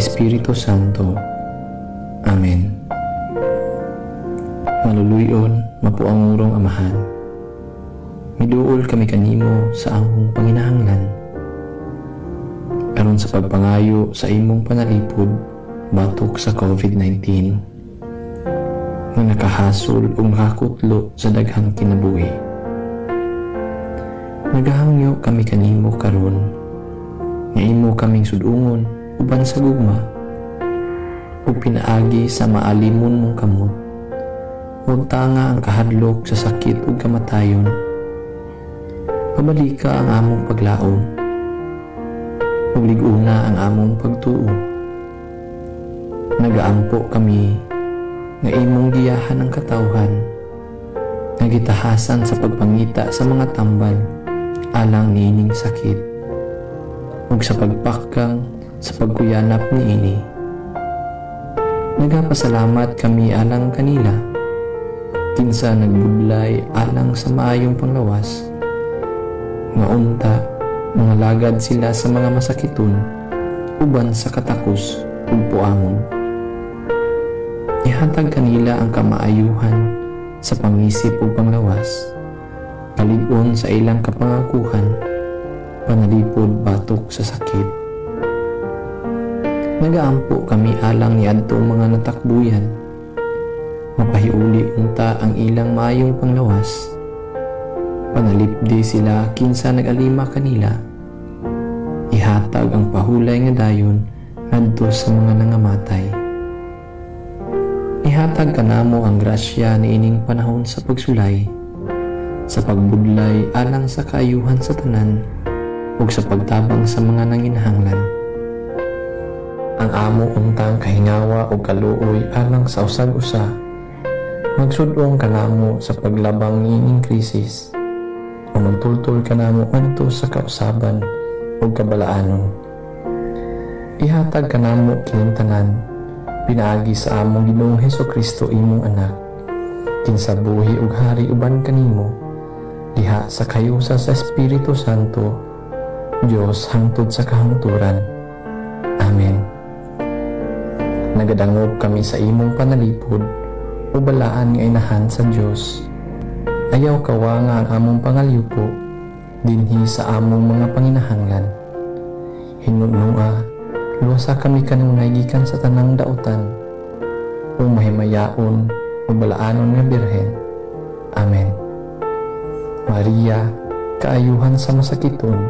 Espiritu Santo. Amen. Maluluyon, mapuangurong Amahan. Miduol kami kanimo sa among panginahanglan. Aron sa pagpangayo sa imong panalipod batok sa COVID-19 nga nakahasol ug nakakutlo sa daghang kinabuhi. Nagahangyo kami kanimo karon nga imo kaming sud-ungon uban sa gugma ug pinaagi sa maalimon mong kamot. Wagtanga ang kahadlok sa sakit ug kamatayon. Pabalika ang among paglaom ug lig-una ang among pagtuo. Nagaampo kami nga imong giyahan ang katawhan nga gitahasan sa pagpangita sa mga tambal alang niining sakit ug sa pagpakang sa pagkuyanap niini. Nagapasalamat kami alang kanila kinsa nagbudlay alang sa maayong panglawas nga unta mangalagad sila sa mga masakiton uban sa katakos ug puangon. Ihatag kanila ang kamaayuhan sa pangisip ug panglawas, kalig-on sa ilang kapangakuhan, panalipod batok sa sakit. Nagaampo kami alang niadtong mga natakbuyan. Mapahiuli unta ang ilang maayong panglawas. Panalipdi sila kinsa nag-alima kanila. Ihatag ang pahulay nga dayon ngadto sa mga nangamatay. Ihatag kanamo ang grasya niining panahon sa pagsulay, sa pagbudlay alang sa kaayuhan sa tanan ug sa pagtabang sa mga nanginahanglan. Ang amo untang kahingawa ug kaluoy alang sa usag-usa magsud-ong kanamo sa paglabang niining krisis o magtultol kanamo ngadto sa kausaban ug kabalaanon. Ihatag kanamo kining tanan pinaagi sa among Ginoong Hesukristo, imong Anak, kinsa buhi ug hari uban kanimo diha sa kahiusa sa Espiritu Santo, Dios hangtod sa kahangturan. Amen. Nagadangop kami sa imong panalipod, o balaan nga Inahan sa Dios. Ayaw kawanga ang among pangalyupo dinhi sa among mga panginahanglan. Hinunua, luwasa kami kanunay gikan sa tanang dautan, o mahimayaon o balaanon nga Birhen. Amen. Maria, kaayuhan sa masakiton,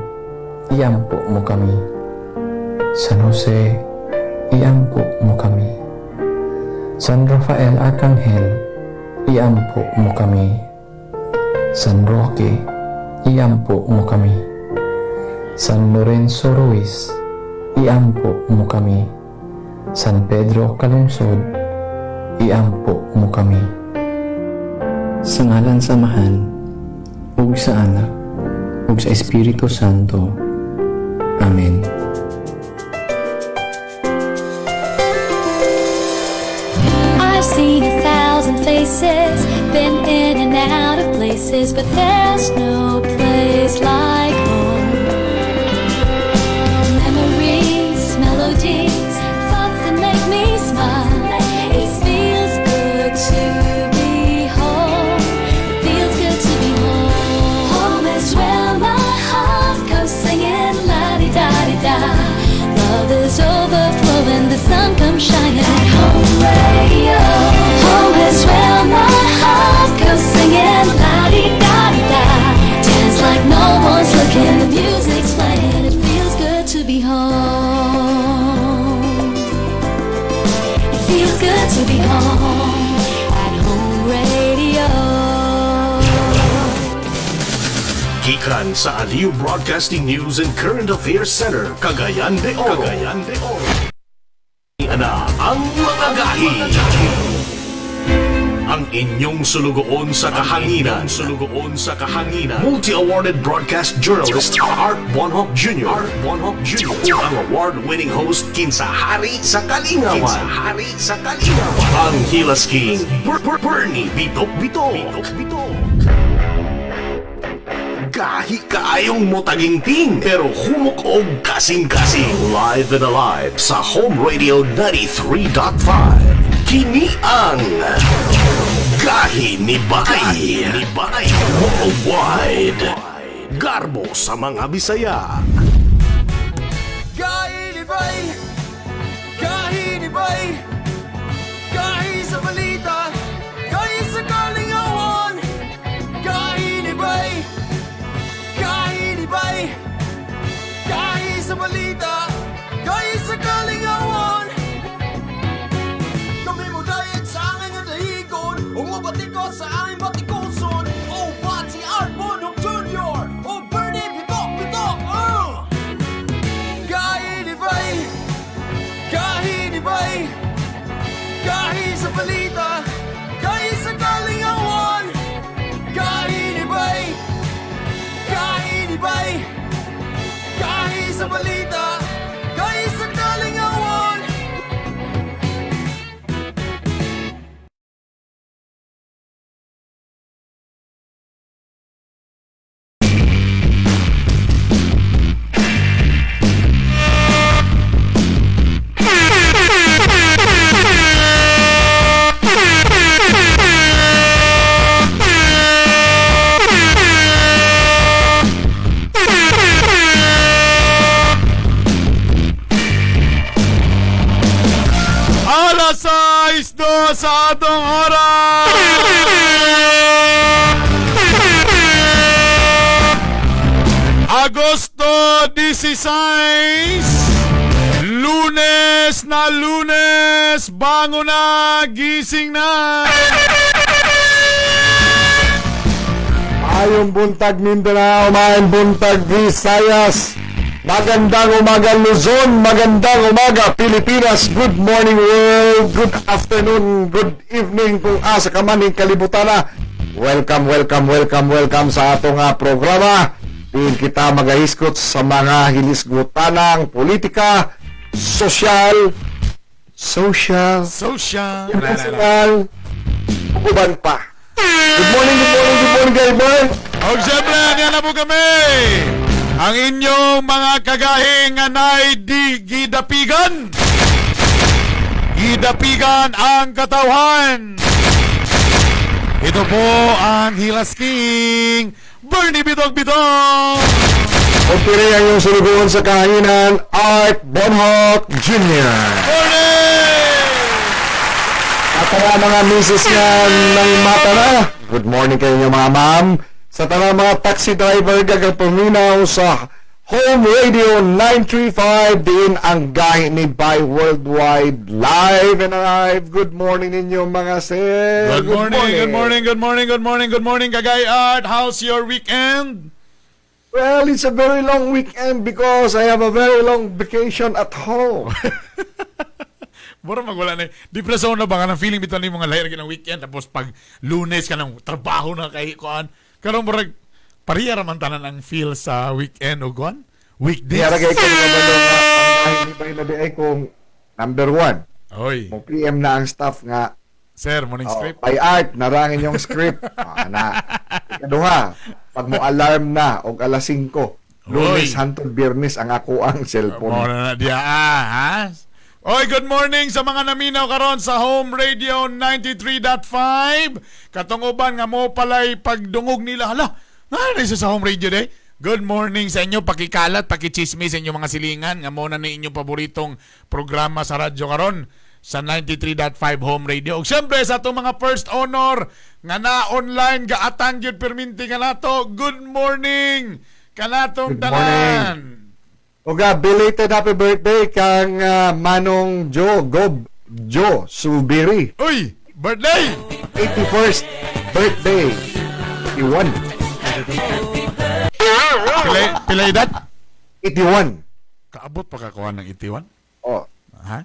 iampo mo kami. San Jose, iampo mo kami. San Rafael Arcangel, iampo mo kami. San Roque, iampo mo kami. San Lorenzo Ruiz, iampo mo kami. San Pedro Calungsod, iampo mo kami. Sa ngalan sa Amahan, ug sa Anak, ug sa Espiritu Santo. Amen. I've seen a thousand faces, been in and out of places, but there's no place like home. Memories, melodies, thoughts that make me smile. It feels good to be home. It feels good to be home. Home is where my heart goes singing la di da di da. Love is overflowing, the sun comes shining at Home Radio. Home is where my heart goes singing la di da di da. Dance like no one's looking, the music's playing. It feels good to be home. It feels good to be home at Home Radio. Gikan sa Aliw Broadcasting News and Current Affairs Center, Cagayan de Oro. Cagayan de Oro. Ana ang mga gahi. Ang inyong sulugoon sa kahanginan. Sulugoon sa kahanginan. Multi-awarded broadcast journalist Art Bonhoc Jr. Art Bonhoc Jr. Ang award-winning host kinsa hari sa kalingawan. Kinsa hari sa kalingawan. Ang Hilas King, Bernie Bitok Bitok. Bitok Bitok. Gahi kaayong motagingting pero humok og kasing-kasing. Live and alive sa Home Radio 93.5. Kini ang Gahi ni Bay. Ni Bay Worldwide. Garbo sa mga Bisaya. Kahinibay! Kahinibay! Kahi sa balita! Kahi sa kalingawan! Kahinibay! Kahinibay! Kahi sa balita! Kahi sa kalingawan! Kami mo dayat sa angin nga dahigon Umubatikot sa aming batikuson. O Pati Art Bonhoc Jr. O Bernie Bitok Bitok! Kahinibay! Kahinibay! Kahi sa balita! Kahi sa kalingawan! Kahinibay! Kahinibay! Kahi sa balita! Kahi sa kalingawan! Alas 6:02 sa atong oras! Agosto 16, Lunes na Lunes, bango na, gising na! Maayong buntag Mindanao, maayong buntag Visayas. Magandang umaga Luzon, magandang umaga Pilipinas. Good morning world, good afternoon, good evening kung asa ka man ning kalibutan na. Welcome, welcome, welcome, welcome sa atong programa. Diin kita magahiskot sa mga hilisgutanang politika, sosyal, social, Social! personal, uban pa. Good morning, good morning, good morning, Gilbert. Og siyempre, niya na po kami! Ang inyong mga kagahing anay di gidapigan! Gidapigan ang katawhan! Ito po ang Hilas King, Bernie Bitog Bitog! O pili ang iyong sulugoon sa kahanginan, Art Bonhoc Jr. Morning! At ang mga misis nga ng mata na, good morning kayo inyo mga ma'am. Sa tanang mga taxi driver gagapaminaw sa Home Radio 935 din ang gahi ni Bay Worldwide live and alive. Good morning ninyo mga sir. Good morning, good morning, good morning, good morning, good morning, Kagay Art. How's your weekend? Well, it's a very long weekend because I have a very long vacation at home. Mura magwala na. Depression na ba ka ng feeling bitaw ni mga lahir ng weekend tapos pag Lunes ka ng trabaho na kay kuan. Karon murag pareha ra man tanan ang feel sa weekend o kuan. Weekdays. Di kay ko nga ba nga ang ni bay na di ay kung number one, Oy, mo PM na ang staff nga sir, morning oh, script. by art narangin yung script. Ah, na. Ikaduha, pag mo alarm na og alas 5, Lunes Oy. hantod Biyernes ang ako ang cellphone. Mo na na diya ah, ha? Oy, good morning sa mga naminaw karon sa Home Radio 93.5. Katong uban nga mo palay pagdungog nila hala. Naa na siya sa Home Radio day. Good morning sa inyo, pakikalat, pakichismis sa inyong mga silingan nga mo na ni inyong paboritong programa sa radyo karon sa 93.5 Home Radio. Ug syempre sa atong mga first honor nga na online gaatang gyud perminti kanato. Good morning kanatong Good morning. tanan. Oga, belated happy birthday kang Manong Joe Gob Joe Subiri. Uy, birthday! 81st birthday. 81. Pila, pila edad? 81. Kaabot pa kakuha ng 81? Oh, Ha?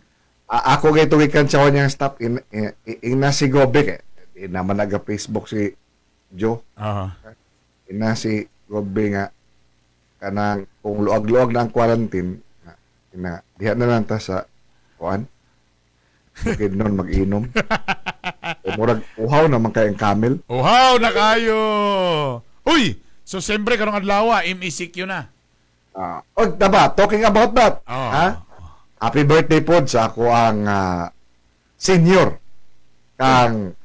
Ako kay tuwikan sa kanyang staff in, in, ina si Gobe kay ina man naga Facebook si Joe. Oo. Ina si Gobe nga kanang kung luag-luag na ang quarantine nga, ina diha na lang ta sa kuan bukid nun mag-inom. O murag uhaw naman kay ang camel. Uhaw na kayo! Uy! So siyempre karong adlaw MECQ na. Ah, og taba, talking about that. Oh. Ha? Happy birthday pod sa ako ang senior kang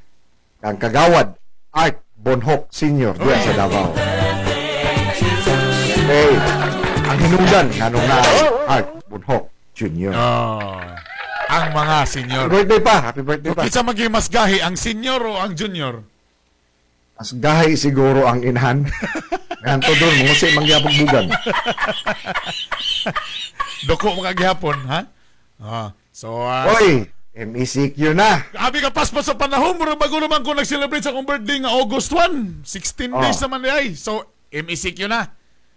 kang kagawad Art Bonhoc Senior diya sa Davao. Hey, ang hinungdan nganong na Art Bonhoc Jr. Oh. Ang mga senior. Happy birthday pa, happy birthday pa. Kinsa maging mas gahi, ang senior o ang junior? Mas gahi siguro ang inahan. Nganto doon, mangusi mangyapong bugan. Doko mo kagihapon, ha? Ah. So, Oy, MECQ na. Abi ka paspas sa panahon, murag bago naman ko nag-celebrate sa akong birthday nga August 1. 16 Oh. days naman di ay. So, MECQ na.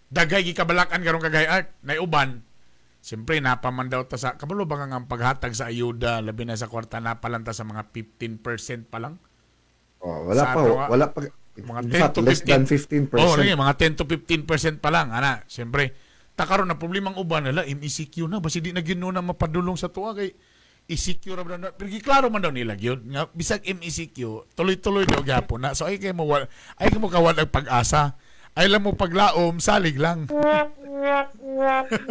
Dagay gikabalakan karong kagay art. Naiuban. Siyempre, napaman daw ta sa... Kabalo ba nga ang paghatag sa ayuda, labi na sa kwarta, napalanta sa mga 15% pa lang? Oh, wala Sa pa, ato, ah. wala pa. Mga In 10 fact, to less 15. than 15%. Oh, lagi, mga 10 to 15% pa lang, ana. Siyempre, takaron na problema ang uban nila, MECQ na basi di na gyud na mapadulong sa tuwa kay ECQ ra ba na. Pero klaro man daw nila gyud nga bisag MECQ, tuloy-tuloy daw gyapon na. So ay kay mo ay kay mo kawad ang pag-asa. Ay lang mo paglaom, salig lang.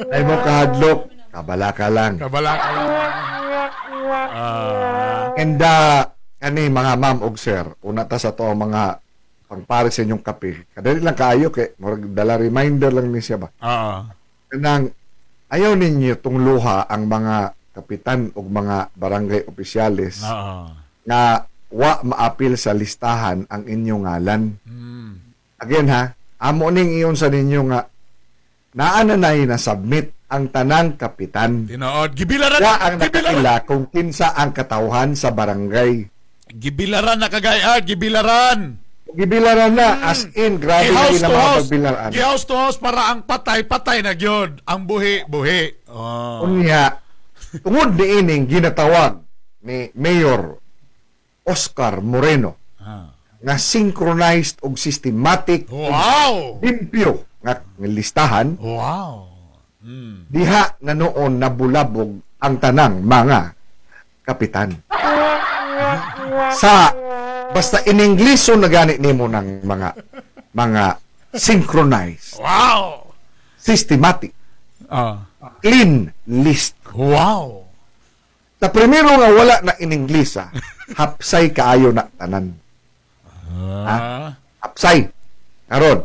Ay mo kahadlok, kabala ka lang. Kabala ka lang. Ah, And kani mga ma'am og sir, una ta sa to ang mga pangpare sa inyong kape. Kadali lang kaayo kay murag dala reminder lang ni siya ba. Kanang ayaw ninyo tungluha ang mga kapitan og mga barangay opisyales nga wa maapil sa listahan ang inyong ngalan. Again ha, amo ning iyon sa ninyo nga naa na nay na submit ang tanang kapitan. Tinuod. Gibilaran. Siya ang Gibilaran. nakakila kung kinsa ang katawhan sa barangay. Gibilaran na kagay art, gibilaran. Gibilaran na, as in, grabe na Gi-house ilang to mga house. pagbilaran. Gi-house to house para ang patay, patay na gyud. Ang buhi, buhi. Oh. Unya, tungod ni ining ginatawag ni Mayor Oscar Moreno nga synchronized og systematic ug Wow! limpyo nga listahan Wow. diha na noon nabulabog ang tanang mga kapitan. Sa basta in Ingleso na gani nimo ng mga mga synchronized, Wow. systematic, clean list. Wow. Sa primero nga wala na in Inglesa, hapsay kaayo na tanan. Hapsay. Karon,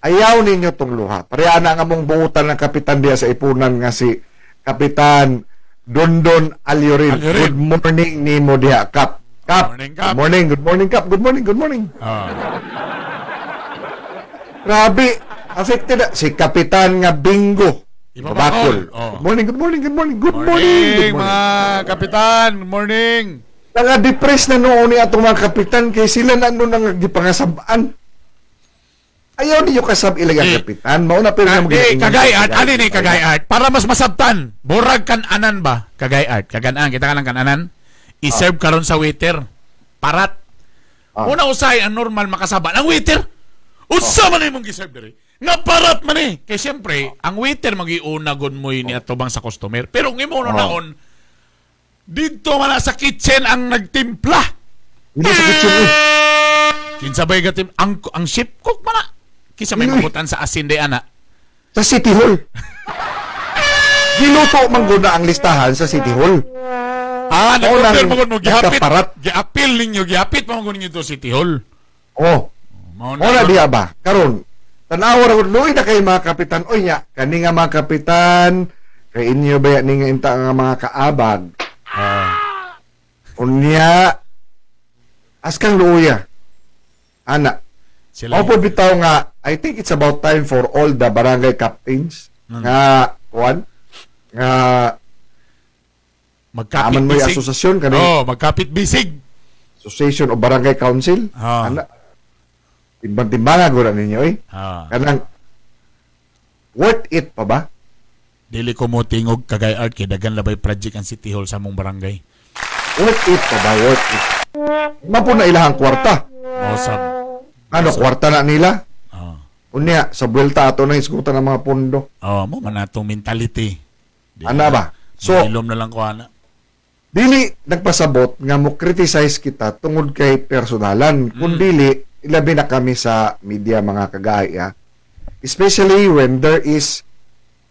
ayaw ninyo tong luha. Pareha na nga mong buutan ng kapitan diya sa ipunan nga si Kapitan Dondon Aliorin. Aliorin. Good morning nimo diha, Kap. Kap. Good morning, Kap. Good morning, good morning, Kap. Good morning, good morning. Grabe, affected na. Si Kapitan nga Bingo. Ibabakol. Ibabakol. Oh. Good morning, good morning, good morning, good morning. Morning, Good morning. mga kapitan. Good morning. Nanga-depress na noon ni atong mga kapitan kay sila na noon ang gipangasabaan. Ayaw ninyo kasab ilang ang Eh. kapitan. Mauna pero nga Eh, kagay art. Ano ni kagay art? Para mas masabtan. Burag kan-anan ba? Kagay art. Kaganan. Kita ka lang kananan. I-serve karon sa waiter. Parat. Una usay ang normal makasaba ang waiter. Unsa man imong gi-serve diri? Nga parat man eh. Kay siyempre, ang waiter magiuna gud mo ni atubang sa customer. Pero ang imo naon didto man na sa kitchen ang nagtimpla. Hindi sa kitchen eh. Kinsa bay gatim ang chef cook man na. Kinsa may Uy. mabutan sa asin di ana. Sa City Hall. Giluto man gud na ang listahan sa City Hall. Ah, Oo, nag-order nang- mo gud mo gihapit. nagkaparat. Giapil ninyo, gihapit mo gud ninyo to City Hall. Oh, Mao Mao na diha ba? Karon, tan-awa ra gud luoy na kay mga kapitan. Oy nya, kani nga mga kapitan, kay inyo ba ni nga inta nga mga kaabag. Unya askang luoya. Ana, Sila. Mao po bitaw nga I think it's about time for all the barangay captains nga kuan nga Magkapit aman mo yung bisig. asosasyon kani Oh, magkapit bisig. Association o Barangay Council. Ana, timbang-timbanga gura ninyo eh. Kanang worth it pa ba? Dili ko mo tingog kagay art kay daghan labay project ang City Hall sa among barangay. Worth it pa ba? Worth it. Mapo na ilahang kwarta. Oh, sab. Ano, kwarta na nila? Oh. Unya, sa buwelta ato na isgutan ng mga pondo. Oh, mo man atong mentality. Dili Ana ba? So, Ilom na lang ko ana. dili nagpasabot nga mo criticize kita tungod kay personalan. Kung dili, Ilabi na kami sa media, mga kagaya. Especially when there is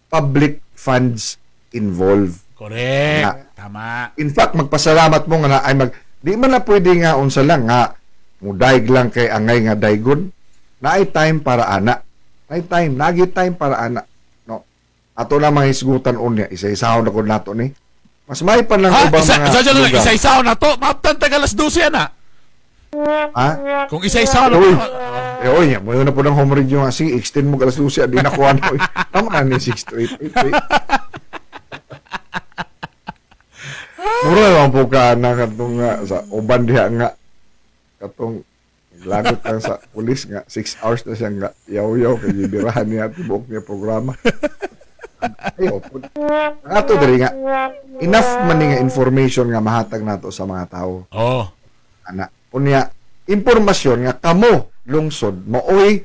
public funds involved. Correct. Na. Tama. In fact, magpasalamat mo nga na ay di man na pwede nga unsa lang nga mudaig lang kay angay nga daygon. Naay time para ana. Naay time, nagi time para ana. No. Ato na mga hisgutan unya, isa-isahon na gud nato ni. Mas may pa lang Ha? ubang Isa, mga isa, isa, lugar. isa-isa na to. Maaptan taga alas 12 ana. Ha? Kung isa-isa na Uy. to. Eh, oy, mo na po ng home radio nga. Sige, extend mo alas 12. Di nakuha na. Oy. Tama na ni 6 to 8. 8, Mura lang po ka na katong nga sa uban diha nga katong lagot lang sa pulis nga 6 hours na siya nga yaw-yaw kay gibirahan niya tibuok niya programa. Ayo, po. Ang ato diri nga enough man ni nga information nga mahatag nato sa mga tao. Oh. Ana, unya impormasyon nga kamo lungsod maoy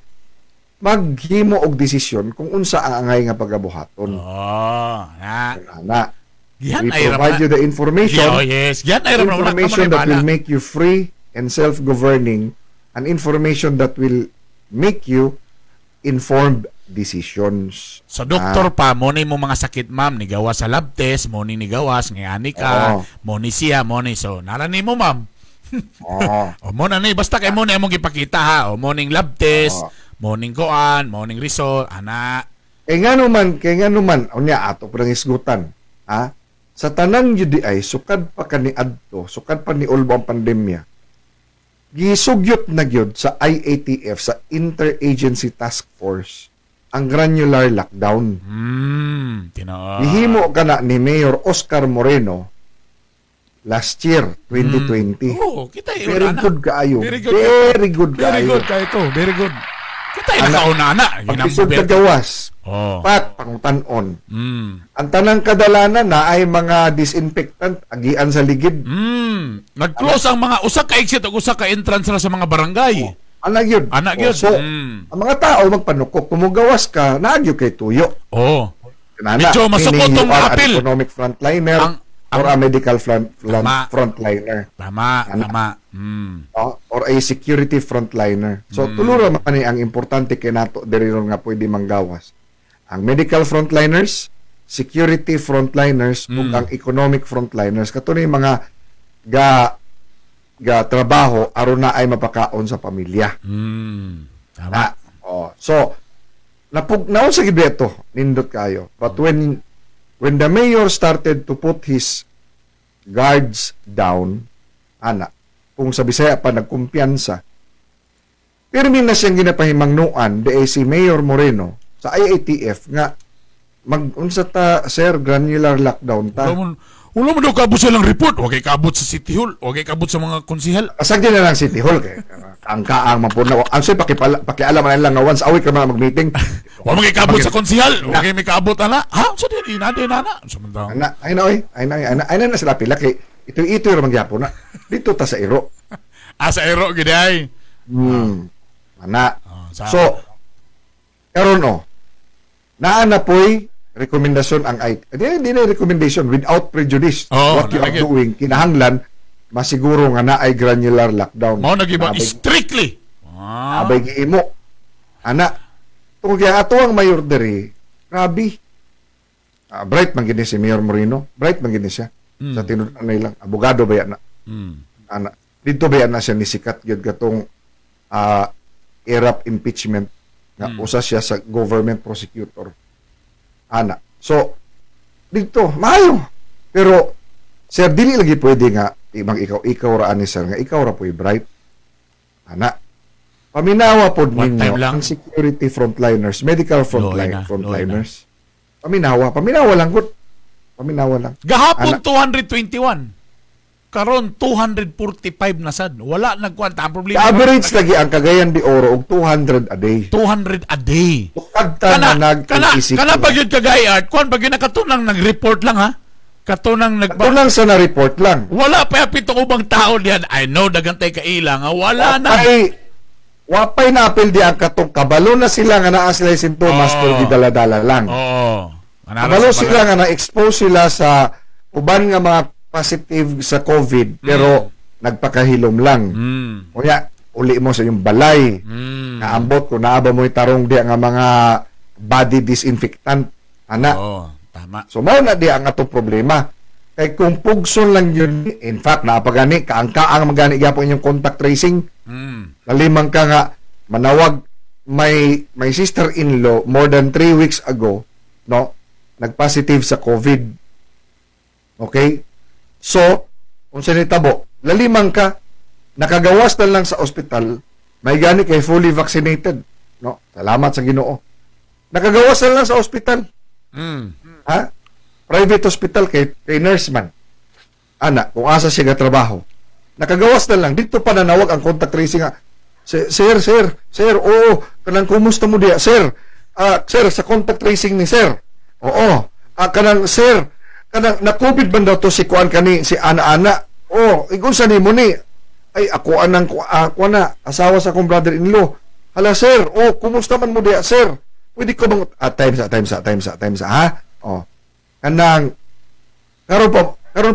maghimo og desisyon kung unsa ang angay nga pagabuhaton. Oh, na. Ana, Gihan we ay ra provide you the information, Oh, yes. Gihan ay ra man, wala ka man information ay that will bala. make you free and self-governing, and information that will make you informed decisions. Sa doktor pa, mo ni mo mga sakit, ma'am, nigawas sa lab test, mo ni nigawas, ngani ka, Oo. mo ni siya, mo ni so. Nara ni mo, ma'am. Oo. O mo na ni, basta kay mo ni among gipakita ha. O mo ning lab test, Oo. mo ning koan, mo ning result, ana. Kay nga numan, unya ato pa isgutan, ha? Sa tanan UDI, sukad pa kani adto, sukad pa ni ulbo ang pandemya. Gisugyot na gyud sa IATF, sa Interagency Task Force, ang granular lockdown. Tinuod. Gihimo kana ni Mayor Oscar Moreno last year, 2020. Oo, kita yun, Very ana. good kaayo. Very good. Very good Very kaayo. good kayo to. Very good. Kita yung Ana. nakauna na. Paglisod ka gawas, Oh. pat pangutan-on. Ang tanang kadalanan na ay mga disinfectant agian sa ligid. Nag-close ang mga usa ka exit ug usa ka entrance na sa mga barangay. Ana gyud. Ana Oh, gyud. so, ang mga tao magpanukok, kumugawas ka, naa gyud kay tuyo. Oh. Kanana, Medyo masukot meaning you tong are an apil. economic frontliner or a medical Tama. frontliner. Tama, Ana. tama. Oh, or a security frontliner. So tulo ra man ni ang importante kay nato diri ron nga pwede manggawas. Ang medical frontliners, security frontliners ug ang economic frontliners. Kato ni mga ga ga trabaho aron na ay mapakaon sa pamilya. Tama. Na, oh. So napug naon sa gid to, nindot kayo. But when the mayor started to put his guards down, ana, kung sa Bisaya pa nagkumpiyansa, pirmi na siyang ginapahimangnuan di ay si Mayor Moreno sa IATF nga mag-unsa ta, sir, granular lockdown ta. Wala mo daw kaabot sa ilang report. Huwag kay kaabot sa City Hall. Huwag kay kaabot sa mga konsihal. Asag din na lang City Hall kay ang kaang mapuna. Ang sa'yo, pakialam na lang nga once a week ka man mag-meeting. Huwag mo kay kaabot sa konsihal. Huwag kay may kaabot ana. Ha? Sa din, ina din ana. Sa man daw. Ana, ay na oy, ay na, ay na, ay na, na sila pila kay ito ra magyapon na. Dito ta sa iro. Ah, sa iro gid ay. Ana. Oh, So karon oh. Naa na po'y rekomendasyon ang IT. Di, di na recommendation without prejudice. Oo, What you are nalagay. doing, kinahanglan masiguro nga naay granular lockdown. Mao na giba Nabay- strictly. Ah. Abay giimo. Ana, tungod kay ato ang mayor diri, grabe. Ah, bright man gini si Mayor Moreno. Bright man gini siya. Sa tinud-an lang, abogado ba yan na? Ana, dito ba yan na siya nisikat gyud katong Erap impeachment nga usa siya sa government prosecutor. Ana. So dito maayo. Pero sir, dili lagi pwede nga ibang ikaw ikaw ra ani sir nga ikaw ra po'y bright. Ana. Paminawa pod One ninyo time lang. ang security frontliners, medical Loy na, frontliners. Paminawa, paminawa lang gud. Paminawa lang. Gahapon Ana. 221. Karon 245 na sad. Wala nagkwanta ang problema. Average lagi ang Cagayan de Oro og 200 a day. 200 a day. Tukad ta Kana na nag kana ECQ. kana pag yun kagay art, kuan pag yun nakatunang nag-report lang ha. Katunang nag Katunang sa na-report lang. Wala pa pitong ubang tao diyan. I know daghan tay kaila nga wala na. Wapay na apil di ang katong kabalo na sila nga naa sila sintomas Oo. pero gidala-dala lang. Oo. Manara Kabalo sa sila nga na-expose sila sa uban nga mga positive sa COVID pero nagpakahilom lang. Kuya, Uli mo sa inyong balay. Naambot kung naa ba mo'y tarong diya nga mga body disinfectant ana. Oo, tama. So mao na di ang ato problema. Kay kung pugson lang yun, in fact, naapagani, kaang-kaang magani gyapon inyong contact tracing. Lalimang ka nga, manawag, my sister-in-law, more than 3 weeks ago, no, nag-positive sa COVID. Okay? So, kung sa nitabo, lalimang ka, nakagawas na lang sa ospital, may gani kay fully vaccinated. No? Salamat sa Ginoo. Nakagawas na lang sa ospital. Ha? Private hospital kay nurse man. Ana, kung asa siya trabaho. Nakagawas na lang. Dito pa nanawag ang contact tracing nga. Sir, sir, sir, oo, kanang kumusta mo diya, sir? Ah, sir, sa contact tracing ni sir. Oo. Ah, kanang sir, kanang na COVID man daw to si kuan kani si ana-ana. Oo, igon sa nimo ni. Ay, ako anang ako na asawa sa akong brother-in-law. Hala sir, oh, kumusta man mo diya, sir? Pwede ko bang time sa time sa time sa time sa ha? Oh. Kanang karon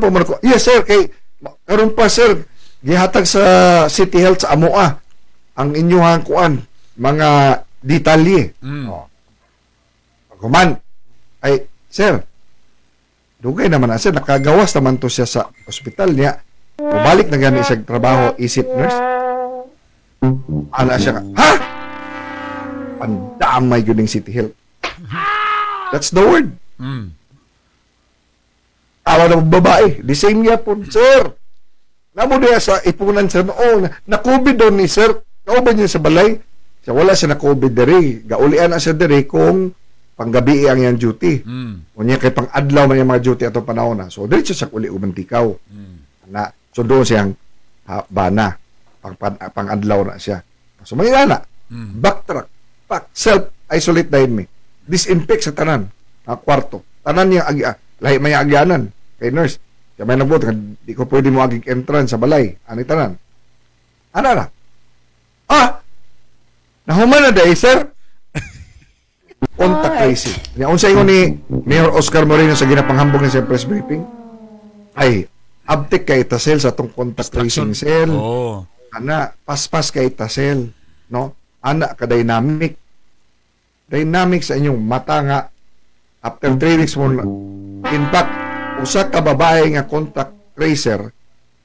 pa man ko. Yes sir, kay karon pa sir, gihatag sa City Health sa amoa ang inyuhang kuan mga detalye. Oh. Paghuman, ay sir, dugay naman na sir, nakagawas naman to siya sa ospital niya. Mubalik na gani siya trabaho isip nurse. Ana siya ka, ha? Pandamay yun ng City Health. That's the word. Awa na babae. The same yapon, sir. Namo diya sa ipunan sir. Oh, na COVID daw ni sir. Kauban niya sa balay. Siya wala siya na COVID diri. Gaulian na siya diri kung panggabi ang iyang duty. Unya kay pang adlaw man yung mga duty atong panahon na. So diretso sa uli umantikaw. Na so doon siyang ha, bana pang adlaw na siya. So may ana. Backtrack. Pak self isolate dayon mi. Disinfect sa tanan. Na kwarto. Tanan niya agi lahi may agyanan kay nurse. Kaya may nagbuot nga di ko pwede mo agig entrance sa balay. Ani tanan. Ana ra. Ah! Nahuman na day, sir. Contact tracing. Nya unsa ingon ni Mayor Oscar Moreno sa ginapanghambog niya sa press briefing? Ay, abtik kay tasel sa atong contact tracing cell. Ana, paspas kay tasel, no? Ana ka dynamic. Dynamic sa inyong mata nga after 3 weeks mo in fact, usa ka babae nga contact tracer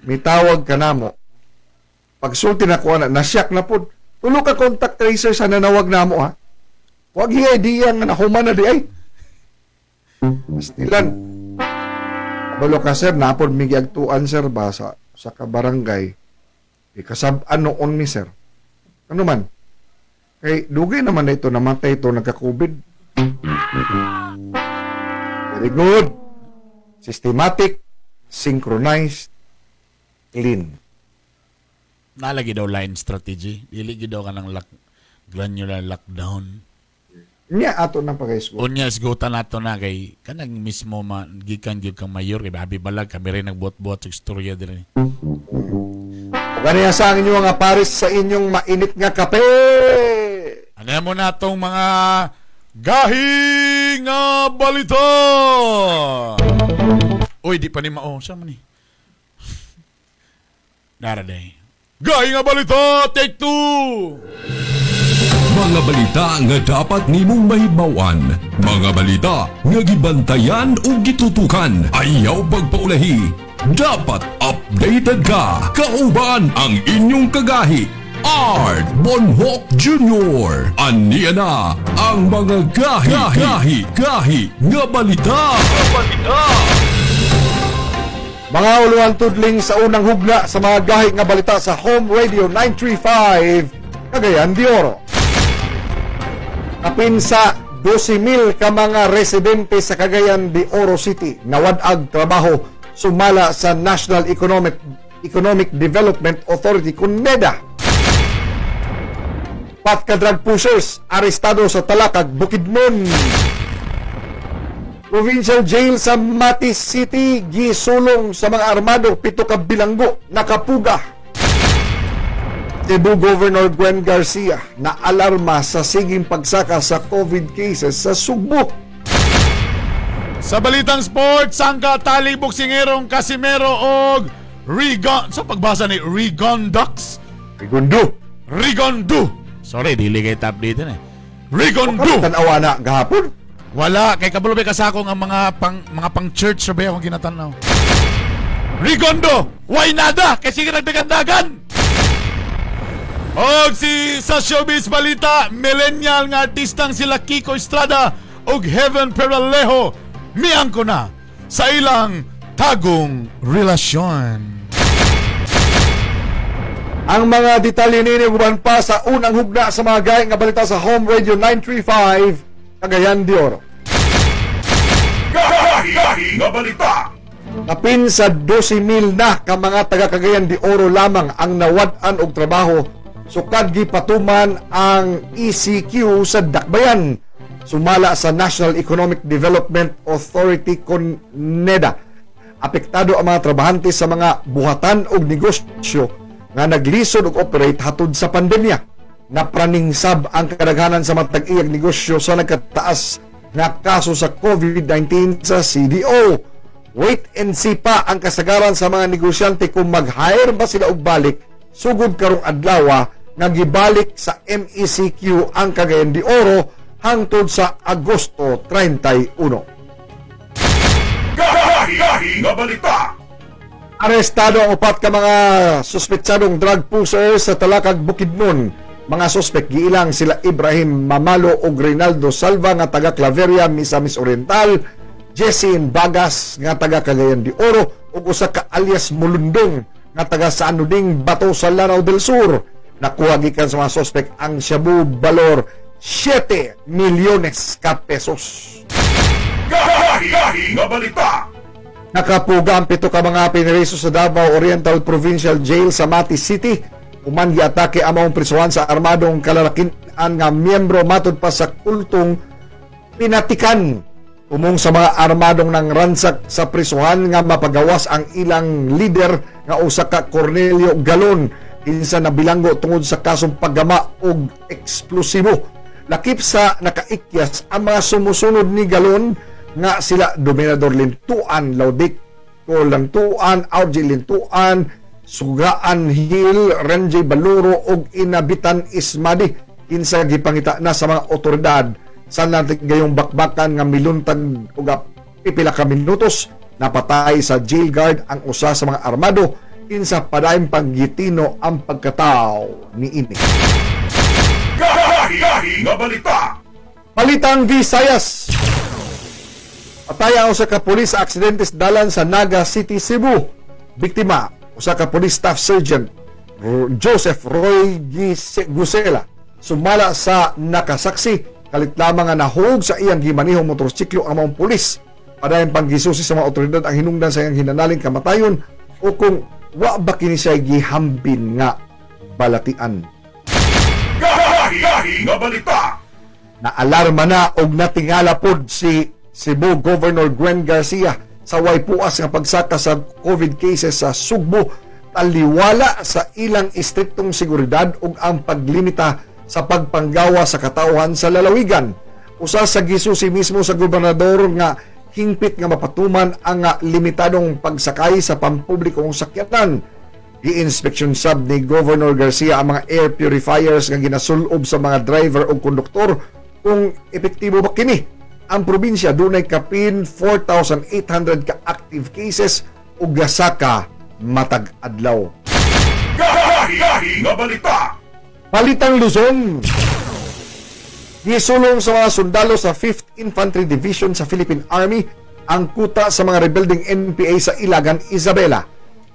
mitawag ka namo. Pagsulti na ko ana, nasyak na pud. Tulo ka contact tracer sa nanawag namo ha. Wag hiya idea nga nahuman na di ay. Pastilan. Balo ka sir, napod mi giagtuan sir ba sa ka barangay. Ikasab-an noon mi sir. Ano man? Kay dugay naman na ito namatay ito nagka-COVID. Very good. Systematic, synchronized, clean. Nalagi daw line strategy. Dili gyud daw kanang lock, granular lockdown. Nya ato nang pagaisgo. Unya isgutan nato na kay kanang mismo ma, gikan gyud kang mayor kay abi balag kami rin nagbuot-buot sa istorya diri. Ug ani sa ang inyong mga pares sa inyong mainit nga kape. Ano mo na tong mga gahi nga balita? Uy, di pa ni mao. Saan man ni? Nara day. Gahi nga balita, take two! Mga balita nga dapat nimong mahibaw-an. Mga balita nga gibantayan ug gitutukan. Ayaw pagpaulahi. Dapat updated ka. Kauban ang inyong kagahi. Art Bonhoc Jr. Aniya na ang mga gahi, gahi, gahi nga balita. Balita. Mga uluhan tudling sa unang hugna sa mga gahi nga balita sa Home Radio 935 Cagayan de Oro. Kapin sa 12,000 ka mga residente sa Cagayan de Oro City nawad-ag trabaho sumala sa National Economic Economic Development Authority kun NEDA. Pat ka drug pushers arestado sa Talakag, Bukidnon. Provincial Jail sa Mati City gisulong sa mga armado, pito ka bilanggo nakapuga. Cebu Governor Gwen Garcia na alarma sa siging pagsaka sa COVID cases sa Sugbo. Sa balitang sports, sangka tali boksingerong Casimero og Rigon sa pagbasa ni Rigondeaux. Rigondeaux. Rigondu. Sorry, dili kay top dito na eh. Rigondu. Tanawa na gahapon. Wala kay kabalo ba kasakong ang mga pang church ba akong ginatanaw. Rigondo, why nada? Kay sige nagdagandagan. Og si sa showbiz balita, millennial nga artistang sila Kiko Estrada ug Heaven Peralejo miangko na sa ilang tagong relasyon. Ang mga detalye nini uban pa sa unang hugna sa mga gay nga balita sa Home Radio 935 Cagayan de Oro. Gahi nga balita. Kapin sa 12,000 na ka mga taga Cagayan de Oro lamang ang nawad-an og trabaho sukad gipatuman ang ECQ sa Dakbayan sumala sa National Economic Development Authority kon NEDA. Apektado ang mga trabahante sa mga buhatan og negosyo nga naglisod og operate hatod sa pandemya. Napraning sab ang kadaghanan sa mga tag-iyag negosyo sa nagkataas nga kaso sa COVID-19 sa CDO. Wait and see pa ang kasagaran sa mga negosyante kung mag-hire ba sila og balik sugod karong adlaw nga gibalik sa MECQ ang Cagayan de Oro hangtod sa Agosto 31. Gahi nga balita. Arestado ang upat ka mga suspetsadong drug pushers sa Talakag, Bukidnon. Mga suspek giilang sila Ibrahim Mamalo ug Rinaldo Salva nga taga Claveria, Misamis Oriental, Jesse Bagas nga taga Cagayan de Oro ug usa ka alias Mulundong nga taga San Nuding, Bato sa Lanao del Sur. Nakuha gikan sa mga suspek ang shabu balor 7 milyones ka pesos. Gahi nga balita. Nakapuga ang pito ka mga piniriso sa Davao Oriental Provincial Jail sa Mati City. Human giatake ang maong prisuhan sa armadong kalalakian nga miyembro matod pa sa kultong pinatikan. Tumong sa mga armadong nang ransak sa prisuhan nga mapagawas ang ilang lider nga usa ka Cornelio Galon kinsa nabilanggo tungod sa kasong paggama og eksplosibo. Lakip sa nakaikyas ang mga sumusunod ni Galon nga sila Dominador Lintuan, Laudico Lantuan, Augie Lintuan, Sugaan Hill, Renjay Baluro ug Inabitan Ismadi kinsa gipangita na sa mga otoridad sa nating gayong bakbakan nga miluntag og pipila ka minutos. Napatay sa jail guard ang usa sa mga armado kinsa padayon paggitino ang pagkatao niini. Gahi nga balita. Balitang Visayas. Patay ang usa ka pulis sa aksidente sa dalan sa Naga City, Cebu. Biktima, usa ka police staff sergeant Joseph Roy Gusela. Sumala sa nakasaksi, kalit lamang nga nahug sa iyang gimanihong motorsiklo ang mga pulis. Padayon panggisusi sa mga otoridad ang hinungdan sa iyang hinanaling kamatayon o kung wa ba kini siya gihambin nga balatian. Gahi nga balita. Naalarma na og natingala pod si Cebu Governor Gwen Garcia sa way puas nga pagsaka sa COVID cases sa Sugbo taliwala sa ilang istriktong seguridad ug ang paglimita sa pagpanggawa sa katawhan sa lalawigan. Usa sa gisusi mismo sa gobernador nga hingpit nga mapatuman ang limitadong pagsakay sa pampublikong sakyanan. Gi-inspection sab ni Governor Garcia ang mga air purifiers nga ginasulob sa mga driver o konduktor kung epektibo ba kini. Ang probinsya dunay kapin 4,800 ka active cases ug gasaka matag adlaw. Gahi nga balita. Balitang Luzon. Gisulong sa mga sundalo sa 5th Infantry Division sa Philippine Army ang kuta sa mga rebelding NPA sa Ilagan, Isabela.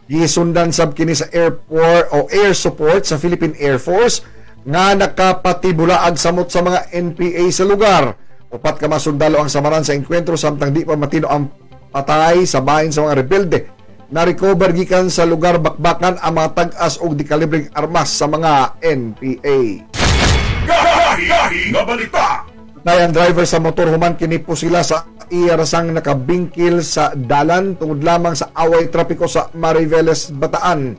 Gisundan sab kini sa airport o air support sa Philippine Air Force nga nakapatibulaag samot sa mga NPA sa lugar. Upat ka mga sundalo ang samaran sa engkwentro samtang di pa matino ang patay sa bahin sa mga rebelde. Na-recover gikan sa lugar bakbakan ang mga tag-as og dekalibreng armas sa mga NPA. Gahi nga balita. Patay ang driver sa motor human kinipo sila sa iyarasang nakabingkil sa dalan tungod lamang sa away trapiko sa Mariveles, Bataan.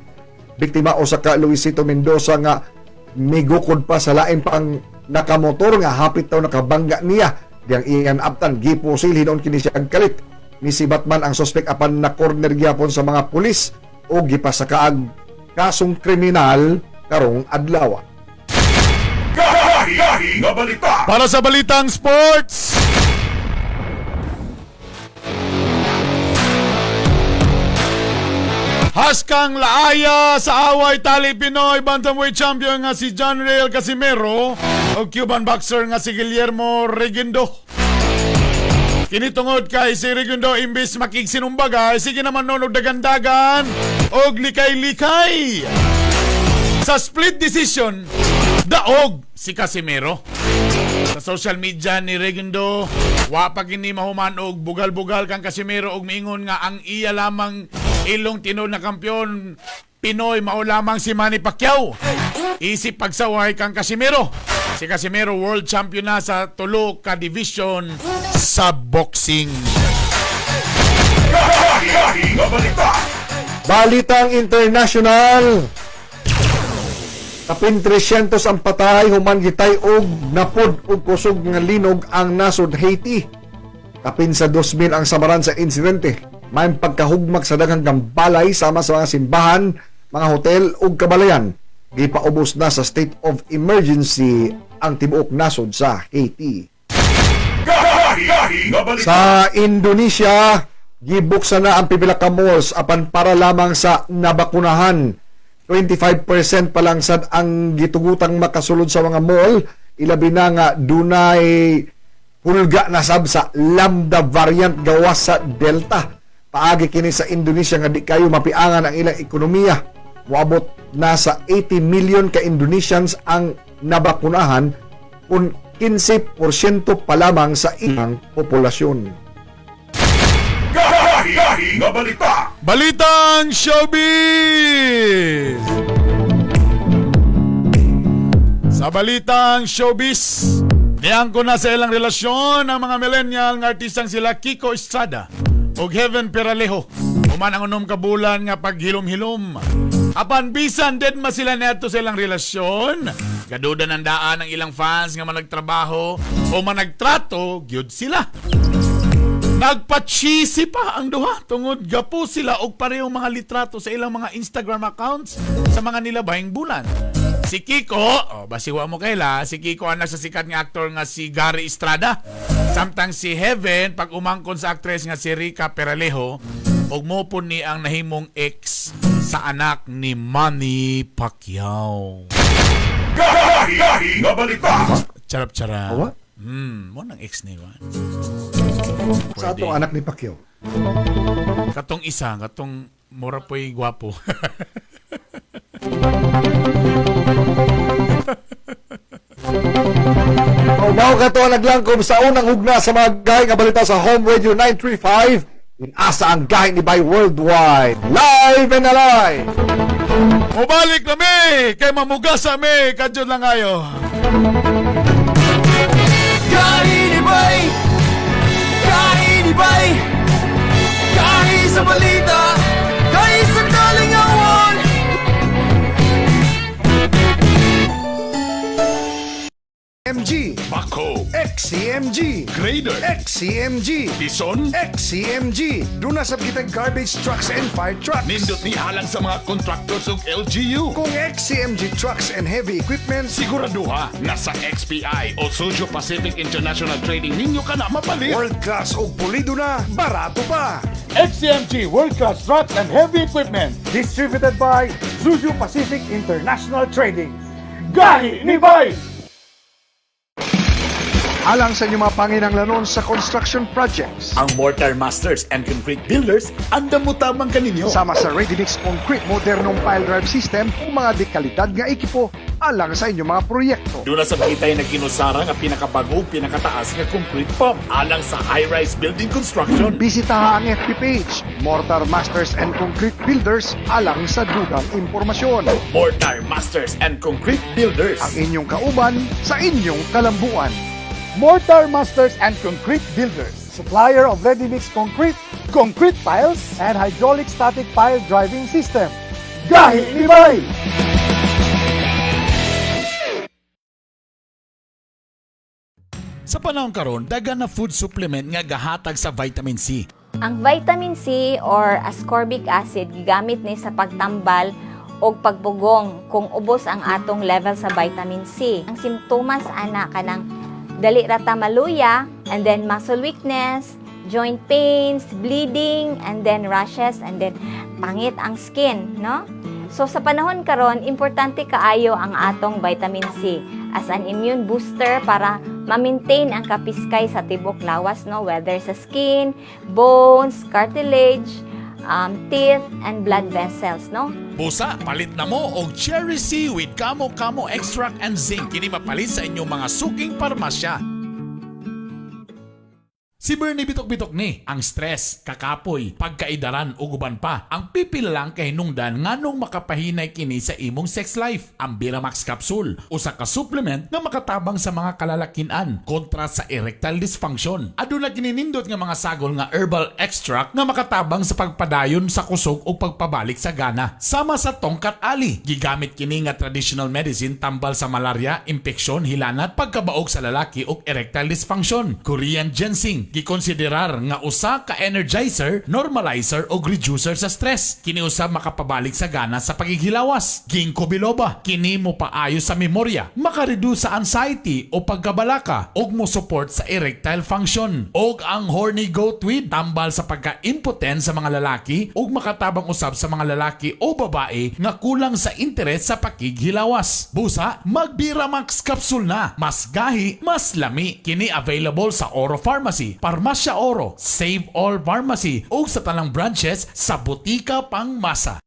Biktima usa ka Luisito Mendoza nga migukod pa sa lain pang nakamotor nga hapit taw nakabangga niya. Diyang iyan abtan gipusil hinon kini siya ang kalit. Misibat man ang suspek apan na corner gyapon sa mga pulis o gipasakaag kasong kriminal karong adlaw. Gahi nga balita. Para sa Balitang Sports. Haskang laaya sa away tali Pinoy bantamweight champion nga si John Rael Casimero o Cuban boxer nga si Guillermo Reguindo. Kini tungod kay si Reguindo imbis makigsinumbagay, sige naman nun og dagandagan og likay-likay. Sa split decision, daog si Casimero. Sa social media ni Reguindo, wa pa kini mahuman og bugal-bugal kang Casimero og miingon nga ang iya lamang ilong tinuod na kampeon Pinoy mao lamang si Manny Pacquiao. Isip pagsaway kang Casimero. Si Casimero world champion na sa tulo ka division sa boxing. Gahi nga balita. Balitang International. Kapin 300 ang patay human gitay og napod og kusog nga linog ang nasod Haiti. Kapin sa 2,000 ang samaran sa insidente. May pagkahugmak sa daghang gambalay sama sa mga simbahan, mga hotel ug kabalayan. Gipaubos na sa state of emergency ang tibuok nasod sa Haiti. Gahi nga balita. Sa Indonesia, gibuksan na ang pipila ka malls apan para lamang sa nabakunahan. 25% pa lang sad ang gitugutang makasulod sa mga mall, ilabi na nga dunay hulga na sab sa Lambda variant gawas sa Delta. Paagi kini sa Indonesia nga di kayo mapiangan ang ilang ekonomiya. Moabot na sa 80 million ka Indonesians ang nabakunahan kung 15% pa lamang sa ilang populasyon. Gahi nga balita. Balitang Showbiz! Sa Balitang Showbiz, niangko na sa ilang relasyon ang mga millennial nga artistang sila Kiko Estrada ug Heaven Peralejo. Human ang 6 ka bulan nga paghilom-hilom. Apan bisan dead ma sila neto sa ilang relasyon, gaduda ng daan ang ilang fans nga managtrabaho o managtrato gyud sila. Nagpa-cheesy pa ang duha tungod gapo sila og parehong mga litrato sa ilang mga Instagram accounts sa mga nilabayng bulan. Si Kiko, oh, basiwa mo kaila, si Kiko anak sa sikat nga aktor nga si Gary Estrada. Samtang si Heaven pag umangkon sa aktres nga si Rica Peralejo ug mo po ni ang nahimong ex sa anak ni Manny Pacquiao. Gahi nga balita. Charap-charap. Awa? Mo nang ex ni Juan. Sa atong anak ni Pacquiao. Katong isa, katong mura po'y gwapo. Mao ka to ang naglangkob sa unang hugna sa mga gahi nga balita sa Home Radio 935. Inasa ang gahi ni Bay Worldwide. Live and alive! Mubalik na mi! Kay mamugasa mi! Kadyo lang kayo. Kainibay! Kainibay! Kahi sa balita! Kahi sa kalingawan! MG, Bako. XCMG, Grader. XCMG, Bison. XCMG. Doon na sa kitang garbage trucks and fire trucks. Nindot ni halang sa mga contractors ug LGU. Kung XCMG trucks and heavy equipment, Siguraduha nga sa XPI o Sujo Pacific International Trading ninyo ka na mapalit. world class og pulido na, barato pa. XCMG World Class Trucks and Heavy Equipment. Distributed by Zuzu Pacific International Trading. Gahi ni Bay! Alang sa inyong mga panginanglanon sa construction projects. Ang Mortar Masters and Concrete Builders, andam mo tamang kaninyo. Sama sa Ready Mix Concrete modernong pile drive system o mga dekalidad nga ekipo alang sa inyong mga proyekto. Doon na sa kita'y nagkinusara nga pinakabago, pinakataas nga concrete pump alang sa high-rise building construction. Bisitaha ang FB page, Mortar Masters and Concrete Builders alang sa dugang impormasyon. Mortar Masters and Concrete Builders. Ang inyong kauban sa inyong kalambuan. Mortar Masters and Concrete Builders, supplier of ready-mix concrete, concrete piles, and hydraulic static pile driving system. Gahi ni Bay! Sa panahon karon, daga na food supplement nga gahatag sa vitamin C. Ang vitamin C or ascorbic acid gigamit ni sa pagtambal og pagpugong kung ubos ang atong level sa vitamin C. Ang simptomas ana kanang dali ra ta maluya, and then muscle weakness, joint pains, bleeding, and then rashes, and then pangit ang skin, no? So sa panahon karon, importante kaayo ang atong vitamin C as an immune booster para ma-maintain ang kapiskay sa tibok lawas, no, whether sa skin, bones, cartilage, teeth, and blood vessels, no? Busa, palit na mo og Cherry C with Kamo Kamo Extract and Zinc. Kini mapalit sa inyong mga suking parmasya. Si Bernie Bitok-Bitok ni, ang stress, kakapoy, pagkaidaran ug uban pa. Ang pipila lang kay hinungdan nganong makapahinay kini sa imong sex life. Ang Biramax capsule, usa ka supplement nga makatabang sa mga kalalakian kontra sa erectile dysfunction. Aduna kini nindot nga mga sagol nga herbal extract nga makatabang sa pagpadayon sa kusog ug pagpabalik sa gana. Sama sa tongkat ali, gigamit kini nga traditional medicine tambal sa malaria, impeksyon, hilanat, pagkabaog sa lalaki ug erectile dysfunction. Korean ginseng gikonsiderar nga usa ka energizer, normalizer o reducer sa stress. Kini usab makapabalik sa gana sa pagighilawas. Ginkgo biloba, kini mo paayo sa memorya, makareduce sa anxiety o pagkabalaka ug mo support sa erectile function. Og ang horny goat weed tambal sa pagka-impotent sa mga lalaki ug makatabang usab sa mga lalaki o babae nga kulang sa interes sa pakighilawas. Busa, magbiramax capsule na. Mas gahi, mas lami. Kini available sa Oro Pharmacy, Parmasya Oro, Save All Pharmacy ug sa tanang branches sa Botika Pangmasa.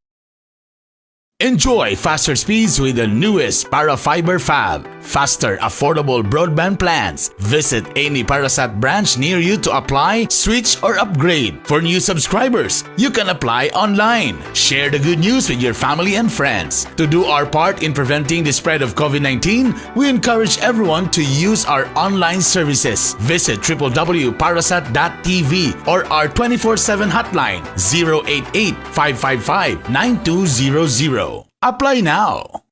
Enjoy faster speeds with the newest Parafiber Fab. Faster, affordable broadband plans. Visit any Parasat branch near you to apply, switch, or upgrade. For new subscribers, you can apply online. Share the good news with your family and friends. To do our part in preventing the spread of COVID-19, we encourage everyone to use our online services. Visit www.parasat.tv or our 24/7 hotline 088 555 9200. Apply now.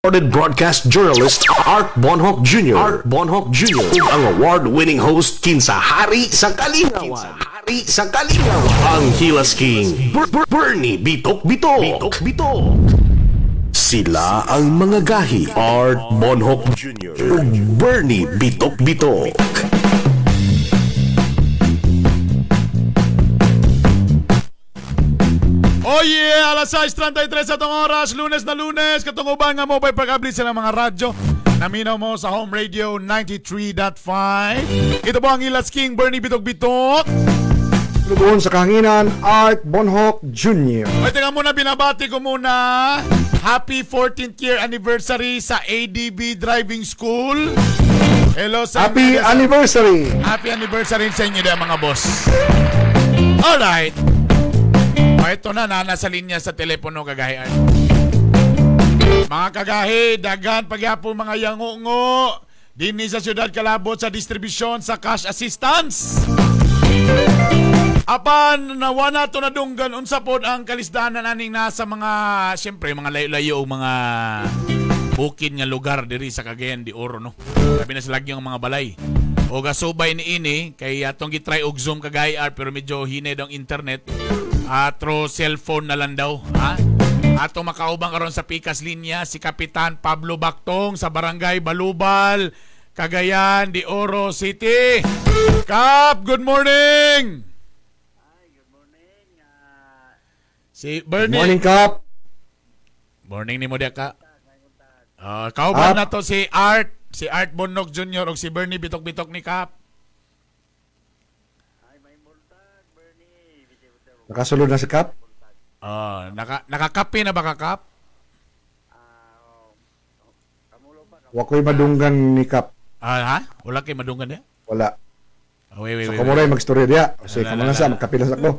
Awarded broadcast journalist Art Bonhoc Jr. Art Bonhoc Jr. ug ang award-winning host kinsa hari sa kalingawan. Hari sa kalingawan. Ang Hilas King Bernie Bitok Bitok. Bitok Bitok. Sila ang mga gahi. Art Bonhoc Jr. ug Bernie Bitok Bitok. Oh yeah, alas 6:33 atong oras, Lunes na Lunes, katong uban nga mo pa'y pag-abli sa mga radyo. Naminaw mo sa Home Radio 93.5. Ito po ang Ilas King, Bernie Bitok Bitok. Lugoon sa kahanginan, Art Bonhoc Jr. Ay, teka muna, binabati ko muna. Happy 14th year anniversary sa ADB Driving School. Hello sa Happy anniversary! Happy anniversary sa inyo din, mga boss. Alright. O, ito na, nasa linya sa telepono kagahi. Art. Mga kagahi, daghan pagyapon mga yangungo. Dinhi sa Siyudad Kalabot sa distribusyon sa cash assistance. Apan nawana to na dunggan unsa pod ang kalisdanan aning nasa mga siyempre mga layo-layo o mga bukid nga lugar diri sa Cagayan de Oro, no. Sabi na sa lagi ang mga balay. O gasubay ni ini kay atong gitry og Zoom kagay R pero medyo hinay daw ang internet. Atro cellphone na lang daw, ha? Ato makaubang karon sa pikas linya si Kapitan Pablo Bactong sa Barangay Balubal, Cagayan de Oro City. Kap, good morning. Si Bernie. Morning, Kap. Morning ni mo diya ka. Kauban Kap. na to si Art, si Art Bonnoc Jr. o si Bernie Bitok-Bitok ni Kap. Nakasulod na si Kap. Nakakape na ba ka, Kap? Wa ko'y madunggan ni Kap. Ah, ha? Wala kay madunggan niya? Wala. Oh, wait, wait, So, wait. kamuray magstorya diya. Sige, Wala, kamo wala, na sa, wala. magkapila sa ko.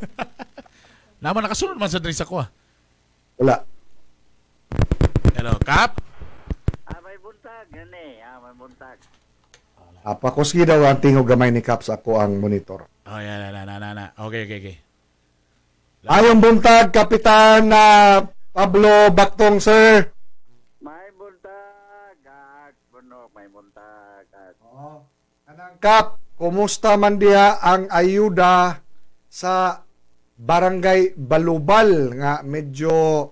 Naman nakasunod man sa diri sa ko. Ah. Wala. Hello, Kap? Apa ko sige daw ang tingog gamay ni Kap sa ako ang monitor. Oh, yan, na, na, na, na. Okay. Ayong buntag, Kapitan na Pablo Baktong, sir. May buntag, at bunok, may buntag. At Oh. Kanang Kap, kumusta man diha ang ayuda sa Barangay Balubal nga medyo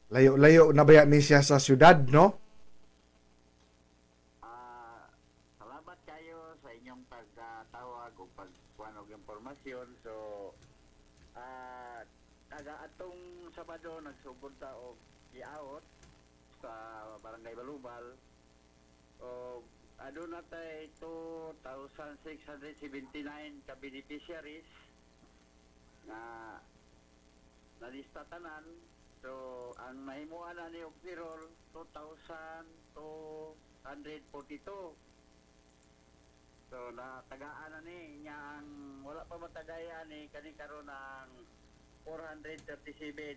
layo-layo na baya ni siya sa syudad, no? Salamat kayo sa inyong pagtawag o pagkuhan og impormasyon. So, taga atong Sabado nagsugod ta og giaot sa Barangay Balubal. O aduna tay 2,679 ka beneficiaries na nalista tanan. So, ang nahimuan na ni og payroll 2,242. So, natagaan na ni niya ang wala pa matagayan ni kani karon ang 437.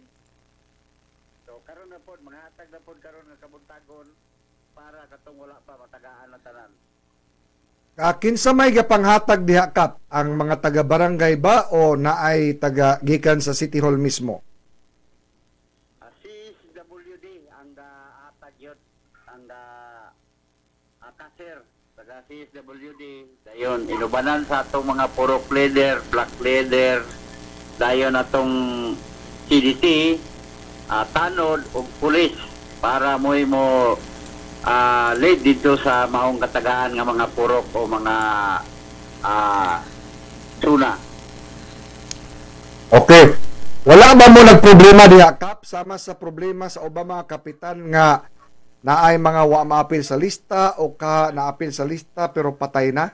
So, karon na pod mga hatag na pod karon nga kabuntagon para katong wala pa matagaan na tanan. Kinsa may gapanghatag diha, Kap? Ang mga taga barangay ba o naay taga gikan sa City Hall mismo? CSWD ang gaatag yun, ang kasir taga CSWD dayon inubanan sa atong mga purok leader, black leader, dayon atong CDT, tanod ug pulis para mo'y mo lead dito sa maong katagaan nga mga purok o mga tuna. Okay. Wala ba mo nagproblema diha, Kap? Sama sa problema sa Obama kapitan nga naay mga wa maapil sa lista o ka naapil sa lista pero patay na?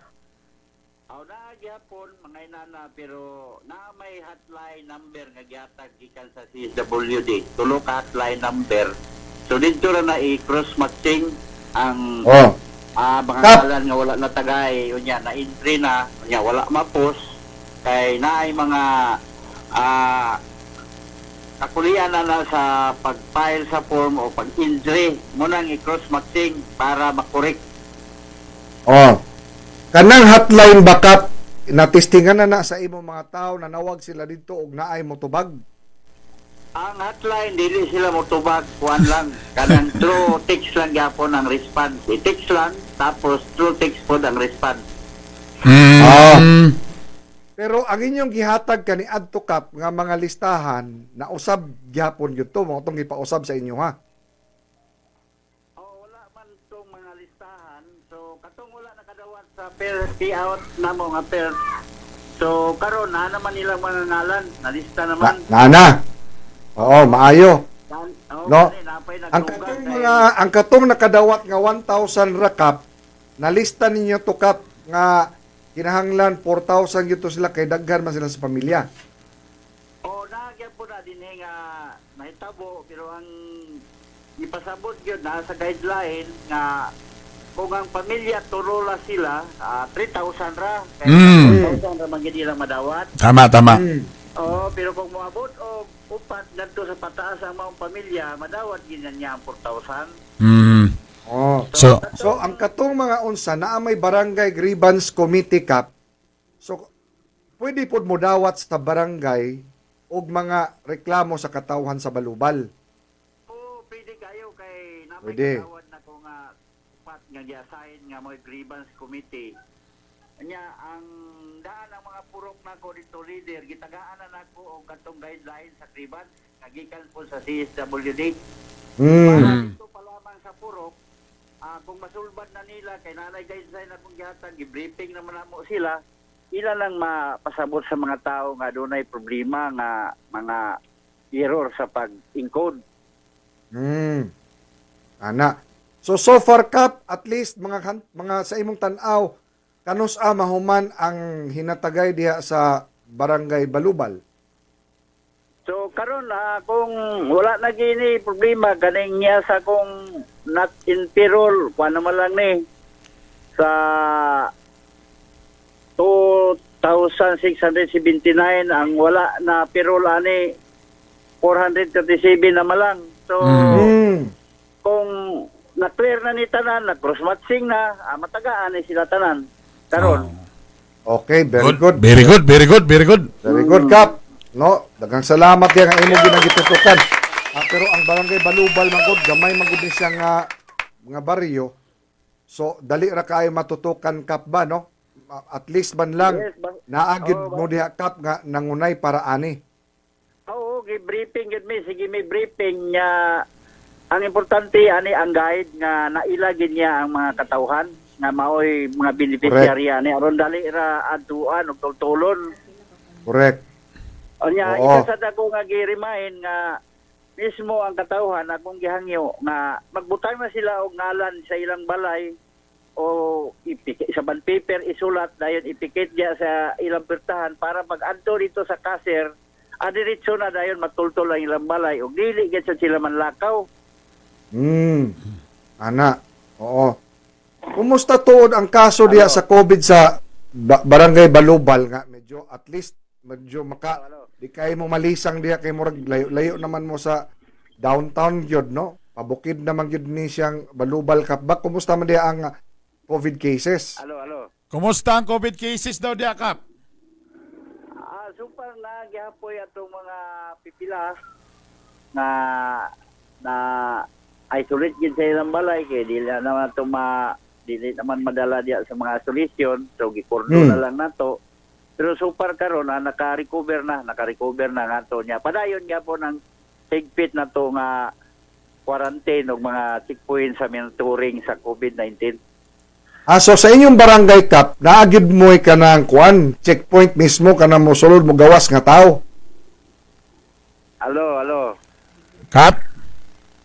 Aw na gyapon mga inana, pero na may hotline number nga gihatag gikan sa CSWD. Tulo ka hotline number. So didto ra na i-cross matching ang mga Kap. ngalan nga wala na tagay, unya na entry na, unya wala mapos kay naay mga kakulian na na sa pag-file sa form o pag-entry mo nang i-cross matching para makorek. Oh. Kanang hotline ba, Kap, natestingan na na sa imong mga tao, nanawag sila dito og naay motubag? Ang hotline dili sila motubag, kuan lang kanang true text lang gyapon ang response. I-text lang tapos true text pod ang response. Pero ang inyong gihatag kani adto, Kap, nga mga listahan na usab gyapon gyud to, mao tong gipausab sa inyo, ha. Oh, wala man tong mga listahan. So katong wala nakadawat sa per payout namo nga per. So karon na naman nilang mga ngalan, nalista naman. Na, na. Oo, maayo. Oh, No. kani, napay Ang nagdugang katong kay- mga ang katong nakadawat nga 1,000 ra, Kap, nalista ninyo to, Kap, nga kinahanglan 4,000 gyud to sila kay daghan man sila sa pamilya. Oh, nagyapon na dinhi nga nahitabo pero ang ipasabot gyud na sa guideline nga kung ang pamilya tulo la sila, 3,000 ra. Kay 3,000 ra man gyud ilang madawat. Tama, tama. Oo, pero kung moabot og upat ngadto sa pataas ang maong pamilya, madawat gyud na niya ang 4,000. Oh. So, So ang katong mga unsa naa may barangay grievance committee, Kap. So pwede pod mo dawat sa barangay og mga reklamo sa katawhan sa Balubal. Oo, pwede kayo kay napay Pwede. katawad na ko nga upat nga gi-assign nga mo grievance committee. Nya ang daan ang mga purok nako dito leader, gitagaan na nako og katong guideline sa grievance nga gikan po sa CSWD. Para dito pa lamang sa purok, kung masulbad na nila kay nanay guideline akong gihatag, gi-briefing naman namo sila, ila lang mapasabot sa mga tao nga dunay problema nga mga error sa pag-encode. Ana. So so far, Kap, at least mga mga sa imong tan-aw kanus-a mahuman ang hinatagay diha sa Barangay Balubal? So karon kung wala na gini problema ganing niya sa kung not in payroll, kuan naman lang ni sa 2,679 ang wala na payroll ani 437 na malang. So kung na-clear na ni tanan, na cross matching na, matagaan ni sila tanan. Karon. Okay, very good. Very good, very good, very good. Very good, Kap. No, daghang salamat yan ang imong ginagitutukan. Pero ang Barangay Balubal man gud, gamay man gud ni siya nga mga baryo. So dali ra kaayo matutukan, Kap, ba, no? At least man lang Yes, naa gyud Oo, mo diha, Kap, nga nangunay para ani. Oo, gi-briefing gid mi, sige, may briefing nga ang importante ani ang guide nga naila gid niya ang mga katawhan nga maoy mga beneficiary ani aron dali ra adtuan og tultulon. Unya, isa sa dako nga gi-remind nga mismo ang katawhan akong gihangyo nga magbutang na sila og ngalan sa ilang balay o ipikit sa bond paper, isulat dayon, ipikit diya sa ilang pertahan para pag adto dito sa cashier, adiretso na dayon, matultol ang ilang balay ug dili gyud sad sila manlakaw. Ana. Oo. Kumusta tuod ang kaso diha sa COVID sa Barangay Balubal nga medyo at least medyo maka di kay mo malisang diha kay murag layo-layo naman mo sa downtown gyud, no? Pabukid naman gyud ni siyang Balubal, Kap, ba? Kumusta man diha ang COVID cases? Alo, alo. Kumusta ang COVID cases daw diha, Kap? Ah, so far na gihapoy atong mga pipila na na isolate gid sa ilang balay kay dili na naman to ma dili naman madala diya sa mga isolation, so gikurdo na lang nato. Pero so far karon na naka-recover na nga niya. Padayon gyapon ang higpit na to nga quarantine ug mga checkpoint sa monitoring sa COVID-19. Ah, so sa inyong barangay, Kap, naa gyud mo kanang kuan, checkpoint mismo kana mo sulod mo gawas nga tao? Alo, alo. Kap?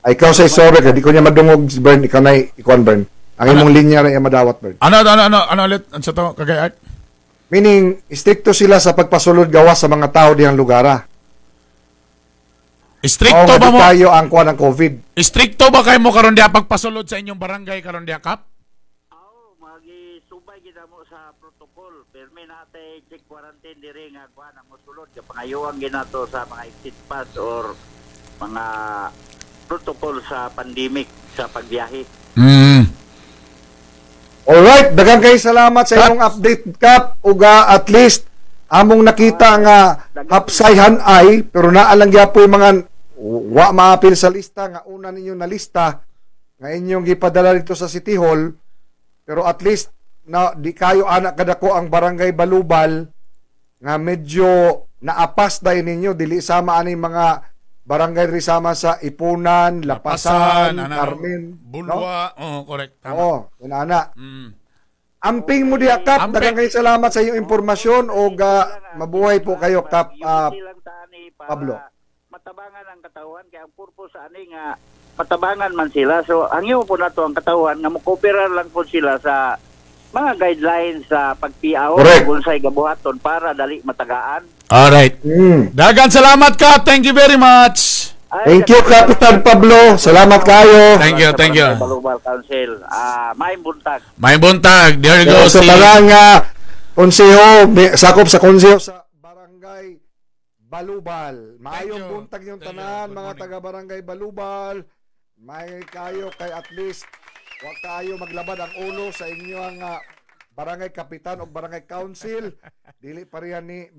Ay, ikaw say, sorry kay di ko niya madungog, Bern, ikaw na ikuan, Bern. Ang imong linya ra iya madawat, Bern. Ano, ano, ano, ano ulit? Ano sa to, Kagay Art? Meaning, strikto sila sa pagpasulod gawas sa mga tao diyang lugar, ah. Strikto Oo, nga ba di mo? kayo ang kuan ng COVID. Strikto ba kayo mo karon diha pagpasulod sa inyong barangay karon diha, Kap? Oo, magisubay gid mo sa protocol. Permi natay check quarantine diri nga kuan ang mosulod kay pangayuan ginato sa mga exit pass or mga protocol sa pandemic sa pagbiyahe. Alright, daghang kay salamat sa inyong update, Kap. Uga at least among nakita nga hapsayhan ay pero naa lang gyapon mga wa maapil sa lista nga una ninyo na lista nga inyong gipadala dito sa City Hall, pero at least na di kayo ana kadako ang Barangay Balubal nga medyo naapas dahil ninyo, dili sama ani mga barangay ri sama sa Iponan, Lapasan, ana, Carmen, no? Bulua, oh, correct. Tama. Oo, yun ana. Amping mo diha, Kap. Amping. Daghang kayo salamat sa iyong impormasyon o mabuhay po kayo, Kap Pablo. Matabangan ang katawhan kay ang purpose ani nga matabangan man sila. So hangyo po nato ang katawhan nga mokooperar lang po sila sa mga guidelines sa pagpiaw kung unsay gabuhaton para dali matagaan. Alright. Dagan salamat, Kap. Thank you very much. Thank you, Kapitan Pablo. Salamat kayo. Thank you, thank you. Balubal Council. Ah, maayong buntag. May buntag. There you go. So, Si tanang konseho, sakop sa konseho sa Barangay Balubal. Maayong buntag yung tanan, mga taga Barangay Balubal. May kayo kay at least wa kayo maglabad ang ulo sa inyong barangay kapitan o barangay council. Dili pareha ni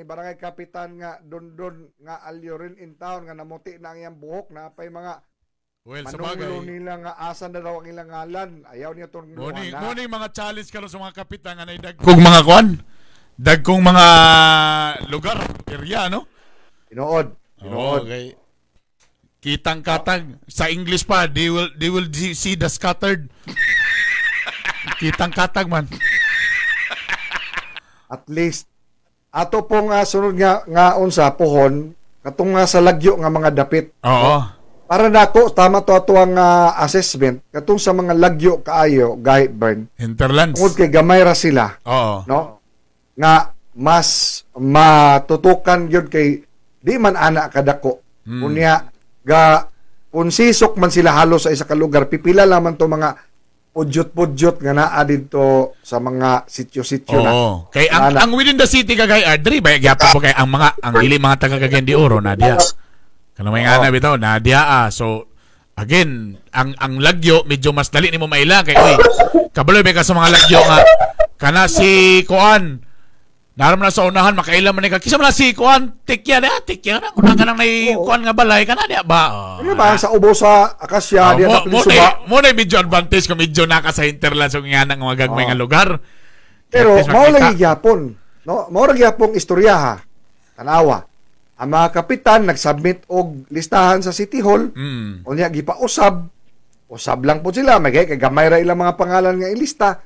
barangay kapitan nga dondon nga alyorin in town nga namuti na ang iyang buhok na pay mga Well, sa manunglo bagay. nila nga asa na daw ang ilang ngalan. Ayaw niya tong Muni mga challenge karon sa mga kapitan nga dagkong mga kwan. Dagkong mga lugar, area, no? Tinuod. Tinuod. Okay. Kitang katag sa English pa, they will see the scattered. Kitang katag man. At least ato pong sunod nga nga unsa pohon katong nga sa lagyo nga mga dapit. Para nako tama to ato ang assessment katong sa mga lagyo kaayo gahit, Bern. Hinterlands. Tungod kay gamay ra sila. No? Nga mas matutukan gyud kay di man ana kadako. Unya ga kung sisok man sila halos sa isa ka lugar, pipila lamang to mga pudyot-pudyot nga naa didto sa mga sityo-sityo na. Oo. Kay ang, Ana. ang within the city kagay Ardri, bay gyapon po kay ang mga ang dili mga taga Cagayan de Oro na diya. Kanang may nga na bitaw na diya ah. So again, ang lagyo medyo mas dali nimo maila kay uy, kabalo ba ka sa mga lagyo nga kana si kuan. Naram na sa unahan makaila man ni ka. Kisa man na si kuan tikya na tikya na una ka nang nay kuan nga balay ka na diya ba? Oh. Ano ba sa ubo sa Akasya Oh, diya mo, sa mo, Suba. na, mo na medyo advantage kung medyo naka sa hinterland sa nga nang mga gagmay nga lugar. Pero At least mao makita. lagi gyapon, no? Mao ra gyapong istorya ha. Tanawa. Ang mga kapitan nagsubmit og listahan sa City Hall. Unya gipausab. Usab lang po sila, may kay gamay ra ilang mga pangalan nga ilista.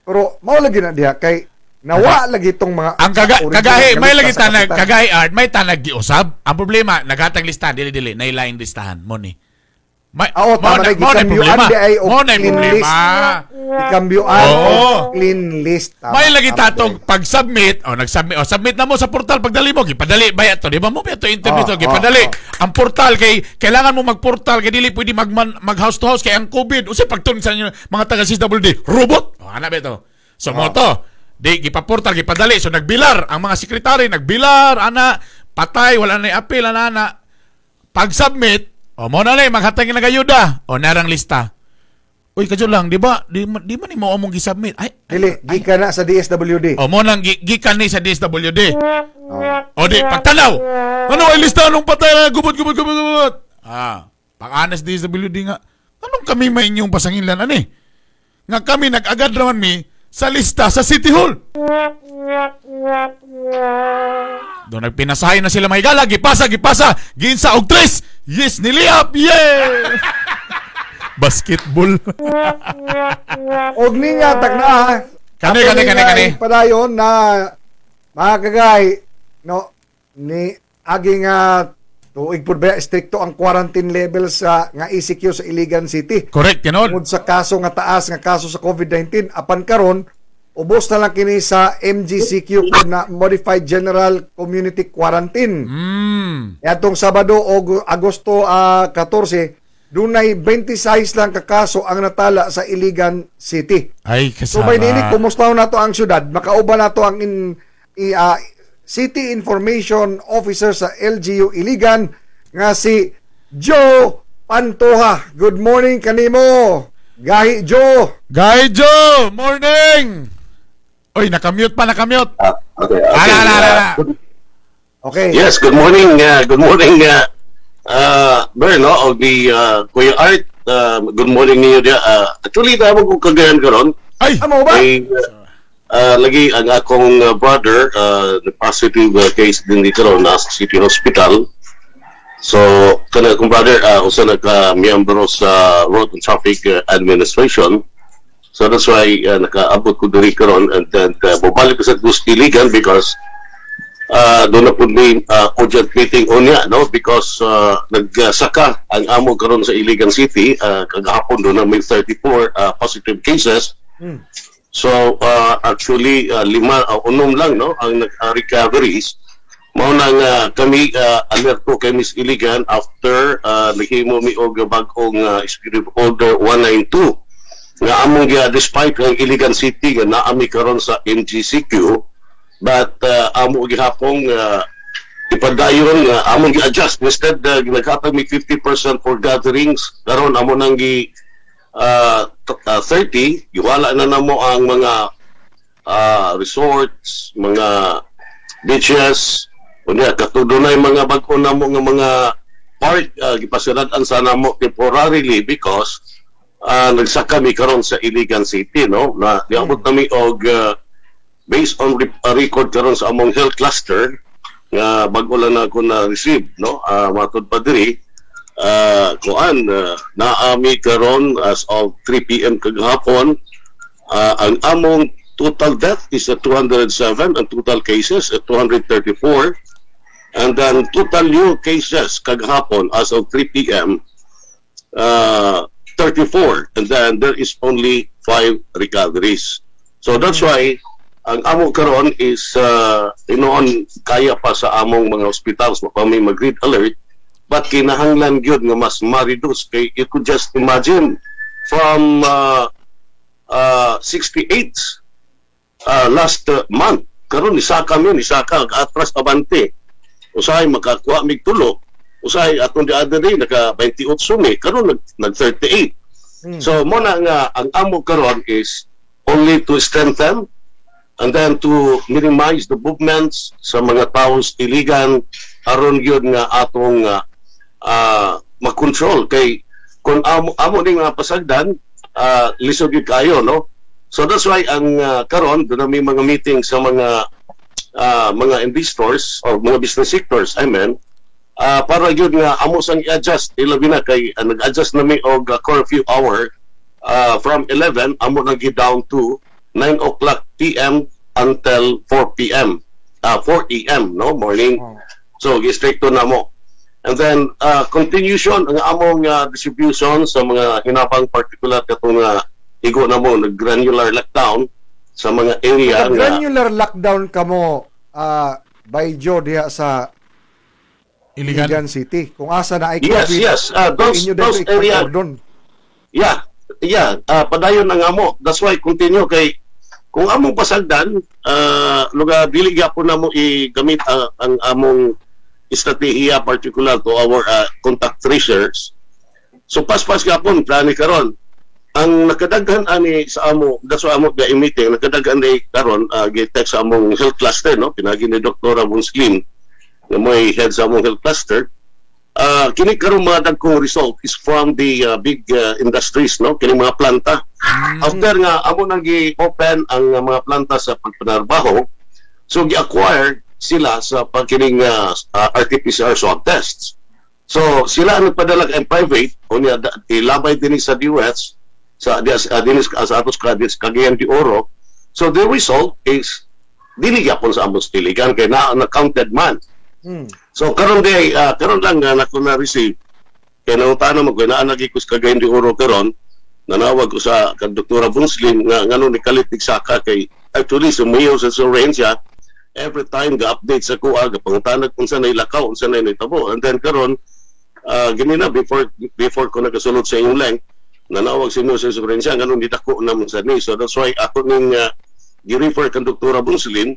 Pero mao lagi na diha kay nawa lagi tong mga Ang original kagahi, nga may lista lagi sa tanag, kapitan. kagahi art, may tanag giusab. Ang problema, naghatag listahan, dili dili, nailaing listahan mo ni. May, Ah, Oo, mo tama na, na, mo na gikambyuan problema. di ay og Mo na clean problema. list. Gikambyuan Oo. og clean list. Tama, May lagi tama, tatong pag-submit, oh nag-submit, oh submit na mo sa portal pagdali mo, gipadali ba to, di ba mo ba to interview Oh, to, gipadali. Ang portal kay kailangan mo magportal kay dili pwede magman mag house to house kay ang COVID. Unsay pagtun sa inyo mga taga CWD, robot. Oh, ana ba to? So mo to, di gipaportal gipadali. So nagbilar ang mga sekretary, nagbilar ana, patay wala na appeal ana ana. Pag-submit, oh mo na lang maghatag ng ayuda. O narang lista. Uy, kadyo lang, di ba? Di man ni mo among gisubmit. Ay, Dili, gikan na sa DSWD. O mo nang gikan ni sa DSWD. O di, pagtanaw. Ano ay lista nung patay na gubot gubot gubot gubot. Ah, pag-anas DSWD nga. Anong kami may inyong pasanginlan ani? Nga kami nag-agad raman mi sa lista sa City Hall. Doon nagpinasahay na sila mahigala, gipasa, gipasa, ginsa og tres. Yes, niliap, yeah! Basketball. Og niya tak na ha. Kani, Ato kani, ni kani, nga kani. Padayon na mga kagay no ni agi nga tuig pud ba stricto ang quarantine level sa nga ECQ sa Iligan City. Correct, tinuod. Tungod sa kaso nga taas nga kaso sa COVID-19 apan karon ubos na lang kini sa MGCQ pod na Modified General Community Quarantine. Atong Sabado og Agosto 14 dunay 26 lang ka kaso ang natala sa Iligan City. Ay, So kasara. by nini kumusta na to ang syudad, makauban na to ang City Information Officer sa LGU Iligan nga si Joe Pantoja. Good morning kanimo. Gahi Joe. Gahi Joe, morning. Oy, nakamute pa, nakamute. Okay, okay. Ala, ala, ala, ala. Okay. Yes, good morning. Good morning, Berno, of the Kuya Art. Good morning niyo diya. Actually, tawag ko kagayan karon. Ay! Amo ba? Ay, lagi ang akong brother, the positive case din dito ron, nasa City Hospital. So, kana akong brother, usa na ka miyembro sa Road and Traffic Administration. So that's why nakaabot ko diri karon and then bobalik ko sa Iligan because doon na po may urgent meeting unya, no, because nagsaka ang amo karon sa Iligan City kagahapon doon na may 34 positive cases. So actually lima unom lang no ang nag-recoveries. Mao na nga kami alerto kay Miss Iligan after nahimo mi og bag-ong Executive Order 192 nga among despite ang Iligan City nga naami karon sa MGCQ, but amo gihapong ipadayon nga among gi-adjust instead naghatag mi 50% for gatherings, karon amo nang gi 30. Giwala na namo ang mga resorts, mga beaches. Unya kato dunay mga bag-o namo nga mga park, gipasirad-an sa namo temporarily because nagsaka mi karon sa Iligan City, no, na niabot nami og based on record karon sa among health cluster nga bag-o lang na ako na receive, no, matud pa diri kuan naami karon as of 3 p.m. kagahapon, ang among total death is at 207, ang total cases at 234, and then total new cases kagahapon as of 3 p.m. 34, and then there is only 5 recoveries. So that's why ang amo karon is inoon kaya pa sa among mga hospitals mo kami mag-red alert, but kinahanglan gyud nga mas ma-reduce kay you could just imagine from 68 last month, karon nisaka mi, nisaka atras abante. Usahay makakuha mig tulo, usahay atong the other day naka 28 mi, karon nag 38. So mo na nga ang amo karon is only to strengthen And then to minimize the movements sa mga tao sa Iligan aron gyud nga atong makontrol kay kung amo ning mga pasagdan, lisod gyud kayo, no? So that's why ang karon doon may mga meeting sa mga investors or mga business sectors, I mean, para gyud nga amo sang i-adjust, ilabi na kay nag-adjust na mi og curfew hour from 11, amo na down to 9 o'clock PM until 4 PM, 4 AM, no, morning. So gi-stricto na mo. And then continuation ang among distribution sa mga hinabang, particular katong igo na mo nag-granular lockdown sa mga area nga Granular lockdown kamo by Joe diha sa Iligan, Iligan City. Kung asa na ay Yes, COVID, yes. inyo Those dito area ipag-cordon. Yeah, padayon ang amo. That's why continue kay kung among pasagdan, lugar dili gyapon na mo i-gamit ang among estratehiya, particular to our contact tracers. So paspas gyapon plani karon. Ang nakadaghan ani sa amo, that's why amo ga meeting, nakadaghan ni karon, gi-text sa among health cluster, no, pinagi ni Dr. Bunslin nga mo'y head sa among health cluster. Kini karon mga dagkong result is from the big industries, no, kini mga planta. After nga amo nang gi-open ang mga planta sa pagpanarbaho, so gi-acquire sila sa pagkining RT-PCR swab tests. So sila ang nagpadala kay private unya ilabay dinhi sa DOH sa dinhi sa atos ka Cagayan de Oro. So the result is dili gyapon sa among Iligan kay na counted man. So karon day karon lang nga nako na receive kay nangutana mo kay naa lagi ko sa Cagayan de Oro karon, nanawag ko sa kang Doktora Bunslin nga ngano ni kalit saka kay actually sumiyo sa Sorencia every time ga-update sa kuha, gapangutanag kung saan lakaw, unsa na nahitabo. And then karon gini na before ko nagasulod sa inyong length, nanawag si Mr. Sorencia ngano ni dako naman sa ni. So that's why ako ning gi-refer kang Doktora Bunslin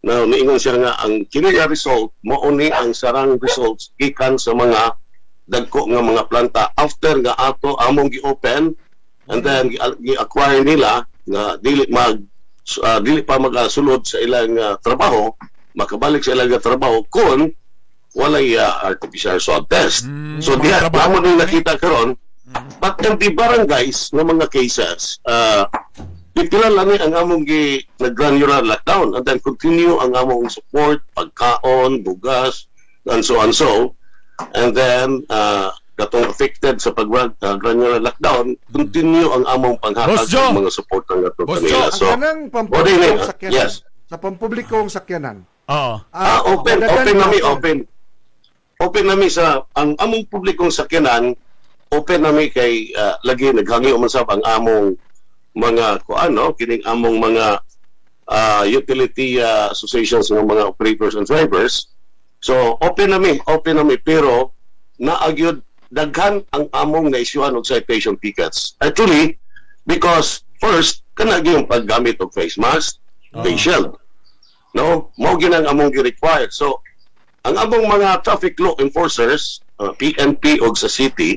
na niingon siya nga ang kini nga result mao ni ang sarang results gikan sa mga dagko nga mga planta after nga ato among gi-open and then gi-acquire nila nga dili pa magasulod sa ilang trabaho, makabalik sa ilang trabaho kung walay RT-PCR swab test. So diha mga trabaho amo ning nakita karon. But in the barangays nga mga cases, pipila lang ni ang among gi nag-granular lockdown and then continue ang among support, pagkaon, bugas, and so on. So and then katong affected sa pag granular lockdown, continue ang among panghatag Boss Joe! sa mga support ang ato Boss kanila. Joe! So Ang kanang o, di, pampublikong sakyanan. Yes. Sa pampublikong sakyanan. Oo. Ah, open, daghan open nami, gyapon. open. Open nami sa ang among publikong sakyanan, open nami kay lagi naghangyo man sab ang among mga kuan, no, kining among mga utility associations ng mga operators and drivers. So open nami pero naagyod daghan ang among na-issuehan og citation tickets. Actually, because first kana gyud yung paggamit og face mask, face shield. No, mao gyud ang among gi-required. So ang among mga traffic law enforcers, PNP og sa city,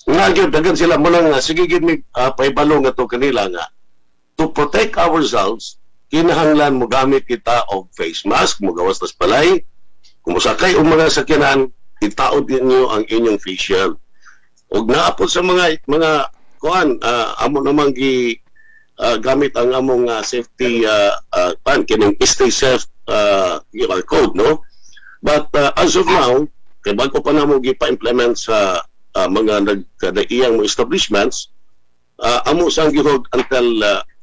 nga gyud daghan sila mo lang nga sige gyud mi paibalo nga to kanila nga to protect ourselves, kinahanglan mo gamit kita og face mask, mo gawas tas balay, kung mosakay og mga sakyanan, itaod ninyo ang inyong face shield. Og naa pod sa mga kuan, amo namang gi gamit ang among safety pan kining stay safe QR code, no? But as of now, kay bago pa namo gipa-implement sa mga nagkadaiyang mga establishments, amo sang gihog until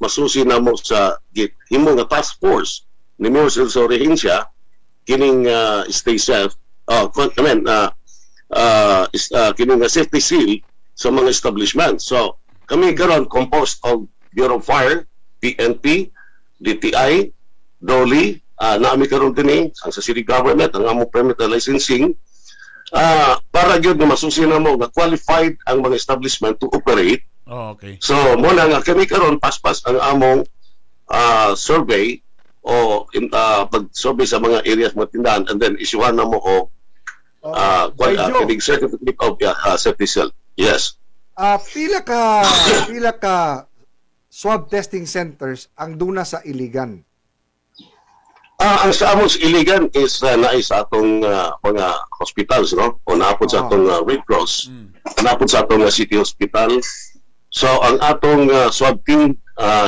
masusi namo sa himo nga task force ni Mayor Celso Regencia kining stay safe, I mean, kining nga safety seal sa mga establishment. So kami karon composed of Bureau of Fire, PNP, DTI, DOLE, naami karon dinhi ang sa city government, ang among permit and licensing, para gyud nga masusi namo nga qualified ang mga establishment to operate. Oh, okay. So mo na nga kami karon paspas ang among survey o in, pag-survey sa mga areas mga tindahan and then isyuhan na mo og By Joe. Kining certificate of safety seal. Yes. Pila ka swab testing centers ang duna sa Iligan? Ang sa among sa Iligan is naay sa atong mga hospitals, no? O naapod sa atong Red Cross, naapod sa atong City Hospital. So ang atong swab team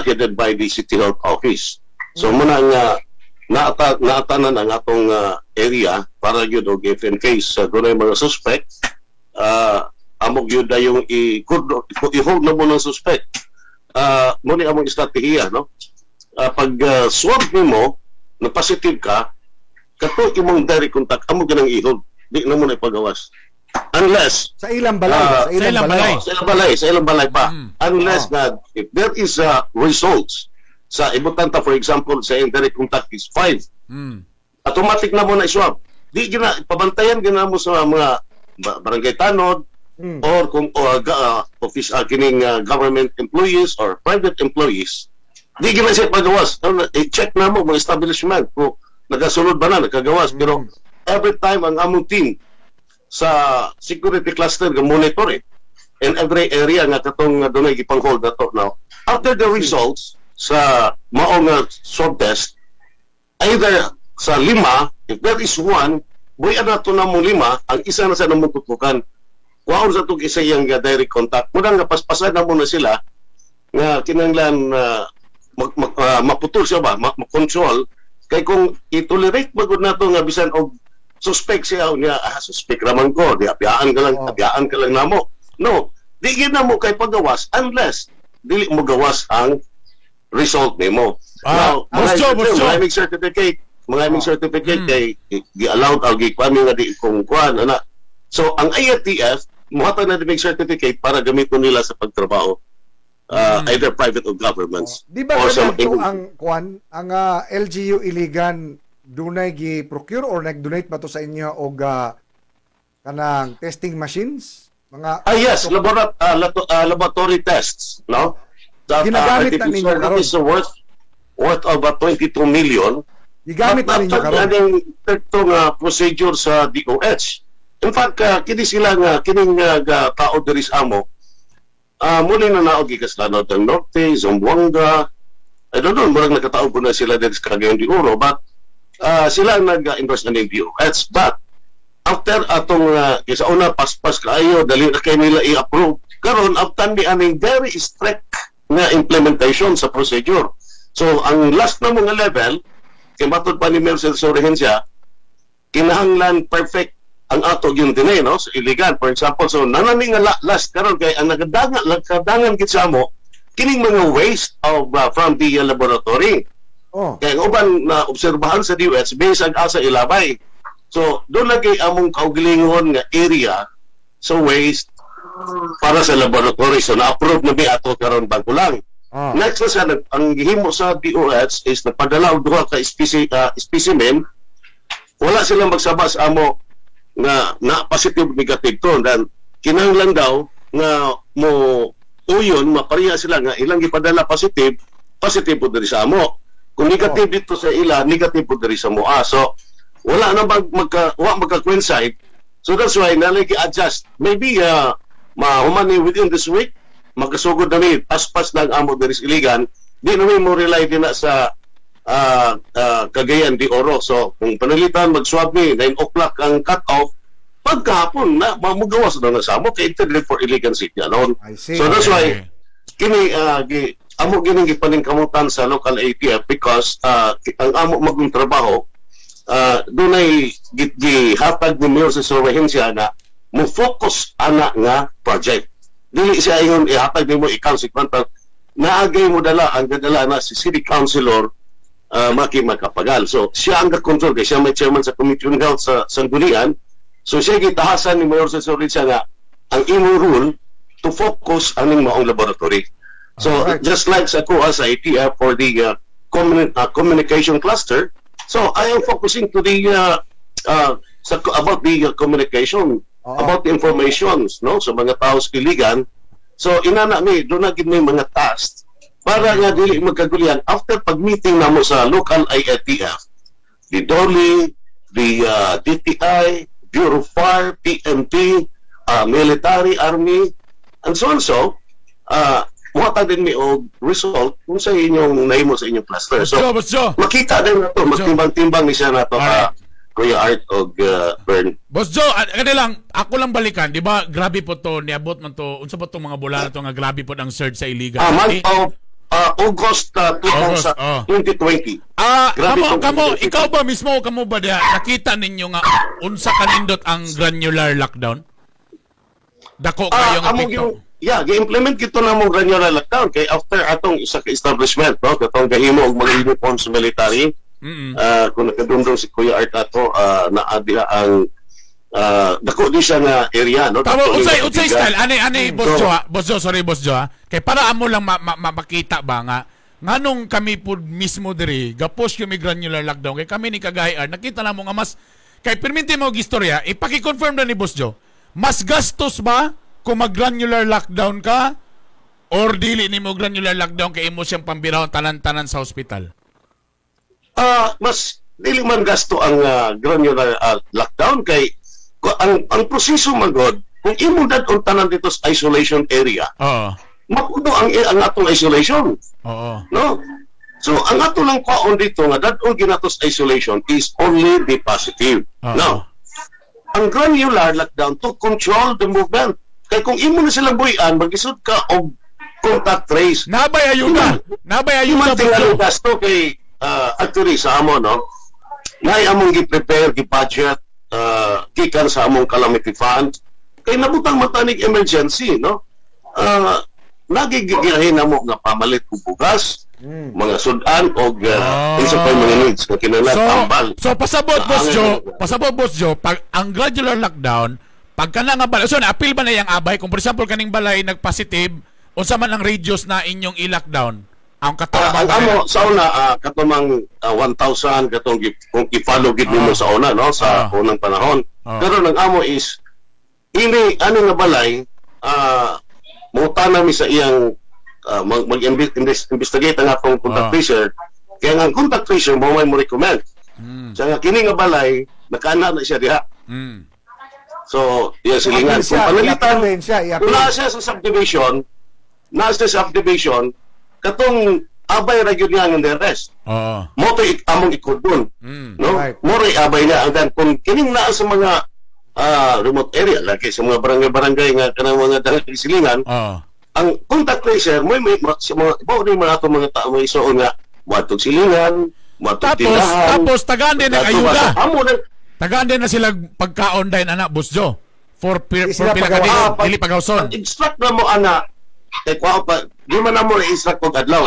headed by the City Health Office. So muna nga naatanan ang atong area para gyud og if in case dunay mga suspect, amo gyud dayong i-hold na mo ng suspect. Mo ni among estratehiya, no? Pag swab nimo na positive ka, kato imong direct contact amo ganang i-hold, di na mo na ipagawas. Unless Sa ilang balay, sa ilang balay. Sa ilang balay, sa ilang balay pa. Unless na if there is results sa ibutan ta, for example, sa iyang direct contact is 5, automatic na mo na i-swab. Di gina pabantayan gina mo sa mga barangay tanod or kung office kining government employees or private employees. Di gina siya pagawas. Ano, i-check na mo mga establishment kung nagasunod ba na nakagawas, pero every time ang among team sa security cluster ga monitor eh in every area nga katong dunay gipang-hold na to. Now, after the results sa mao nga swab test, either sa lima, if there is one, buhi na to na mo lima, ang isa na sa namong tutukan, kuhaon sa tug isa iyang direct contact mo nga paspasan na mo na sila nga kinahanglan maputol siya ba, ma-control, kay kung i-tolerate magud nato nga bisan og suspect siya niya, suspect raman ko, di apyaan ka lang, apyaan ka lang namo, no, di gyud na mo kay pagawas unless dili mo gawas ang result nimo. Now, Boss mga Joe, Boss Joe. Mga imong certificate kay gi-allowed og gi-kuan nga di kung kuan ana. So ang IATF muhatag na din certificate para gamiton nila sa pagtrabaho, either private or governments. Di ba Or sa kadto ang kuan, ang LGU Iligan dunay gi-procure or nag-donate ba to sa inyo og kanang testing machines? Mga Ah yes, laboratory tests, no? That, Ginagamit na ninyo artificial, that karon? is worth about 22 million. Gigamit na ninyo karon? Anong ito nga procedure sa DOH. In fact, kini sila nga kining ga tao diri sa amo. Muna na naog gikas Lanao del Norte, Zamboanga. I don't know, murag nakataog po na sila diri sa Cagayan de Oro, but sila ang nag-endorse na ng DOH. But after atong kaysa una paspas kaayo, dali na kay nila i-approve. Karon after ni aning very strict nga implementation sa procedure. So ang last na mga level kay matod pa ni Mayor Celso Regencia, kinahanglan perfect ang ato yung dinay, no, sa Iligan, for example. So nanani nga last karon kay ang nagadangan gid sa amo kining mga waste of from the laboratory. Kaya ang uban na obserbahan sa DOH based ang asa ilabay. So doon lagi among kaugalingon nga area sa waste para sa laboratory. So na-approve na mi ato karon bago lang. Next na siya, ang gihimo sa DOH is nagpadala og duha ka specimen. Wala silang magsaba sa amo nga na positive, negative to. Then kinahanglan daw nga mo uyon mapareha sila nga ilang gipadala positive, positive po diri sa amo. Kung negative dito sa ila, negative po diri sa moa. So wala na mag magka wa magka coincide. So that's why nalagi adjust. Maybe mahuman ni within this week, makasugod na mi paspas lang amo diri sa Iligan. Di na mi mo rely din na sa Cagayan de Oro. So kung panalitan mag-swab mi 9 o'clock ang cut off, pagkahapon na mamugawas na na sa amo kay intended for Iligan City alone. See. So that's why kini amo gining gipaningkamutan sa local ATF because ang amo magong trabaho, dunay gihatag ni Mayor sa Regencia na mo focus ana nga project. Dili siya ingon ihatag nimo ikaw si Kwantal, naagay mo dala ang gadala na si City Councilor Maki Macapagal. So siya ang control kay siya may chairman sa Committee on Health sa Sanggunian. So siya gitahasan ni Mayor sa Regencia nga ang imong rule to focus aning maong laboratory. So just like sa kuha sa ATF for the communication cluster, so I am focusing to the sa, about the communication, about the informations, no, sa mga tao sa Iligan. So inana mi, doon na gid may mga tasks para nga dili magkagulian after pag-meeting namo sa local IATF, the DOLE, the DTI, Bureau of Fire, PNP, military, army, and so on. So, muhatag din mi og result kung sa inyong nahimo sa inyong cluster. So, Boss Joe. Makita din nato, magtimbang-timbang ni siya nato ka Kuya Art og Bern. Boss Joe, kani lang, ako lang balikan, di ba? Grabe po to, niabot man to. Unsa ba tong mga bola na to nga grabe po ang surge sa illegal? Month Eh, of August August, oh. 2020. Kamo Grabe tong kamo 2020. ikaw ba mismo, kamo ba diha nakita ninyo nga unsa kanindot ang granular lockdown? Dako kayo nga Among epekto. yung, yeah, gi-implement gito na mong granular lockdown kay after atong isa ka establishment, no, katong gahimo og mga uniforms sa military. Kung nakadumdum si Kuya Art ato, naa diha ang dako di siya nga area, no? Tama, Dako ni unsay nga unsay tiga. style ani ani Boss So, Joe, ha? Boss Joe, sorry Boss Joe, ha? Kay para amo lang makita ba nga nganong kami pud mismo diri gapos yung may granular lockdown kay kami ni Kagayar nakita namo nga mas kay perminti mo og istorya, ipaki-confirm na ni Boss Joe, mas gastos ba kung mag-granular lockdown ka or dili nimo granular lockdown kay imo siyang pambirahon tanan-tanan sa hospital? Mas dili man gasto ang granular lockdown kay ang proseso magod kung imo dadon tanan dito sa isolation area. Mapuno ang atong isolation. No? So ang ato lang kwaon dito nga dadon ginatos isolation is only the positive. Now, ang granular lockdown to control the movement. Kay kung imo na silang buhian, magisod ka og contact trace. Nabay ayuda. Nabay ayuda. Man tingalong gasto kay actually sa amo, no. Nay among gi-prepare, gi-budget gikan sa among calamity fund kay nabutang matanig emergency, no. Nagigigihin na mo nga pamalit og bugas, mga sudan og unsa pa yung mga needs nga kinahanglan So, tambal. so pasabot Boss Ang- Joe, pasabot Boss Joe, pag ang gradual lockdown, pagka na nga balay, so na-appeal ba na yung abay? Kung for example kaning balay nag-positive, unsa man ang radius na inyong i-lockdown? Ang katong Ang amo sa una katumang 1,000 katong kung i-follow gid nimo sa una, no, sa unang panahon. Pero ang amo is ini ano nga balay muta mi sa iyang mag-investigate ang akong contact tracer kaya nga ang contact tracer mo may mo recommend. Sa nga kini nga balay nakaana na siya diha. So, iya silingan. Appeal siya, Kung pananglitan, i-appeal din siya, i-appeal. kung naa siya sa subdivision, naa siya sa subdivision, katong abay ra gyud niya ang the rest. Mo to among ikudon. No? Mo ray abay niya. And then kung kining naa sa mga remote area lagi sa mga barangay-barangay nga kanang mga dahil silingan, ang contact tracer mo may sa mga mo ni mga ato mga tao may isuon nga moadtog silingan, moadtog Tapos, tindahan. tapos tagaan din ang moadto ba ayuda. sa- Amo na Tagaan din na sila pagkaon din anak Boss Joe. For pila ka days, dili pagawson. Instruct na mo ana kay kuha pa di man namo na-instruct og adlaw.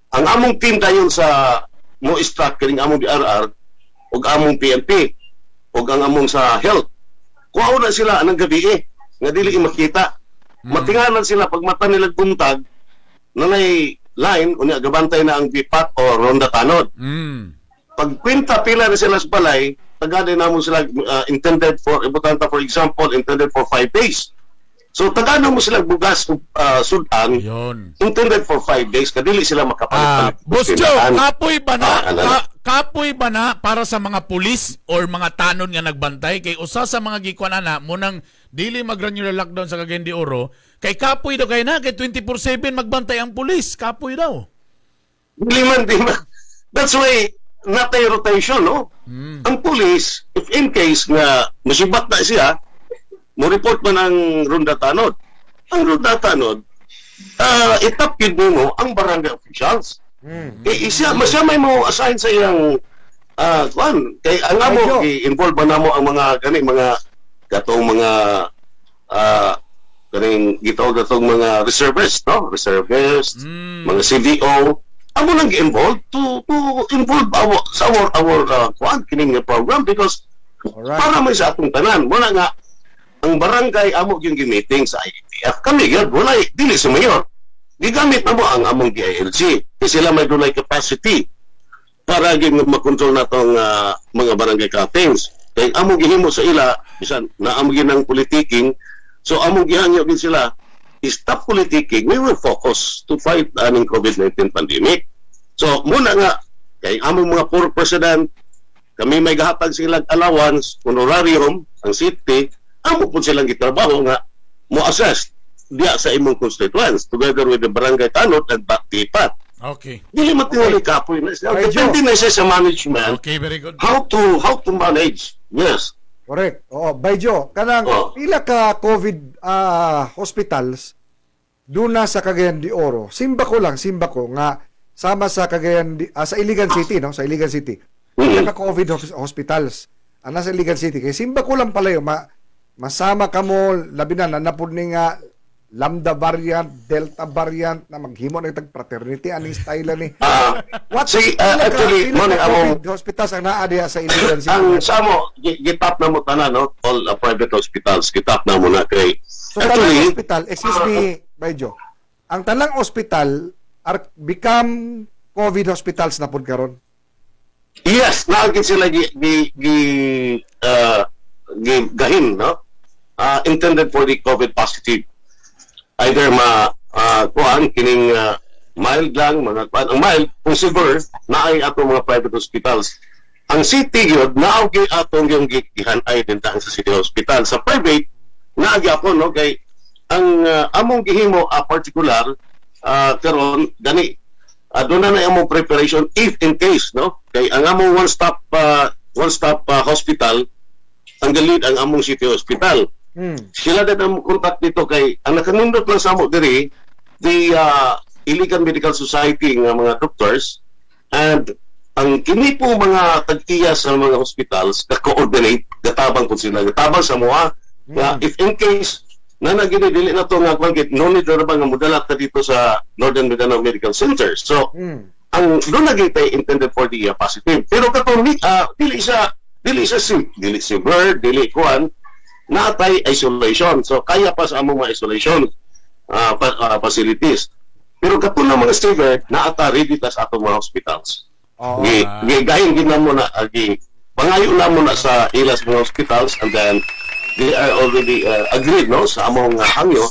Ang among team dayon sa mo instruct kining among DRR ug among PNP ug ang among sa health. Kuha na sila anang gabi eh nga dili makita. Matingalan sila pag mata nila buntag na may line unya gabantay na ang bipat o ronda tanod. Pag kwenta pila na sila sa balay, tagadi na mo sila intended for ibutanta for example intended for 5 days. So tagano mo sila bugas sudan intended for 5 days kadili sila makapalit. Boss Joe, kapoy ba na? Ano? Kapoy ba na para sa mga pulis or mga tanon nga nagbantay kay usa sa mga gikuan ana munang dili mag-granular lockdown sa Cagayan de Oro kay kapoy daw kay na kay 24/7 magbantay ang pulis, kapoy daw. Dili man, di man. That's why natay rotation, no? Ang police, if in case nga musibat na siya, mo report man ang ronda tanod. Ang ronda tanod, itap yun mo ang barangay officials. Eh, siya, siya may mo assign sa iyang kuan. Kay ang amo, i-involve ba namo ang mga kani mga katong mga kaning gitawag katong mga reservists, no? Reservists, mga CDO, amo nang gi-involve to involve our sa our kuan kining nga program because para may sa atong tanan. Wala nga ang barangay amo yung gi-meeting sa IATF. Kami gyud wala dili sa mayor. Gigamit na mo ang among DILG kasi sila may dunay capacity para gyud nga makontrol na tong mga barangay captains. Kay among gihimo sa ila bisan na amo gyud ang politiking, so among gihangyo gyud sila stop politicking, we will focus to fight aning COVID-19 pandemic. So muna nga kay among mga poor president kami may gahatag silang allowance, honorarium ang city, amo po silang gitrabaho nga mo assess diya sa imong constituents together with the barangay tanod and tipat. Dili man tingali kapoy na siya. Okay, Depende Joe. Na siya sa management. Okay, very good. How to manage. Yes. Correct. Oo, Bayjo, kanang pila ka COVID hospitals doon na sa Cagayan de Oro. Simba ko lang, simba ko nga sama sa Cagayan de, sa Iligan City, no? Sa Iligan City. Pila ka COVID hospitals ang nasa Iligan City. Kay simba ko lang pala yun, masama ka mo, labi na nanapod ni nga Lambda variant, Delta variant, na maghimo na itag fraternity, aning style ni. What? See, Pila actually, pila mo ka ni among COVID hospitals ang naa diha sa Iligan City? Ang sa mo gitap na mo tanan, no, all private hospitals gitap na mo na kay So tanang actually hospital, excuse me, Bayjo. Ang tanang hospital are become COVID hospitals na pud karon. Yes, naagin sila gi gi gi, gi gahin, no? Intended for the COVID positive. Either ma kuan kining mild lang mga kuan, ang mild kung severe naay ato mga private hospitals. Ang city gyud naa gyud atong yung gihan ay din sa city hospital. Sa private naa gyapon, no, kay ang among gihimo a particular karon gani doon na na among preparation if in case, no, kay ang among one stop hospital ang galid ang among city hospital. Sila din ang contact dito kay ang nakanindot lang sa amo diri the Iligan Medical Society nga mga doctors and ang kini po mga tagtiya sa mga hospitals ka-coordinate, gatabang po sila, gatabang sa moa nga if in case na nagini dili na to nga kwan no need na ba nga modala ta dito sa Northern Mindanao Medical Center. So ang doon na gyud intended for the positive, pero katong dili siya si dili severe, dili kuan, naatay isolation. So kaya pa sa among mga isolation facilities, pero katong na mga severe naata ready ta sa atong mga hospitals. Gi gi gahin gid na mo na, gi pangayo na mo na sa ilas mga hospitals and then they are already agreed, no, sa among hangyo.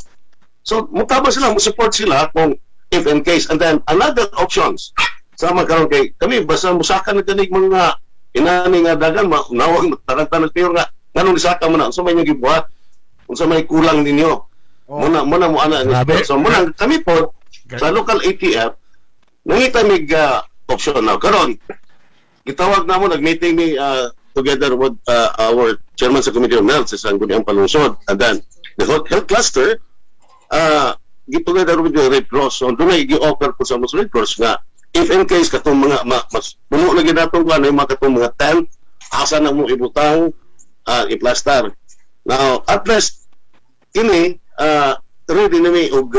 So mutabang sila, mo support sila kung if in case. And then another options sama karon kay kami basta musaka na ganig mga inani nga dagan nawang taranta ng pero nga nganong nisaka mo na, unsa may inyong gibuhat, unsa may kulang ninyo, muna muna mo ana. Grabe. So muna kami po sa local ATF nangita mig option na karon gitawag na mo, nag-meeting ni together with our chairman sa Committee on Health sa Sangguniang Panlungsod and then the health cluster get together with the Red Cross. So doon ay gi-offer po sa mga Red Cross nga if in case katong mga mas puno na gid natong kuan ay mga katong mga tent, asa na mo ibutang, i-plaster. Now at least kini ready na mi og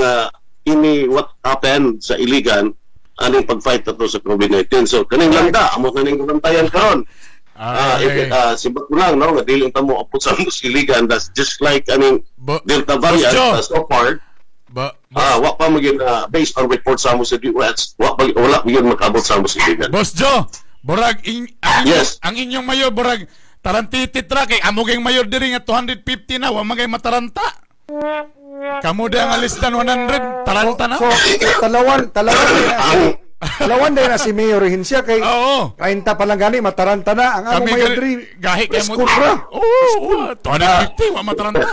ini what happened sa Iligan aning pag-fight na to sa COVID-19. So kaning lambda amo kaning bantayan karon. Ah, if sibat ko lang, no, nga dili unta mo apot sa amos Iligan. That's just like aning Delta variant. Boss Joe. So far Ba, wa pa magyud based on report sa amo sa US, wa pa, wala magyud makaabot sa amo sa Iligan. Boss Joe, burag ang, ang inyong mayor burag tarantitit ra kay amo kay mayor diri nga 250 na wa magay mataranta. Kamo da nga less than 100 taranta na. So, talawan din na si Mayor Regencia kay 30 pa lang gani mataranta na ang among Kami mayor diri. gahi kay mo. School ra. Oo, 250 wa mataranta.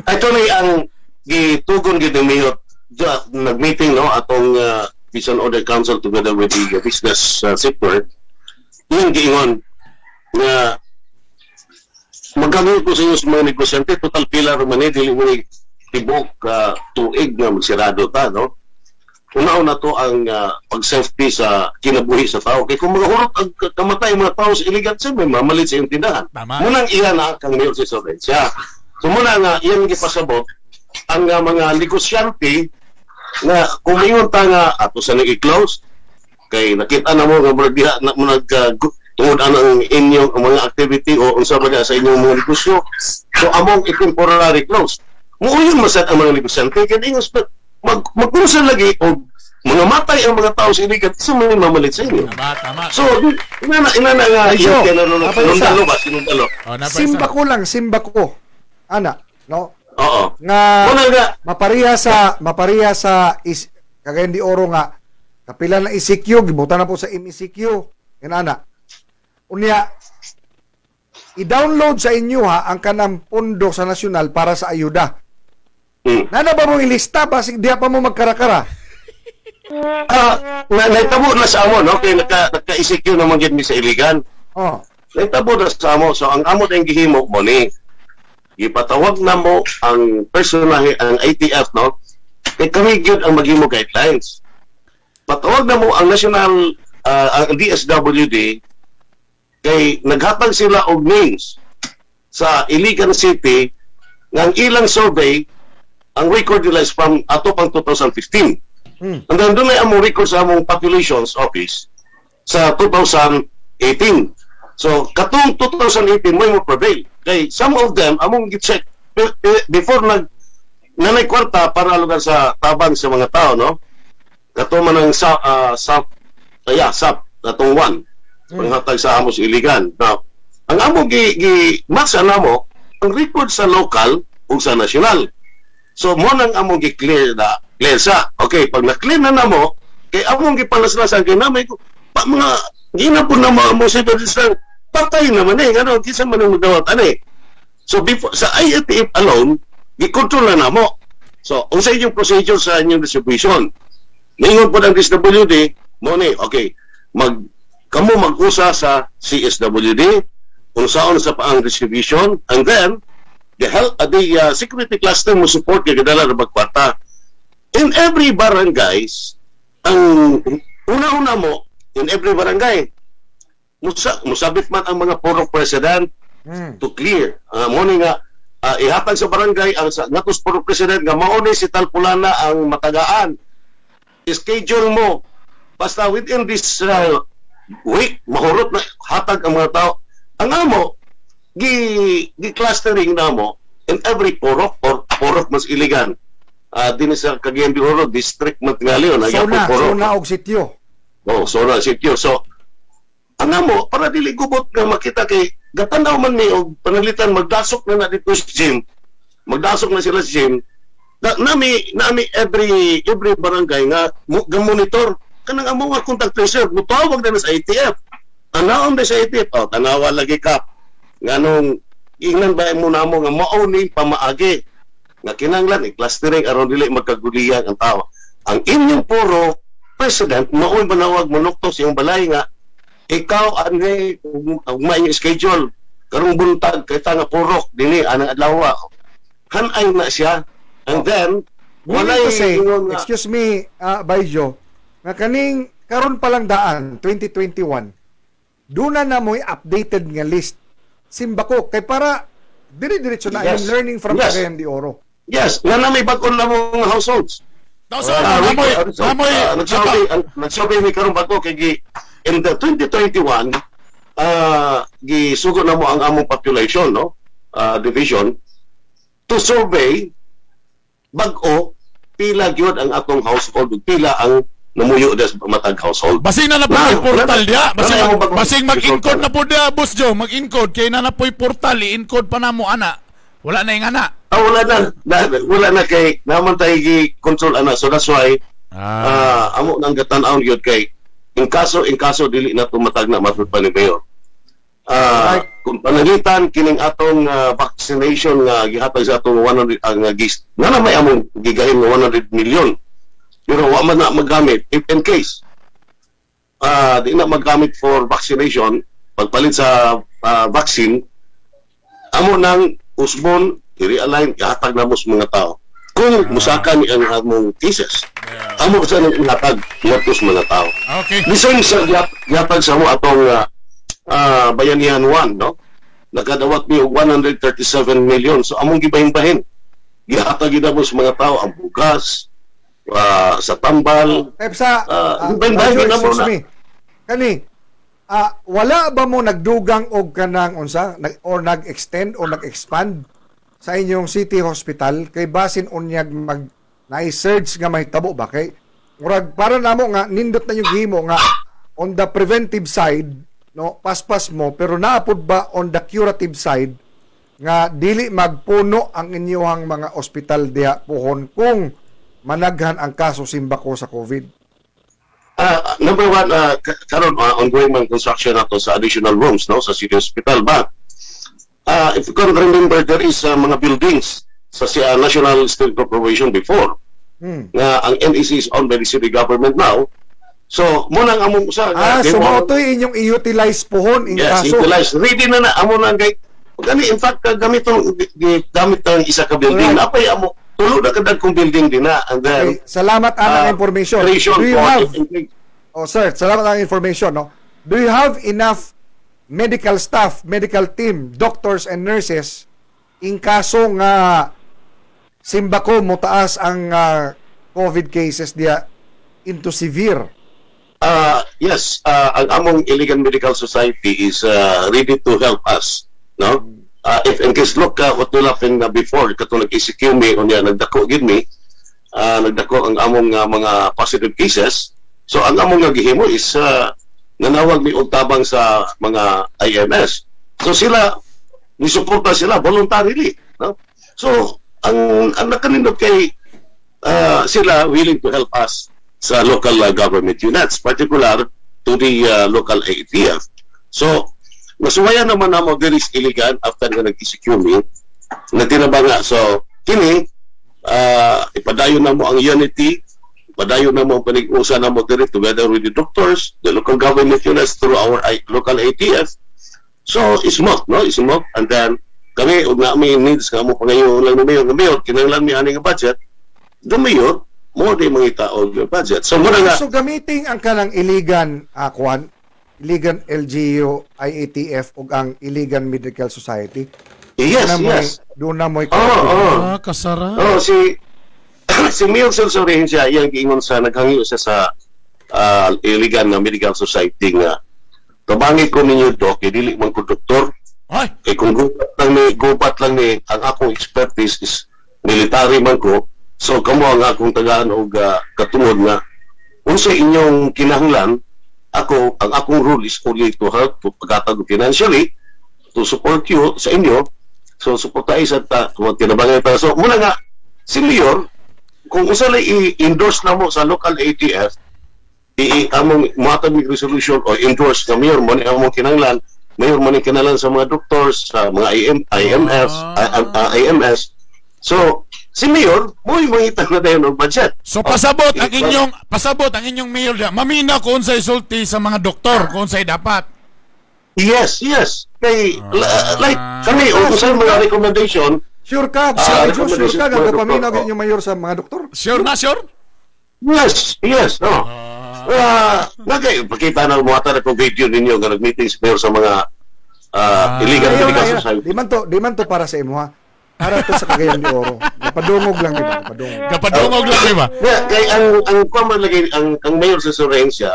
Actually, ang gitugon gid ni Mayor, nag-meeting, no, atong Vision Order Council together with the business sector, yung giingon nga magagawin ko sa inyo sa mga negosyante, total pila raman eh, dili mo ni tibok tuig nga magsirado ta, no? Una-una to ang pag-safety sa kinabuhi sa tao. Kaya kung mga hurot ang kamatay mga tao sa illegal sa may mamalit sa iyong tindahan. Tama. Munang iya na kang mayor sa Soverencia. So muna nga iyan gipasabot ang mga negosyante na kung mayon ta nga ato sa nag-close kay nakita na mo nga murag diha na mo nag tungod ang inyong mga activity o unsa man sa inyong mga negosyo, so among i-temporary close mo uyon masad ang mga negosyante kay ingos mag magkusa lagi og mga matay ang mga tao sa iligan sa mga mamalit sa inyo. Tama, tama. So ina na nga Ay, yung Joe, kinanunod napay isa. sinundalo ba, sinundalo. Oh, Simba ko lang, simba ko. Ana, no? Oo. Nga Muna nga mapareha sa is Cagayan de Oro nga kapila na ECQ gibutan na po sa MECQ inana. Unya i-download sa inyo ha ang kanang pondo sa nasyonal para sa ayuda. Nana ba mo ilista basig diha pa mo magkarakara? Ah, na nahitabo na sa amo, no? Kay naka-ECQ naman gid mi sa Iligan. Nahitabo na sa amo. So ang amo tayong gihimo mo ni gipatawag na mo ang personahe ang ITF, no? Kay kami gyud ang maghimo guidelines. Patawag na mo ang national ang DSWD kay naghatag sila og names sa Iligan City nga ang ilang survey, ang record nila is from ato pang 2015. And then doon ay among record sa among populations office sa 2018. So, katong 2018 mo prevail. Kay some of them, among gi-check before nag nanay kwarta para lugar sa tabang sa mga tao, no? Kato man ang sa yeah, SAP, katong one. Panghatag sa amo sa Iligan. Now, ang amo gi match namo ang record sa local ug sa national. So mo nang among gi-clear na clear sa. Okay, pag na-clear na namo, kay among gipalaslasan kay namay ko pa mga ginapon na mga mo sa patay naman eh, ngano kinsa man ang magdawat ani. So before sa IATF alone, gi-control na namo. So unsa inyong procedure sa inyong distribution? Ningon po ng DSWD, mo ni, okay, mag kamo mag-usa sa CSWD, unsaon sa paang distribution, and then the health the security cluster mo support kay gadala ra kwarta. In every barangays, ang una-una mo in every barangay, musabit man ang mga purok president to clear. Mo ni nga ihatag sa barangay ang sa ngatos purok president nga mao ni si Talpulana ang matagaan. Schedule mo basta within this week mahurot na hatag ang mga tao. Ang amo gi gi clustering na mo in every purok or purok mas Iligan. Dinhi sa Cagayan de Oro district man tingali na Zona, purok. Zona og sitio. Oh, zona sitio. So ang amo para dili gubot nga makita kay gatanaw man ni og pananglitan magdasok na na dito sa gym. Magdasok na sila sa gym. Nami every barangay nga monitor kanang amo nga contact tracer mutawag na sa ITF. Tanawon na sa ITF. Oh, tanawa lagi ka. Nganong ingnan ba mo namo nga mao ni pamaagi nga kinahanglan i-clustering aron dili magkaguliyan ang tao. Ang inyong puro president mao'y manawag monukto sa iyong balay nga ikaw ani ugma inyong schedule karong buntag kay ta nga purok dinhi anang adlaw. Hanay na siya and then Meaning walay to say, ingon nga excuse me, Bayo, nga kaning karon pa lang daan 2021, duna na mo'y updated nga list. Simbako kay para dire-diretso na Yes. yung learning from Cagayan de Oro. Yes, nga na may bag-on na mong households. Nagsurvey mi karon bago kay in the 2021 gisugo na mo ang among population, no? Division to survey bag-o pila gyud ang atong household ug pila ang namuyo des matag household. Basing na na po Now, portal diya. Basing, na na bagong basing mag-encode na po diya, Boss Joe. Mag-encode. Kay na na po'y portal. I-encode pa na mo, ana. Wala na yung ana. Ah, wala na. Wala na kay naman tayo gi-control ana. So that's why amo nang gatan-aon gyud kay in kaso dili na tumatag na matud pa ni Mayor. Kung pananglitan kining atong vaccination nga gihatag sa atong 100 ang gis nga na may among gigahin nga 100 million. Pero wa man na magamit if in case di na magamit for vaccination pagpalit sa vaccine amo nang usbon i-realign ihatag na mo sa mga tao. Kung musaka ni ang among cases, amo sa nang ihatag ngadto sa mga tao. Okay. Bisan sa gihatag sa amo atong Bayanihan 1, no? Nakadawat mi og 137 million. So among gibahin-bahin. Gihatag gid mo sa mga tao ang bugas, sa tambal. Sa gibahin-bahin Bayo, gid namo excuse na. me. Kani wala ba mo nagdugang og kanang unsa or nag-extend o nag-expand sa inyong city hospital kay basin unyag mag na-surge nga mahitabo ba kay murag para namo nga nindot na yung gihimo nga on the preventive side, no, paspas mo, pero naapod ba on the curative side nga dili magpuno ang inyong mga ospital diha pohon kung managhan ang kaso simbako sa COVID? Number one, karon ongoing man construction nato sa additional rooms, no, sa city hospital. But if you can remember, there is mga buildings sa National Steel Corporation before nga ang NEC is owned by the city government now. So mo nang among usa Ah, so mao to'y inyong i-utilize pohon in Yes, kaso. utilize. Ready na na amo na kay gani, in fact gamiton gamit ang isa ka building. Napay amo tulo na kadag kong building din na and then Okay, salamat anang information. creation Do you for have Oh sir, salamat ang information, no. Do you have enough medical staff, medical team, doctors and nurses in kaso nga simbako mo taas ang COVID cases diya into severe? Yes, ang among Iligan Medical Society is ready to help us, no? If in case, look, what will happen na before katong nag-ECQ mi unya nagdako gid mi, nagdako ang among mga positive cases. So ang among nga gihimo is nanawag mi og tabang sa mga IMS. So sila nisuporta sila voluntarily, no? So ang nakanindot kay sila willing to help us sa local government units, particular to the local ATF. So, nasuwayan naman namo diri sa Iligan after nga nag-ECQ mi, natinaba nga. So, kini, ipadayon na mo ang unity, ipadayon na mo ang panig-usa na mo diri together with the doctors, the local government units through our local ATF. So, smooth, no? Smooth. And then, kami, ug na mi needs nga mo pangayo lang ni Mayor, nga Mayor, kinahanglan mi ani nga budget, the Mayor, mo di mangita og budget. So, muna nga, So gamitin ang kanang Iligan kuan, Iligan LGU IATF ug ang Iligan Medical Society. Yes, Doon na mo'y- yes. Doon na mo'y Oo. Ah, kasara. Oh, si si Mayor Celso Regencia iyang giingon sa naghangyo siya sa Iligan na Medical Society nga tabangi ko ninyo, doc, kay dili man ko doktor. Ay. Kay kung gubat lang ni ang akong expertise is military man ko. So kamo ang akong tagaan og katungod nga unsa inyong kinahanglan, ako ang akong role is only to help, to paghatag og financially to support you sa inyo. So suportahi sa ta kung tinabangay ta. So muna nga si Mayor kung usa lang i-endorse na mo sa local ATF, i among muhatag mig resolution o endorse nga, "Mayor, mo ni among kinahanglan, Mayor, mo ni kinahanglan sa mga doctors, sa mga IM, IMS, IMS." So si Mayor mo'y mangita na dayon og budget. So pasabot ang inyong mayor diya. Mamina kung unsay sulti sa mga doktor, kung unsay dapat. Yes. Kay like kami o kung sa mga recommendation. Sure ka, Ah, sure, sure recommendation ka sa mga nga paminaw doktor. inyong mayor sa mga doktor. Sure na, sure? Yes, no. Nagay pakita na muhatag ako video ninyo nga nag-meeting si Mayor sa mga Iligan Ayaw na, Medical ayaw na. Society. Di man to para sa imo ha. Para to sa Cagayan de Oro. Napadungog lang, di ba? Napadungog. Kapadungog lang, di ba? Yeah, kay ang kuwan man lagi ang Mayor sa Sorencia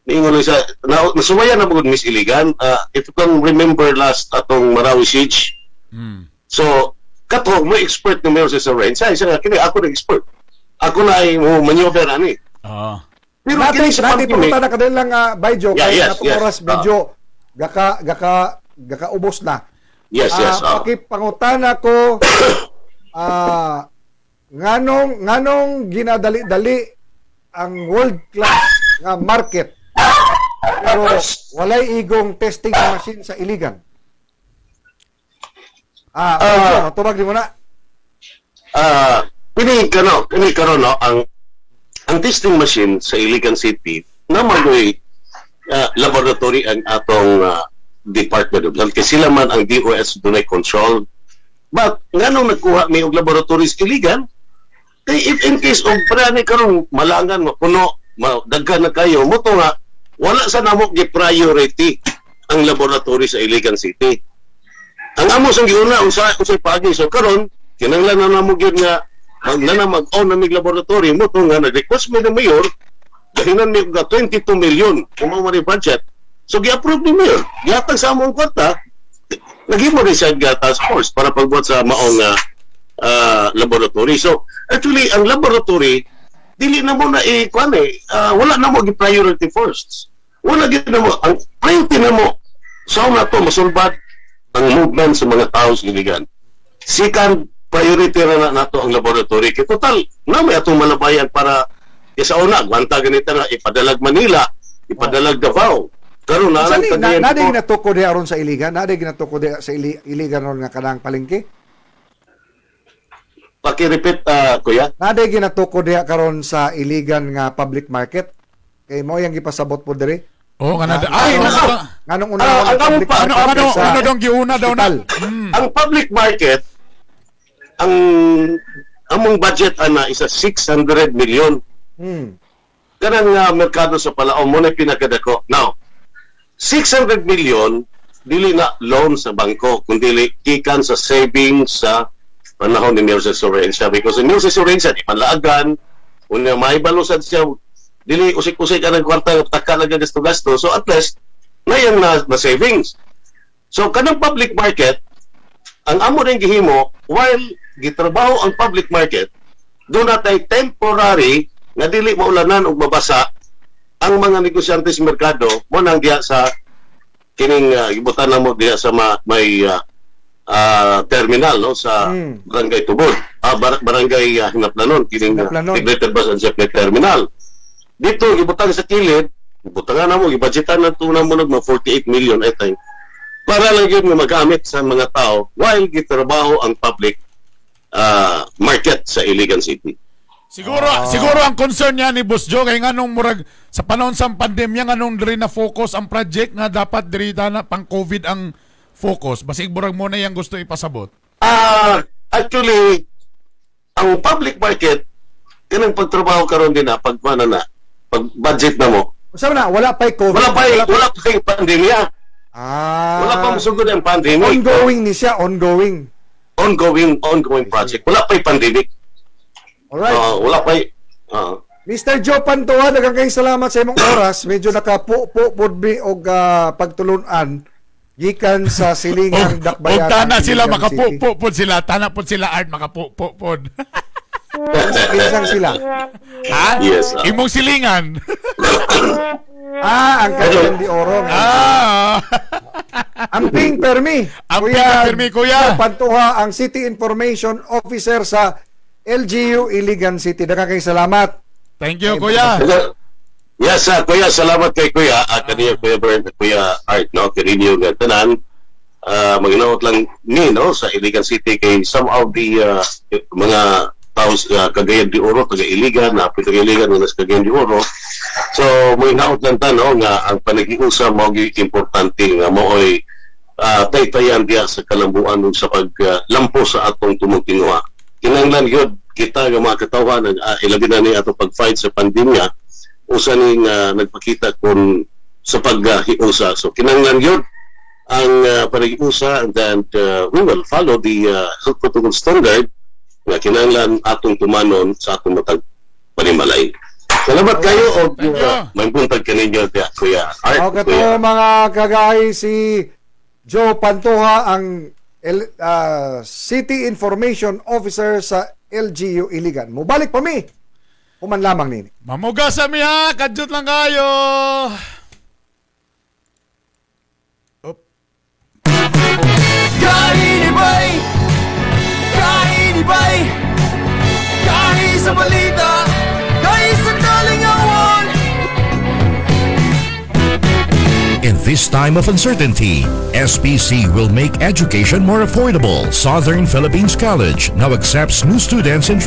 niingon lang siya na, nasuwayan na magud Miss Iligan. If you can remember last atong Marawi siege. So kato mo expert ni Mayor sa Sorencia siya nga kini ako na expert. Ako na ay mo maneuver ani. Pero Natin, kini sa natin pandemic, pangutana na kadali lang, Bayo, Yeah, kay atong oras medyo gaka ubos na. Yes. Pakipangutana ko nganong ginadali-dali ang world class nga market pero walay igong testing machine sa Iligan? Bayo, tubag di mo na. Kini kano, kini karon, no, ang testing machine sa Iligan City na magoy laboratory ang atong Department of Health kasi sila man ang DOS dunay control. But nganong nagkuha mi og laboratories Iligan? Kay if in case og ni karon malangan, mapuno, daghan na kayo mo to nga wala sa namo gi priority ang laboratory sa Iligan City. Ang amo sang giuna unsa unsay paagi. So karon kinahanglan na namo gyud nga mag na mag-on na mig laboratory mo to nga nag-request mi ng mayor gahinan mi og 22 million kung mao man ni budget. So gi-approve ni mayor, gihatag sa among kwarta, naghimo rin siya nga task force para pagbuhat sa maong laboratory. So actually ang laboratory dili na mo na i kuan eh, wala na mo gi priority first. Wala gyud na mo ang priority na mo sa una to masulbad ang movement sa mga tao sa Iligan. Second priority na, na nato ang laboratory. Kay total, na may atong malabayan para sa una, gwanta ganito na ipadalag Manila, ipadalag Davao. Karon na Sa lang ni na Cagayan na de Oro. ginatuko di aron sa Iligan, na di ginatuko di sa Iligan ron nga kanang palengke. Paki-repeat, kuya. Naa day ginatukod diha karon sa Iligan nga public market? Kay mao yang gipasabot po diri. Oh, nga na ay, ano, nganong una Ah, ang public ano, market ano, sa ano dong giuna daw na? hospital? Ang public market, ang among budget ana isa 600 million. Kanang merkado sa Palaong mao na pinakadako. Now, 600 million dili na loan sa bangko kundi gikan sa savings sa panahon ni Mayor Sorensia, because ni Mayor Sorensia di panlaagan unya mahibalo sad siya, dili usik-usik ang kwarta, taka lang gasto-gasto. So at least nayang na savings. So kanang public market, ang amo rin gihimo while gitrabaho ang public market, duna tay temporary nga dili maulanan ug mabasa ang mga negosyante sa merkado mo nang diha sa kining gibutan na mo diha sa may terminal, no, sa Barangay Tubod, barangay Hinaplanon, kining Hinaplanon. Integrated Bus and Jeepney Terminal. Dito gibutang sa kilid, gibutangan na mo, gibudgetan na to na mo nag mga 48 million, I think, para lang yun nga magamit sa mga tao while gitrabaho ang public market sa Iligan City. Siguro siguro ang concern niya ni Boss Joe kay nganong murag sa panahon sa pandemya, nganong diri na focus ang project nga dapat diri na pang COVID ang focus. Basig murag mo na yang gusto ipasabot. Ah, actually, ang public market kanang pagtrabaho karon din na pag ano na pag budget na mo. Unsa man na, wala pa'y COVID. Wala pa pandemya. Ah. Wala pa musugod ang pandemic. Ongoing ni siya, ongoing. Ongoing, ongoing project. Wala pa pandemic. Alright. Wala pa. Mr. Joe Pantoja, daghang kayong salamat sa imong oras. Medyo nakapu-pu pud mi og pagtulunan gikan sa silingang Dakbayan. Og tana ng sila Iligan City. makapupo pod sila, tana pod sila art makapupo pod. Kinsang sila? Ha? Yes. Imong silingan. Ah, ang Cagayan de Oro. Ah. Amping permi. Amping permi, kuya. Joe Pantoja, ang City Information Officer sa LGU Iligan City. Daghang kayong salamat. Thank you, kuya. Yes, kuya, salamat kay kuya. Kaniya, Kuya Bern, Kuya Art, no? Kaninyo nga tanan. Maginaot lang ni, no, sa Iligan City kay some of the mga tao sa Cagayan de Oro, taga Iligan, na taga Iligan, nga nasa Cagayan de Oro. So, maginaot lang ta, no, nga ang panag-iusa mao gyud importante nga mao'y taytayan diya sa kalambuan ug sa paglampo sa atong tumong tinguha. Kinahanglan gyud kita nga mga katawhan, ilabi na ni ato pag-fight sa pandemya, usa ning nagpakita kung sa paghiusa. So kinahanglan gyud ang panag-iusa, and then we will follow the health protocol standard nga kinahanglan atong tumanon sa atong matag panimalay. Salamat kayo og may buntag kaninyo diya, Kuya Art. Okay to Kuya. Mga kagay, si Joe Pantoja, ang City Information Officer sa LGU Iligan. Mubalik pa mi. Human lamang nini. Mamuga sa mi ha, kadyot lang kayo. Kainibay! Kainibay! Kahi sa balita! Kahi sa kalingawan! In this time of uncertainty, SPC will make education more affordable. Southern Philippines College now accepts new students in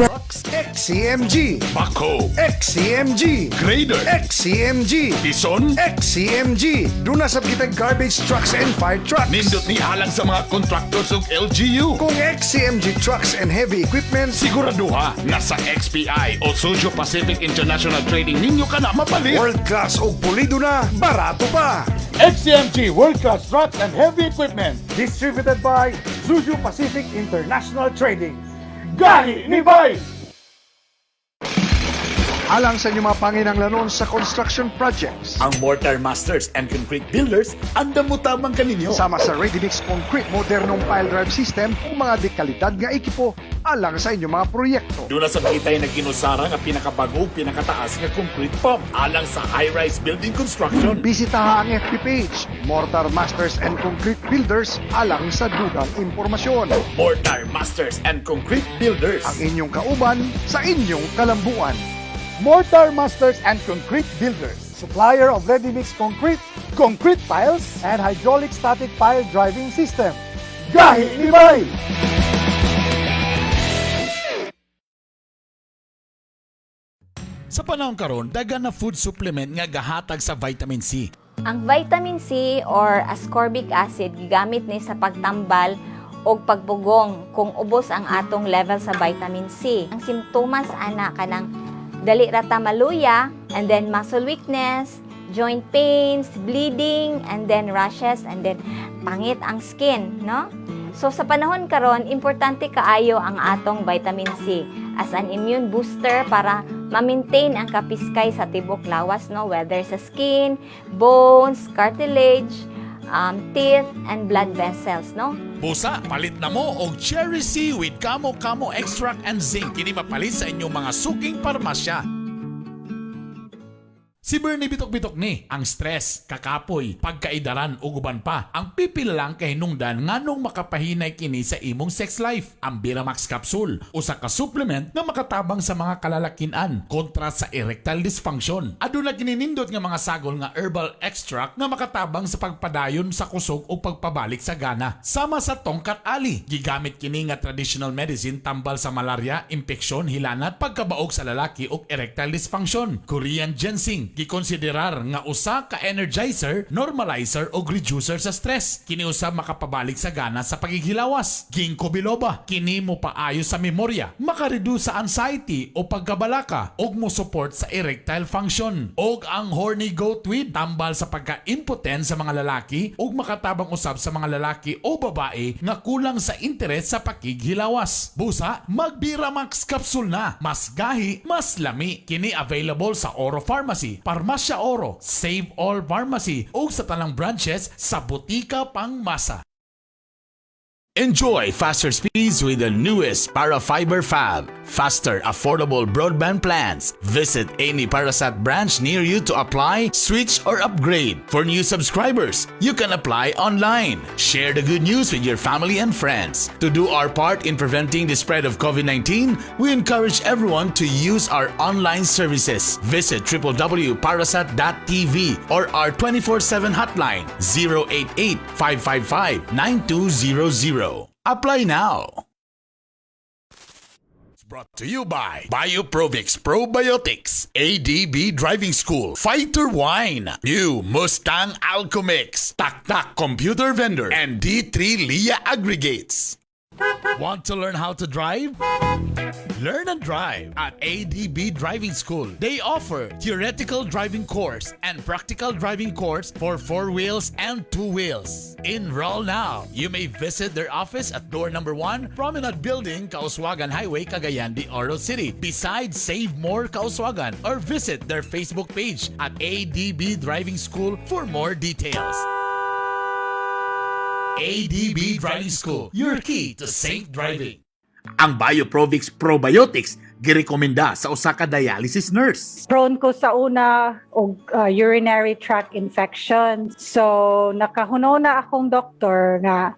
XCMG. Bako. XCMG. Grader. XCMG. Tison. XCMG. Duna sab kitag garbage trucks and fire trucks. Nindot ni alang sa mga contractors ug LGU. Kung XCMG trucks and heavy equipment, siguraduha nga sa XPI o Suzhou Pacific International Trading ninyo ka na mapalit. World class og pulido na, barato pa. XCMG World Class Trucks and Heavy Equipment. Distributed by Suzhou Pacific International Trading. Gahi ni Bay! Alang sa inyong mga panginanglanon sa construction projects. Ang Mortar Masters and Concrete Builders andam mo tamang kaninyo. Sama sa Ready Mix Concrete, modernong pile drive system ug mga dekalidad nga ekipo alang sa inyong mga proyekto. Duna sab kitay nagginusara nga pinakabago ug pinakataas nga concrete pump alang sa high-rise building construction. Bisitaha ang FB page, Mortar Masters and Concrete Builders, alang sa dugang impormasyon. Mortar Masters and Concrete Builders. Ang inyong kauban sa inyong kalambuan. Mortar Masters and Concrete Builders. Supplier of ready-mix concrete, concrete piles, and hydraulic static pile driving system. Gahi ni Bay! Sa panahon karon, daghan na food supplement nga gahatag sa vitamin C. Ang vitamin C or ascorbic acid gigamit ni sa pagtambal og pagpugong kung ubos ang atong level sa vitamin C. Ang simptomas ana kanang dali ra ta maluya and then muscle weakness, joint pains, bleeding, and then rashes, and then pangit ang skin, no? So sa panahon karon, importante kaayo ang atong vitamin C as an immune booster para ma-maintain ang kapiskay sa tibok lawas, no, whether sa skin, bones, cartilage, teeth, and blood vessels, no? Busa, palit na mo og Cherry C with Kamo Kamo Extract and Zinc. Kini mapalit sa inyong mga suking parmasya. Si Bernie Bitok-bitok ni, ang stress, kakapoy, pagkaidaran ug uban pa. Ang pipila lang kay hinungdan nganong makapahinay kini sa imong sex life. Ang Biramax capsule, usa ka supplement nga makatabang sa mga kalalakian kontra sa erectile dysfunction. Aduna kini nindot nga mga sagol nga herbal extract nga makatabang sa pagpadayon sa kusog o pagpabalik sa gana. Sama sa Tongkat Ali, gigamit kini nga traditional medicine tambal sa malaria, impeksyon, hilanat, pagkabaog sa lalaki ug erectile dysfunction. Korean ginseng, gikonsiderar nga usa ka energizer, normalizer o reducer sa stress. Kini usab makapabalik sa gana sa pagighilawas. Ginkgo biloba, kini mo paayo sa memorya, makareduce sa anxiety o pagkabalaka ug mo support sa erectile function. Og ang horny goat weed, tambal sa pagka-impotent sa mga lalaki ug makatabang usab sa mga lalaki o babae nga kulang sa interes sa pakighilawas. Busa, Magbiramax capsule na. Mas gahi, mas lami. Kini available sa Oro Pharmacy, Parmasya Oro, Save All Pharmacy ug sa tanang branches sa Botika Pangmasa. Enjoy faster speeds with the newest Parafiber Fab. Faster, affordable broadband plans. Visit any Parasat branch near you to apply, switch, or upgrade. For new subscribers, you can apply online. Share the good news with your family and friends. To do our part in preventing the spread of COVID-19, we encourage everyone to use our online services. Visit www.parasat.tv or our 24/7 hotline 088 555 9200. Apply now. Brought to you by Bioprovix Probiotics, ADB Driving School, Fighter Wine, New Mustang Alchemix, Tak Tak Computer Vendor, and D3 Lia Aggregates. Want to learn how to drive? Learn and drive at ADB Driving School. They offer theoretical driving course and practical driving course for four wheels and two wheels. Enroll now. You may visit their office at door number 1, Promenade Building, Kauswagan Highway, Cagayan de Oro City. Besides Save More Kauswagan, or visit their Facebook page at ADB Driving School for more details. ADB Driving School, your key to safe driving. Ang Bioprovix Probiotics girekomenda sa usa ka dialysis nurse. Prone ko sa una og urinary tract infection. So nakahuna akong doktor nga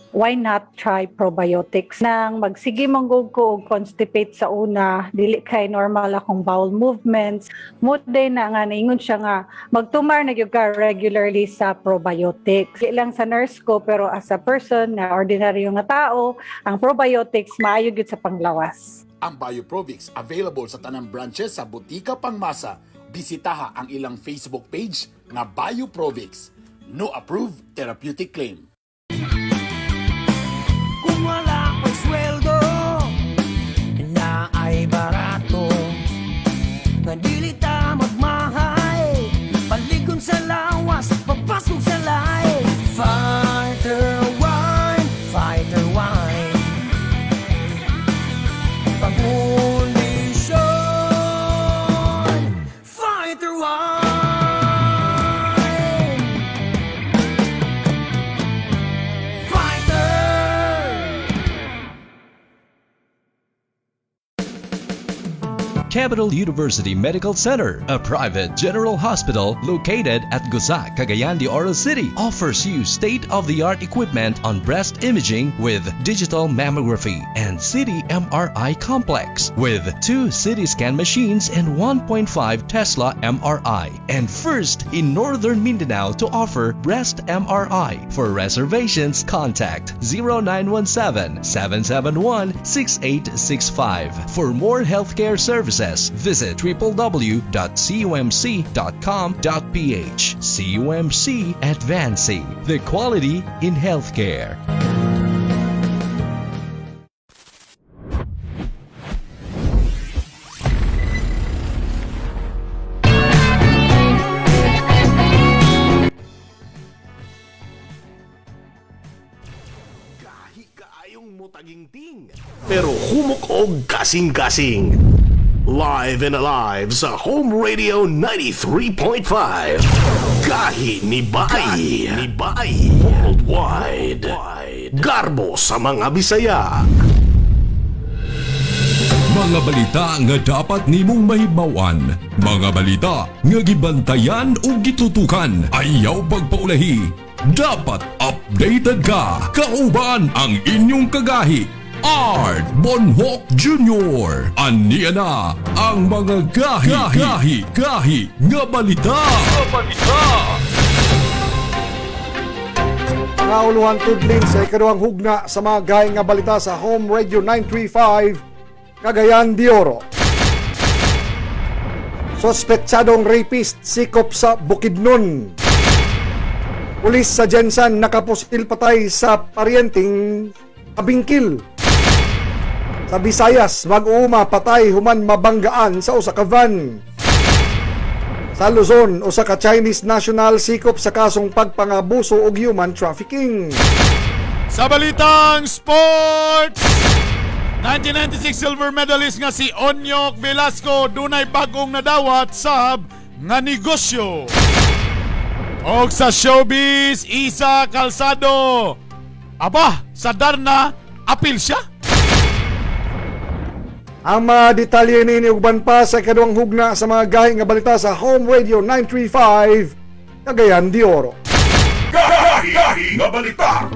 why not try probiotics? Nang magsige man gud ko og constipate sa una, dili kay normal akong bowel movements. Mo day na nga naingon siya nga magtumar na gyud ka regularly sa probiotics. Di lang sa nurse ko, pero as a person nga ordinaryo nga tao, ang probiotics maayo gyud sa panglawas. Ang Bioprovix available sa tanang branches sa Botika Pangmasa. Bisitaha ang ilang Facebook page nga Bioprovix. No approved therapeutic claim. Kung wala kang sweldo na ay barato, nga dili ta magmahay, paligon sa lawas, pagpasok sa lahi. Fighter Wine, Fighter Wine. Pangkondisyon, Fighter Wine. Fighter. Capital University Medical Center, a private general hospital located at Gusa, Cagayan de Oro City, offers you state-of-the-art equipment on breast imaging with digital mammography and CT MRI complex with two CT scan machines and 1.5 Tesla MRI, and first in Northern Mindanao to offer breast MRI. For reservations, contact 0917 771 6865. For more healthcare services, services. Visit www.cumc.com.ph. CUMC, advancing the quality in healthcare. Pero humok og kasing-kasing. Live and alive sa Home Radio 93.5. Gahi ni Bai. Ni Bai. Worldwide. Garbo sa mga Bisaya. Mga balita nga dapat nimong mahibaw-an. Mga balita nga gibantayan ug gitutukan. Ayaw pagpaulahi. Dapat updated ka. Kauban ang inyong kagahi. Art Bonhoc Jr. Aniya na ang mga gahi, gahi, gahi nga balita. Nga balita. Mga uluhan tudlin sa ikaduhang hugna sa mga gahi nga balita sa Home Radio 935 Cagayan de Oro. Sospetsadong rapist sikop sa Bukidnon. Pulis sa Jensan nakapusil patay sa paryenteng kabingkil. Sa Visayas, mag-uuma patay human mabanggaan sa usa ka van. Sa Luzon, usa ka Chinese national sikop sa kasong pagpangabuso og human trafficking. Sa balitang sports, 1996 silver medalist nga si Onyok Velasco dunay bagong nadawat sab nga negosyo. Og sa showbiz, Isa Calzado. Aba, sa Darna, apil siya. Ang mga detalye niini uban pa sa ikaduhang hugna sa mga gahi nga balita sa Home Radio 935 Cagayan de Oro. Gahi nga balita.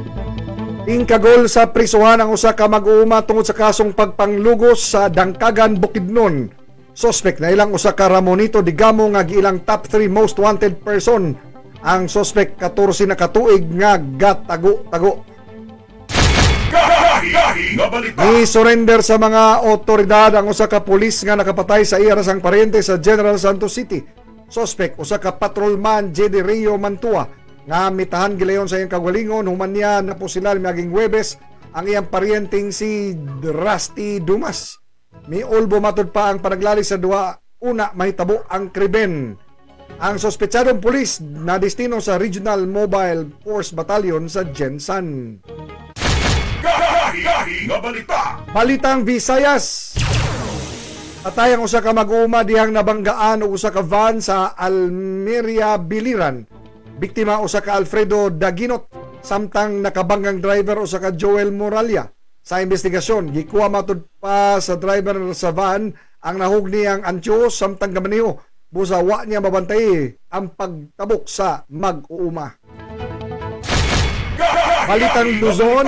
Ingkagol sa prisuhan ang usa ka mag-uuma tungod sa kasong pagpanglugos sa Dangkagan, Bukidnon. Sospek na ilang usa ka Ramonito Digamo nga giilang top 3 most wanted person. Ang sospek 14 na katuig nga gatago-tago. Gahi nga balita. Ni surrender sa mga otoridad ang usa ka pulis nga nakapatay sa iya rasang paryente sa General Santos City. Sospek usa ka patrolman JD Rio Mantua nga mitahan gilayon sa iyang kagalingon human niya napusilan miaging Huwebes ang iyang paryenteng si Rusty Dumas. Miulbo matud pa ang panaglali sa duha una mahitabo ang krimen. Ang sospetsadong pulis na destino sa Regional Mobile Force Battalion sa Jensan. Gahi nga balita. Balitang Visayas. Patay ang usa ka mag-uuma dihang nabanggaan og usa ka van sa Almeria Biliran. Biktima usa ka Alfredo Daginot samtang nakabanggang driver usa ka Joel Moralia. Sa investigasyon, gikuha matud pa sa driver sa van ang nahug niyang antyo samtang gamaniho. Busa wa niya mabantay ang pagtabok sa mag-uuma. Balitang Luzon.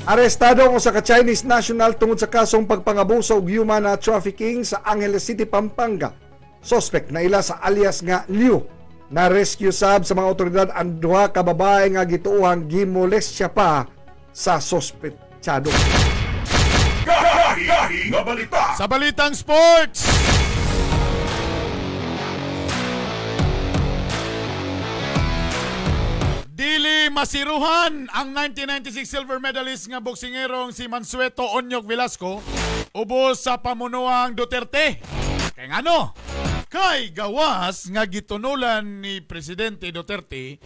Arestado ang usa ka Chinese national tungod sa kasong pagpangabuso og human trafficking sa Angeles City, Pampanga. Suspect na ila sa alias nga Liu. Na rescue sab sa mga otoridad ang duha ka babae nga gituohang gimolestya pa sa sospetsado. Gahi nga balita. Sa balitang sports, dili masiruhan ang 1996 silver medalist nga boksingerong si Mansueto Onyok Velasco ubos sa pamunuang Duterte. Kay ngano? Kay gawas nga gitunulan ni Presidente Duterte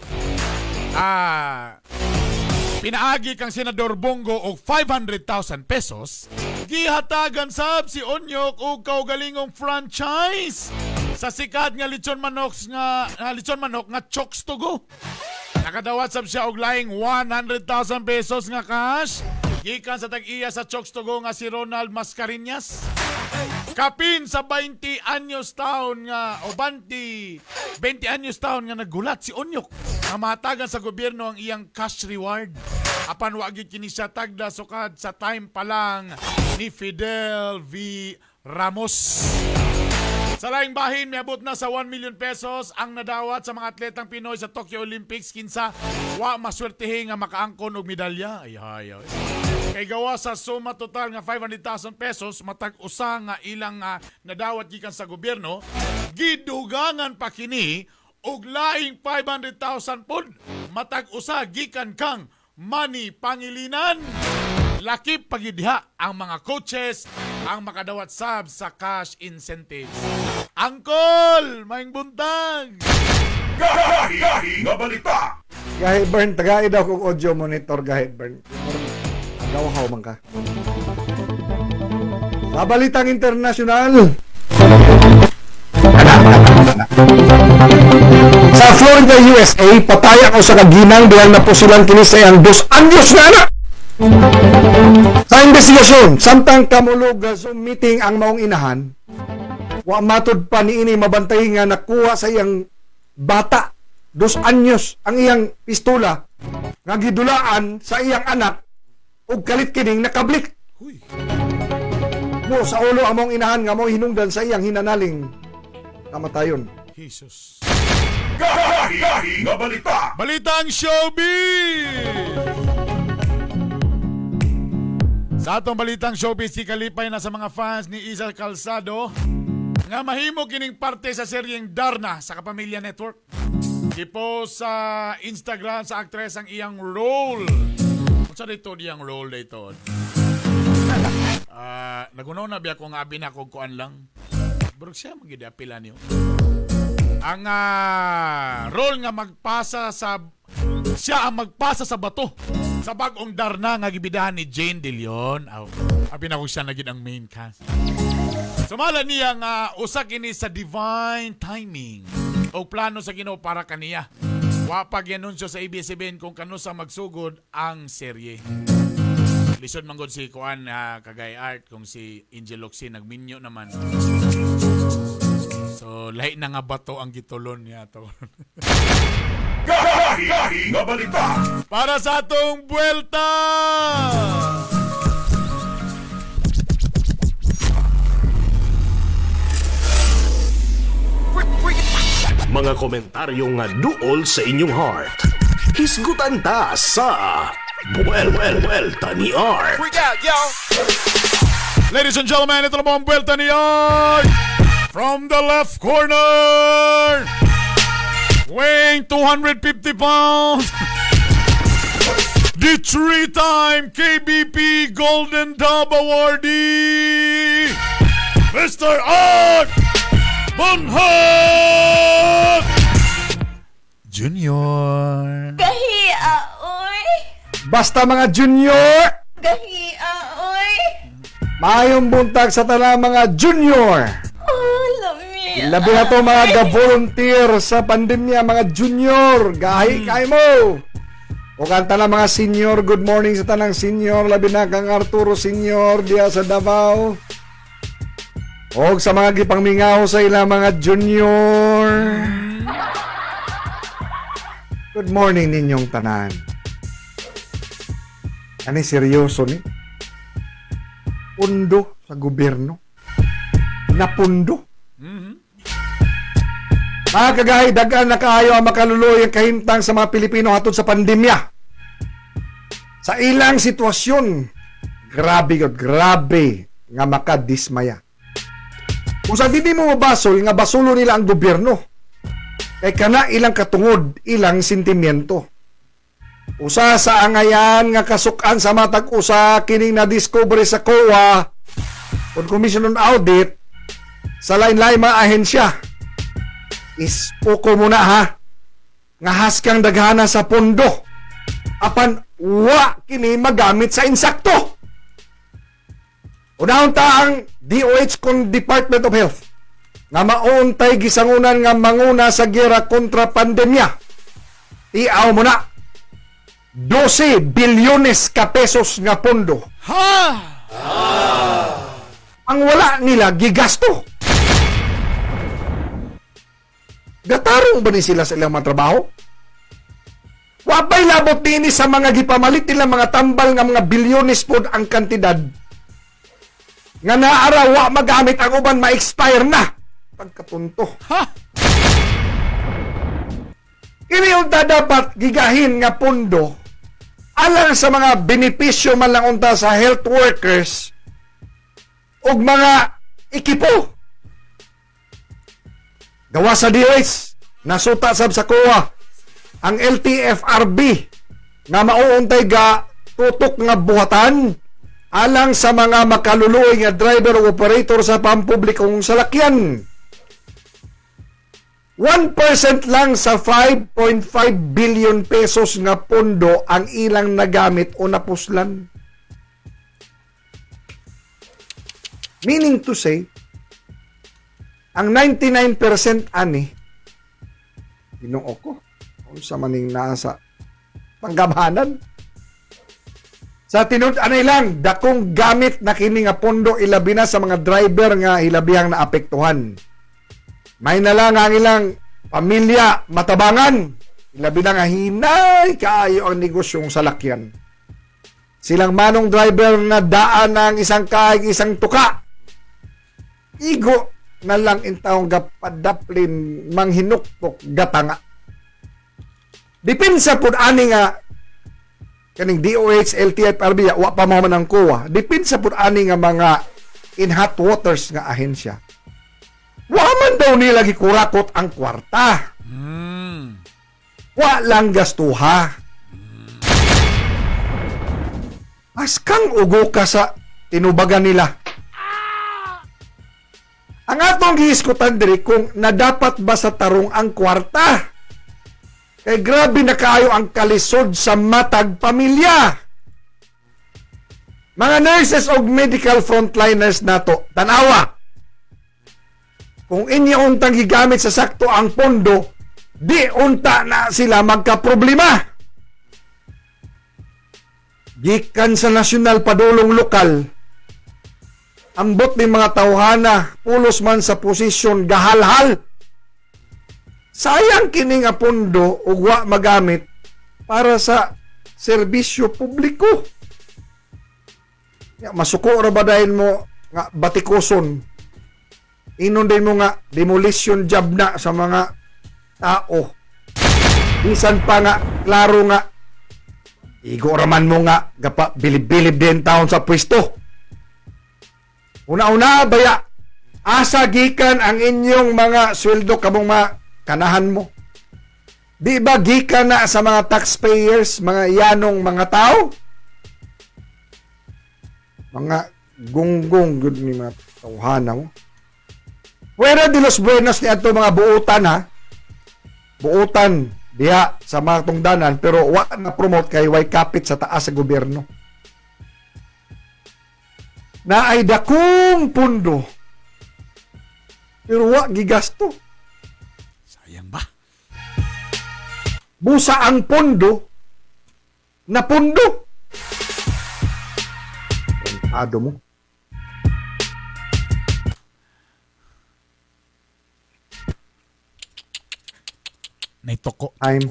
pinaagi kang Senador Bongo og 500,000 pesos, gihatagan sab si Onyok og kaugalingong franchise sa sikat nga lechon manok nga Chokes to Go. Nakadawat sab siya og laing 100,000 pesos nga cash gikan sa tag-iya sa Chokes to Go nga si Ronald Mascareñas. Kapin sa 20 anyos taon nga o 20 anyos taon nga nagulat si Onyok nga mahatagan sa gobyerno ang iyang cash reward. Apan wa gyud kini siya tagda sukad sa time pa lang ni Fidel V. Ramos. Sa laing bahin, miabot na sa 1 million pesos ang nadawat sa mga atletang Pinoy sa Tokyo Olympics kinsa wa maswertehe nga makaangkon og medalya. Ay hay. Ay. Kay gawa sa suma total nga 500,000 pesos matag usa nga ilang nadawat gikan sa gobyerno, gidugangan pa kini og laing 500,000 pud matag usa gikan kang Manny Pangilinan. Lakip pagidha ang mga coaches ang makadawat sab sa cash incentives. Angkol, maing buntag. Gahi nga balita. Gahi Bern, tagai daw kong audio monitor, gahi Bern. Agaw man ka. Sa balitang internasyonal, sa Florida, USA, patay ang usa ka ginang dihang napusilan kini sa iyang 2 anyos nga anak. Sa investigasyon, samtang kamulog Zoom meeting ang maong inahan, wa matud pa niini mabantay nga nakuha sa iyang bata, 2 anyos, ang iyang pistola nga gidulaan sa iyang anak ug kalit kining nakablik. Mo sa ulo ang maong inahan nga mao hinungdan sa iyang hinanaling kamatayon. Jesus. Gahi nga balita. Balitang showbiz! Sa atong balitang showbiz, si kalipay na sa mga fans ni Iza Calzado nga mahimo kining parte sa seryeng Darna sa Kapamilya Network. Gipost sa Instagram sa aktres ang iyang role. Unsa dito iyang role dito? Ah, nagunaw na biya ko nga abi na ko kuan lang. Bro siya magyud apila niyo. Ang role nga magpasa sa siya ang magpasa sa bato sa bag-ong Darna nga gibidahan ni Jane De Leon. Aw, abi na ko siya na gid ang main cast. Sumala niya nga usa kini sa divine timing o plano sa Ginoo para kaniya. Wa pa gianunsyo sa ABS-CBN kung kanusa magsugod ang serye. Lisod man gud si Kuan Kagay Art kung si Angel Locsin nagminyo naman. So lahi na nga bato ang gitulon niya to. Gahi nga balita. Para sa atong buwelta! Mga komentaryo nga duol sa inyong heart. Hisgutan ta sa Buwelta ni Art. Ladies and gentlemen, ito na po ang buwelta ni Art! From the left corner! Weighing 250 pounds! The three-time KBP Golden Dove Awardee! Mr. Art Bonhoc Junior! Gahia, oy! Basta mga junior, Gahia, oy! maayong buntag sa tanan mga junior. Oh, lami. Labi na to mga ga-volunteer sa pandemya, mga junior. Gahi kay mo. O kang tanang mga senior, good morning sa tanang senior. Labi na kang Arturo Senior diya sa Davao. O sa mga gipangmingaw sa ilang mga junior. Good morning ninyong tanan. Ani seryoso ni? Pundo sa gobyerno. Napundo. Mga kagahi, dagan na kaayo ang makaluloy ang kahimtang sa mga Pilipino hatod sa pandemya. Sa ilang sitwasyon, grabe gud, grabe nga makadismaya. Kung sa dili mo mabasol, nga basulo nila ang gobyerno. Kay kana ilang katungod, ilang sentimiento. Usa sa angayan nga kasukan sa matag usa kining na-discover sa COA o Commission on Audit sa lain-lain mga ahensya. Ispuko muna ha nga haskang daghana sa pondo apan wa kini magamit sa insakto. Unahon ta ang DOH kon Department of Health nga mauntay gisangunan nga manguna sa gera kontra pandemya. Tiaw mo na 12 bilyones ka pesos nga pondo. Ha! Ang wala nila gigasto. Gatarong ba ni sila sa ilang mga trabaho? Wabay labot dinhi sa mga gipamalit nila mga tambal nga mga bilyones pod ang kantidad nga naara wa magamit ang uban ma-expire na. Pagkatunto. Ha? Kini unta dapat gigahin nga pondo. Alang sa mga benepisyo man lang unta sa health workers ug mga ekipo. Gawa sa DOH, nasuta sab sa COA ang LTFRB nga mauuntay ga tutok nga buhatan alang sa mga makaluluoy nga driver o operator sa pampublikong salakyan. 1% lang sa 5.5 billion pesos nga pondo ang ilang nagamit o napuslan. Meaning to say, ang 99% ani, Ginoo ko, unsa maning naa sa panggamhanan. Sa tinud anay lang, dakong gamit na kini nga pondo ilabi na sa mga driver nga hilabihang naapektuhan. May na lang ang ilang pamilya matabangan. Ilabi na nga hinay kaayo ang negosyong salakyan. Silang manong driver na daan ang isang kaig, isang tuka. Igo na lang intawong gapadaplin manghinuktok gatanga. Depensa pud ani nga kaning DOH, LTFRB, wa pa man ang COA. Depensa pud ani nga mga in hot waters nga ahensya. Wa man daw nila gikurakot ang kwarta. Wa lang gastuha. Askang ugo ka sa tinubagan nila. Ang atong gihiskutan diri kung nadapat ba sa tarong ang kwarta. Kay grabe na kaayo ang kalisod sa matag pamilya. Mga nurses og medical frontliners nato, tanawa. Kung inyo untang gigamit sa sakto ang pondo, di unta na sila magkaproblema. Gikan sa nasyonal padulong lokal, ambot ni mga tawhana, pulos man sa posisyon gahalhal. Sayang kini nga pondo ug wa magamit para sa serbisyo publiko. Ya, masuko ra ba dahil mo nga batikoson? Inon din mo nga demolition job na sa mga tao. Bisan pa nga klaro nga igo raman mo nga gapa bilib-bilib din taon sa pwesto. Una-una baya asa gikan ang inyong mga sweldo kamong mga kanahan mo. Di ba gikan na sa mga taxpayers, mga yanong mga tao? Mga gunggong gud ni mga tawhana mo. Fuera de los buenos ni adto mga buutan ha. Buutan diha sa mga tungdanan pero wa na promote kay way kapit sa taas sa gobyerno. Na ay dakong pundo pero wa gigasto. Sayang ba? Busa ang pondo na pundo. Ado mo. Naitoko. I'm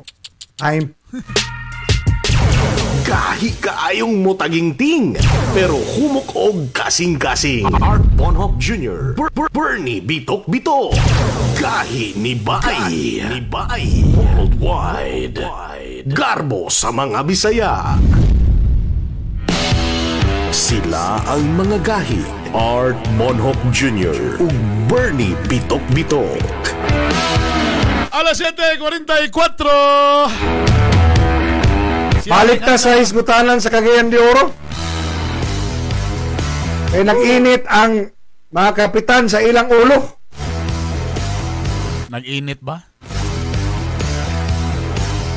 Gahi kaayong mutaginting pero humok og kasing-kasing. Art Bonhoc Jr. Bernie Bitok Bitok. Gahi ni Bay. Ni Bay. Worldwide. Garbo sa mga Bisaya. Sila ang mga gahi. Art Bonhoc Jr. ug Bernie Bitok Bitok. Alas 7:44. Balik ta sa hisgutanan sa Cagayan de Oro. Eh nag-init ang mga kapitan sa ilang ulo. Nag-init ba?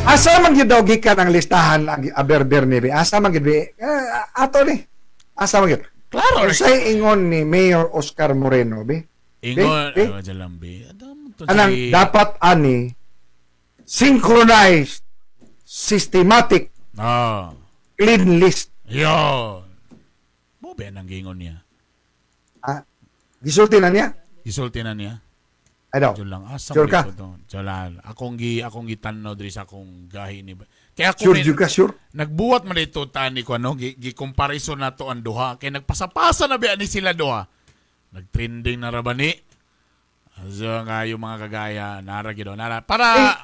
Asa man gyud daw gikan ang listahan ang Aber ni Asa man gyud ato ni. Asa man gyud? Klaro. Unsay ingon ni Mayor Oscar Moreno be? Ingon, Be? ano dyan lang, be? Anang dapat ani synchronized, systematic, clean list. Yo. Mo ba ang gingon niya? Ah, gisulti na niya? Gisulti na niya. Ano? Diyan lang. Asa Sure ka? Diyan lang. Akong gitan-aw diri sa akong gahi ni. Kaya ako Sure rin- jud ka, sure? Nagbuhat man dito tani ko ano, gi-comparison na to ang duha kay nagpasapasa na biya ni sila duha. Nagtrending na ra ba ni? So nga yung mga kagaya nara gid nara para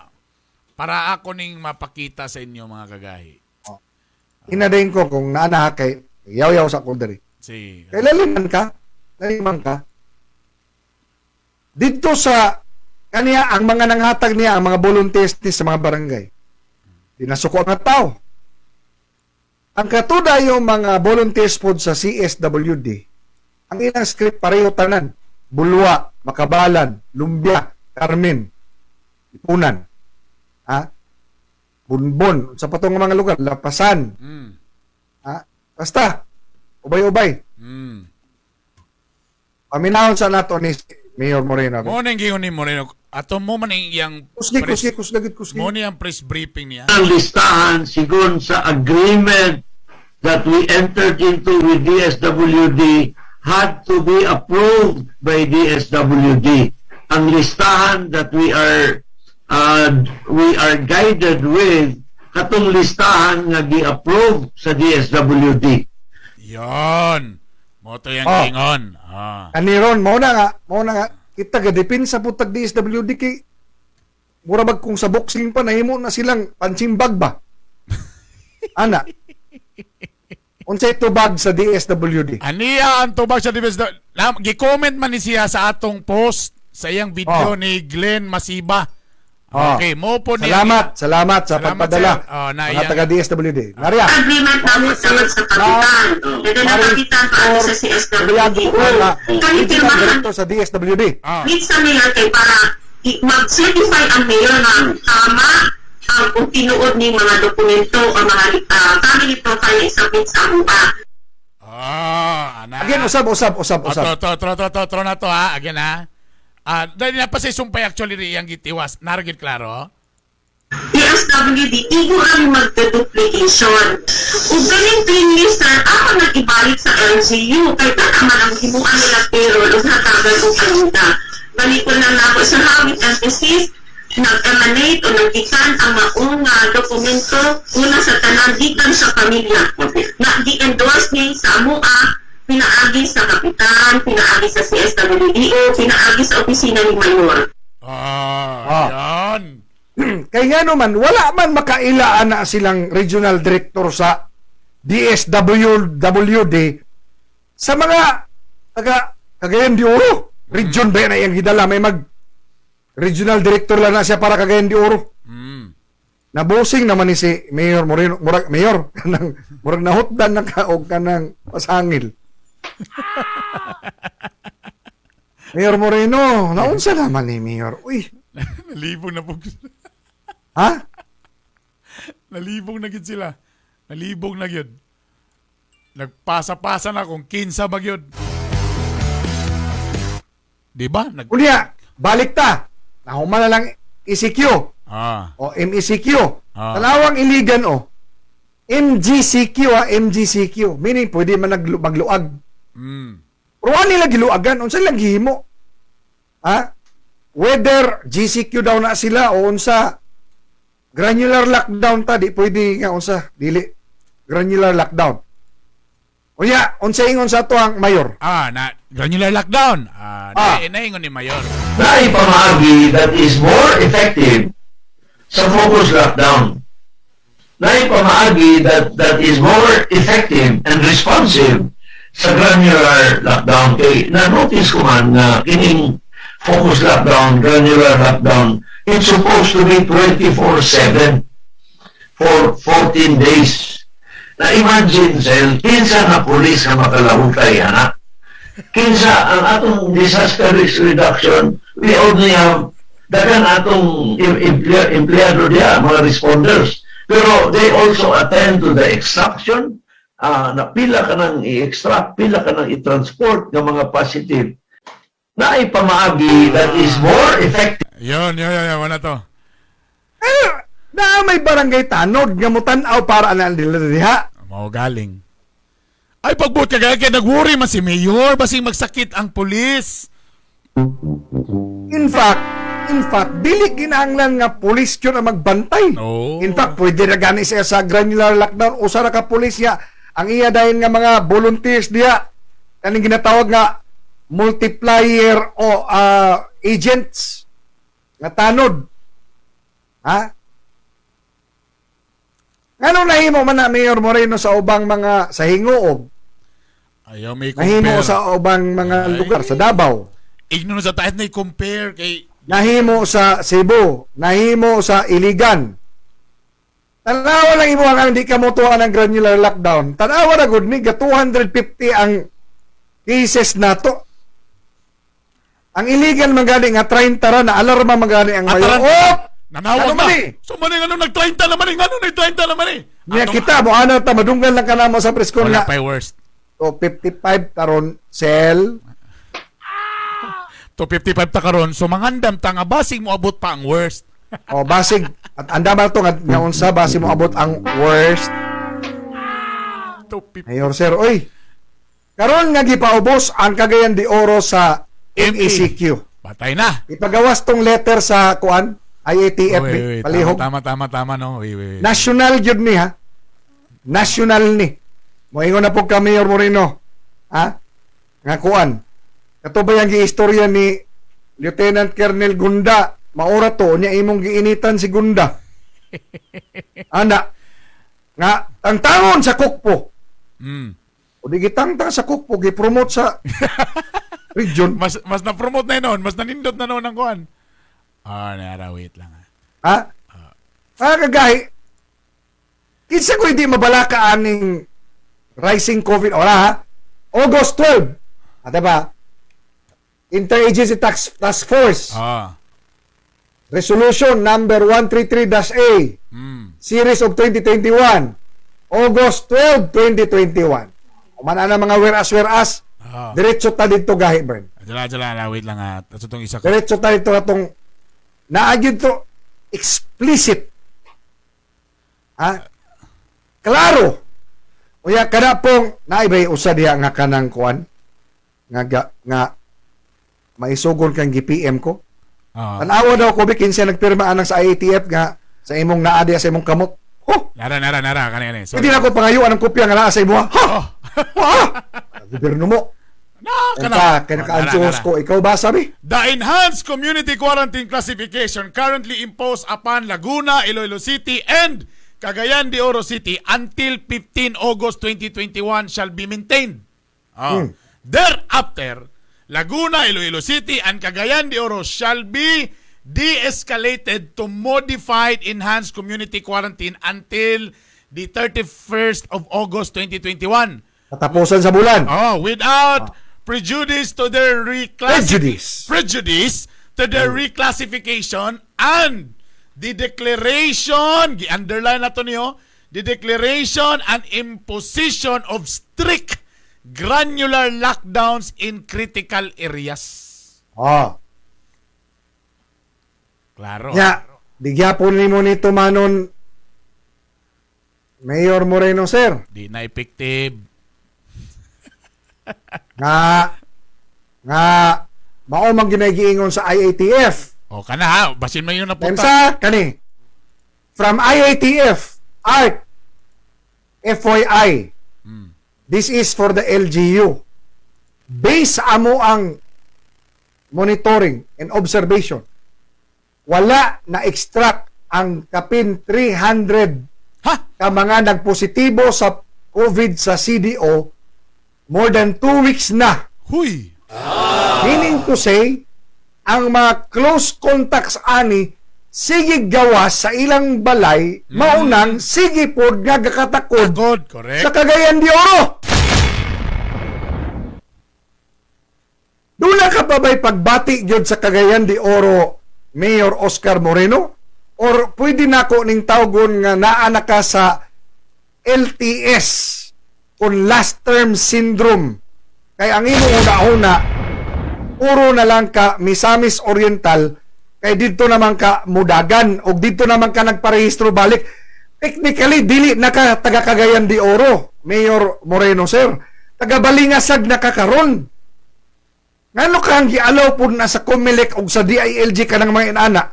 para ako ning mapakita sa inyo mga kagahi. Inadayin ko kung naana kay yaw-yaw sa ko diri. Sige. Kay laliman ka, laliman ka. Dito sa kaniya ang mga nanghatag niya ang mga volunteers ni sa mga barangay. Di nasuko ang tao. Ang katuda yung mga volunteers pod sa CSWD, ang ilang script pareho tanan. Bulwa, Makabalan, Lumbia, Carmen, Ipunan. Ha? Bunbon, sa patong mga lugar, Lapasan. Ha? Basta, ubay-ubay. Paminahon sa nato ni Mayor Moreno. Mo nang giingon ni Moreno. Ato mo man ang iyang Kusgi, kusgi, kusgi, kusgi. Mo ni ang press briefing niya. Ang listahan sigon sa agreement that we entered into with DSWD had to be approved by DSWD. Ang listahan that we are guided with, katong listahan nga gi-approve sa DSWD. Yon. Mo to yang Oh. giingon. Ah. Kaniron, mao na nga, kita ga depensa po tag DSWD kay mura bag kung sa boxing pa nahimo na silang punching bag ba. Ana. Unsay tubag sa DSWD? Aniya ang tubag sa DSWD. Na, gi-comment man ni siya sa atong post sa iyang video Oh. ni Glenn Masiba. Oh. Okay, mo po niya. Salamat, salamat sa Salamat, pagpadala. sir. Oh, na mga iyang- taga DSWD. Naria. Agreement namo sa sa kapitan. Pero nakapitan pa ano sa CSWD. Kani Regional pirmahan Director sa DSWD. with sa mayor kay para mag-certify ang mayor nga tama ang kung tinuod ni mga dokumento o mga family profile na isubmit sa amuha. Ah, ana. Again, usab, usab, usab, usab. Oh, to, to, to, to, to, to na to ha. Again ha. Ah, dahil na pa sa sumpay actually rin iyang gitiwas. Naragid klaro. DSWD, igo ang magka-duplication. Ug galing minister, ako nag-ibalik sa LGU, kay tama ang himuan nila payroll ug hatagan og ayuda. Balikon lang nako sa how with emphasis, nag-emanate o naggikan ang maong nga dokumento una sa tanan gikan sa pamilya. Na gi-endorse ni sa amoa, pinaagi sa kapitan, pinaagi sa CSWDO, pinaagi sa opisina ni Mayor. Ah, yan. Kay nga naman, wala man makaila na silang regional director sa DSWWD sa mga taga Cagayan de Oro. Region ba yan ay ang gidala? May mag regional director lang na siya para Cagayan de Oro. Nabusing naman ni si Mayor Moreno, murag mayor kanang murag nahutdan na ka og kanang pasangil. Mayor Moreno, naunsa naman ni Mayor? Uy, Nalibong na po. Ha? Nalibong na gid sila. Nalibong na gyud. Nagpasa-pasa na kung kinsa ba gyud. Di ba? Nag Unya, balik ta. Nahuman na lang ECQ o MECQ. Tanawang iligan o. MGCQ ha, MGCQ. Meaning pwede man magluag. Pero ano nila giluagan? Unsa lang gihimo? Ha? Whether GCQ daw na sila o unsa granular lockdown ta, di pwede nga unsa dili granular lockdown. Unya, unsa ingon sa ato ang mayor? Ah, na granular lockdown. Ah, ah. Naingon ni mayor. Na pamaagi that is more effective sa focus lockdown. Na pamaagi that is more effective and responsive sa granular lockdown. Kay na-notice ko man nga kining focus lockdown, granular lockdown, it's supposed to be 24/7 for 14 days. Na imagine, Sel, kinsa nga pulis nga makalahutay, anak? Kinsa ang atong disaster risk reduction, we only have daghan atong empleyado diya, mga responders. Pero they also attend to the extraction, na pila ka nang i-extract, pila ka nang i-transport ng mga positive. Na pamaagi that is more effective. Yun, yun, yun, yun, wala to. Eh, na may barangay tanod nga mutan-aw para ana nila diha. Mao galing. Ay, pagbuot ka kaya nag-worry man si Mayor, basing magsakit ang pulis. In fact, dili kinahanglan nga pulis yun ang magbantay. In fact, pwede na gani siya sa granular lockdown usa ra ka pulis ya. Ang iya dayon nga mga volunteers diha kaning ginatawag nga multiplier o agents nga tanod. Ha? Ngano nahimo man na, Mayor Moreno, sa ubang mga sa Hinguob? Ayaw may Nahimo compare. sa ubang mga lugar sa Davao. Igno sa tayo na i-compare kay Nahimo sa Cebu, nahimo sa Iligan. Tanawa lang imo ang hindi ka motuan ang granular lockdown. Tanawa na gud ni ga 250 ang cases nato. Ang Iligan man gani nga 30 ra na alarma man gani ang mayor. Oh! Nanawag Ano na. man eh? So man ano nag-30 naman eh, ngano nag-30 naman eh. Niya kita mo ana ta madunggan lang kanamo sa press con Wala nga. pa'y worst. So 55 taron sel. To 55 ta karon, so mangandam ta nga basig mo abot pa ang worst. O basig at andam to nga, nga unsa basig mo abot ang worst. Mayor sir, oy. Karon nga gipaubos ang Cagayan de Oro sa MECQ. Patay na. Ipagawas tong letter sa kuan IATF Wait, wait, palihog. Tama, tama, tama, no. Wait, wait, wait. National gyud ni ha. National ni. Moingon na po ka Mayor Moreno. Ha? Nga kuan. Kato ba yung giistorya ni Lieutenant Colonel Gunda? Maura to niya imong giinitan si Gunda. Ana. Nga tangtangon sa kukpo. O di gitangtang sa kukpo gipromote sa region. Mas mas na-promote na yun noon, mas nanindot na noon ang kuan. Ah, nara, wait lang. Ha? Ah, kagahi. Kinsa ko hindi mabalaka aning rising COVID. Ora ha? August 12. Ah, diba? Interagency Task Force. Resolution number 133-A. Series of 2021. August 12, 2021. Umana na mga whereas whereas. Diretso ta dito gahi, Bern. Jala, jala, jala, wait lang ha. Tapos itong isa ka. Diretso ta dito atong naagid to explicit. Ha? Klaro. Uya kada pong naibay usa diha nga kanang kuan nga nga maisugon kang gi-PM ko. Tanawa daw ko bikin siya nagpirma anang sa IATF nga sa imong naa diha sa imong kamot. Nara, nara, nara. Kani, kani. Sorry. Hindi na ko pangayuan ang kopya nga naa sa imo. Ha? Ha? Gobyerno mo. Kana. Kaya kinakaansyos Nara, nara. ko. Ikaw ba sabi? The enhanced community quarantine classification currently imposed upon Laguna, Iloilo City, and Cagayan de Oro City until 15 August 2021 shall be maintained. Thereafter, Laguna, Iloilo City, and Cagayan de Oro shall be de-escalated to modified enhanced community quarantine until the 31st of August 2021. Katapusan sa bulan. Oh, without prejudice to their Prejudice. Prejudice to their reclassification and the declaration, gi-underline na to niyo, the declaration and imposition of strict granular lockdowns in critical areas. Klaro. Ya, di gyapon nimo nito manon Mayor Moreno sir. Di na effective. Nga nga mao man ginagiingon sa IATF. O kana ha, basin mo yun na punta. Sa kani from IATF ARC FYI. This is for the LGU. Based amo ang monitoring and observation. Wala na extract ang kapin 300 ka mga nagpositibo sa COVID sa CDO more than 2 weeks na. Huy! Meaning to say, ang mga close contacts ani sige gawas sa ilang balay, maunang sige pod nga gakatakod correct. sa Cagayan de Oro. Dula ka pa ba'y pagbati gyud sa Cagayan de Oro, Mayor Oscar Moreno? Or pwede nako ning tawgon nga naa na ka sa LTS kung last term syndrome? Kay ang imong una-una, puro na lang ka Misamis Oriental, kay didto naman ka mudagan og didto naman ka nagparehistro balik. Technically dili na ka taga Cagayan de Oro, Mayor Moreno sir. Taga Balingasag na ka karon. Ngano ka ang gialaw pud na sa COMELEC og sa DILG ka ng mga inana?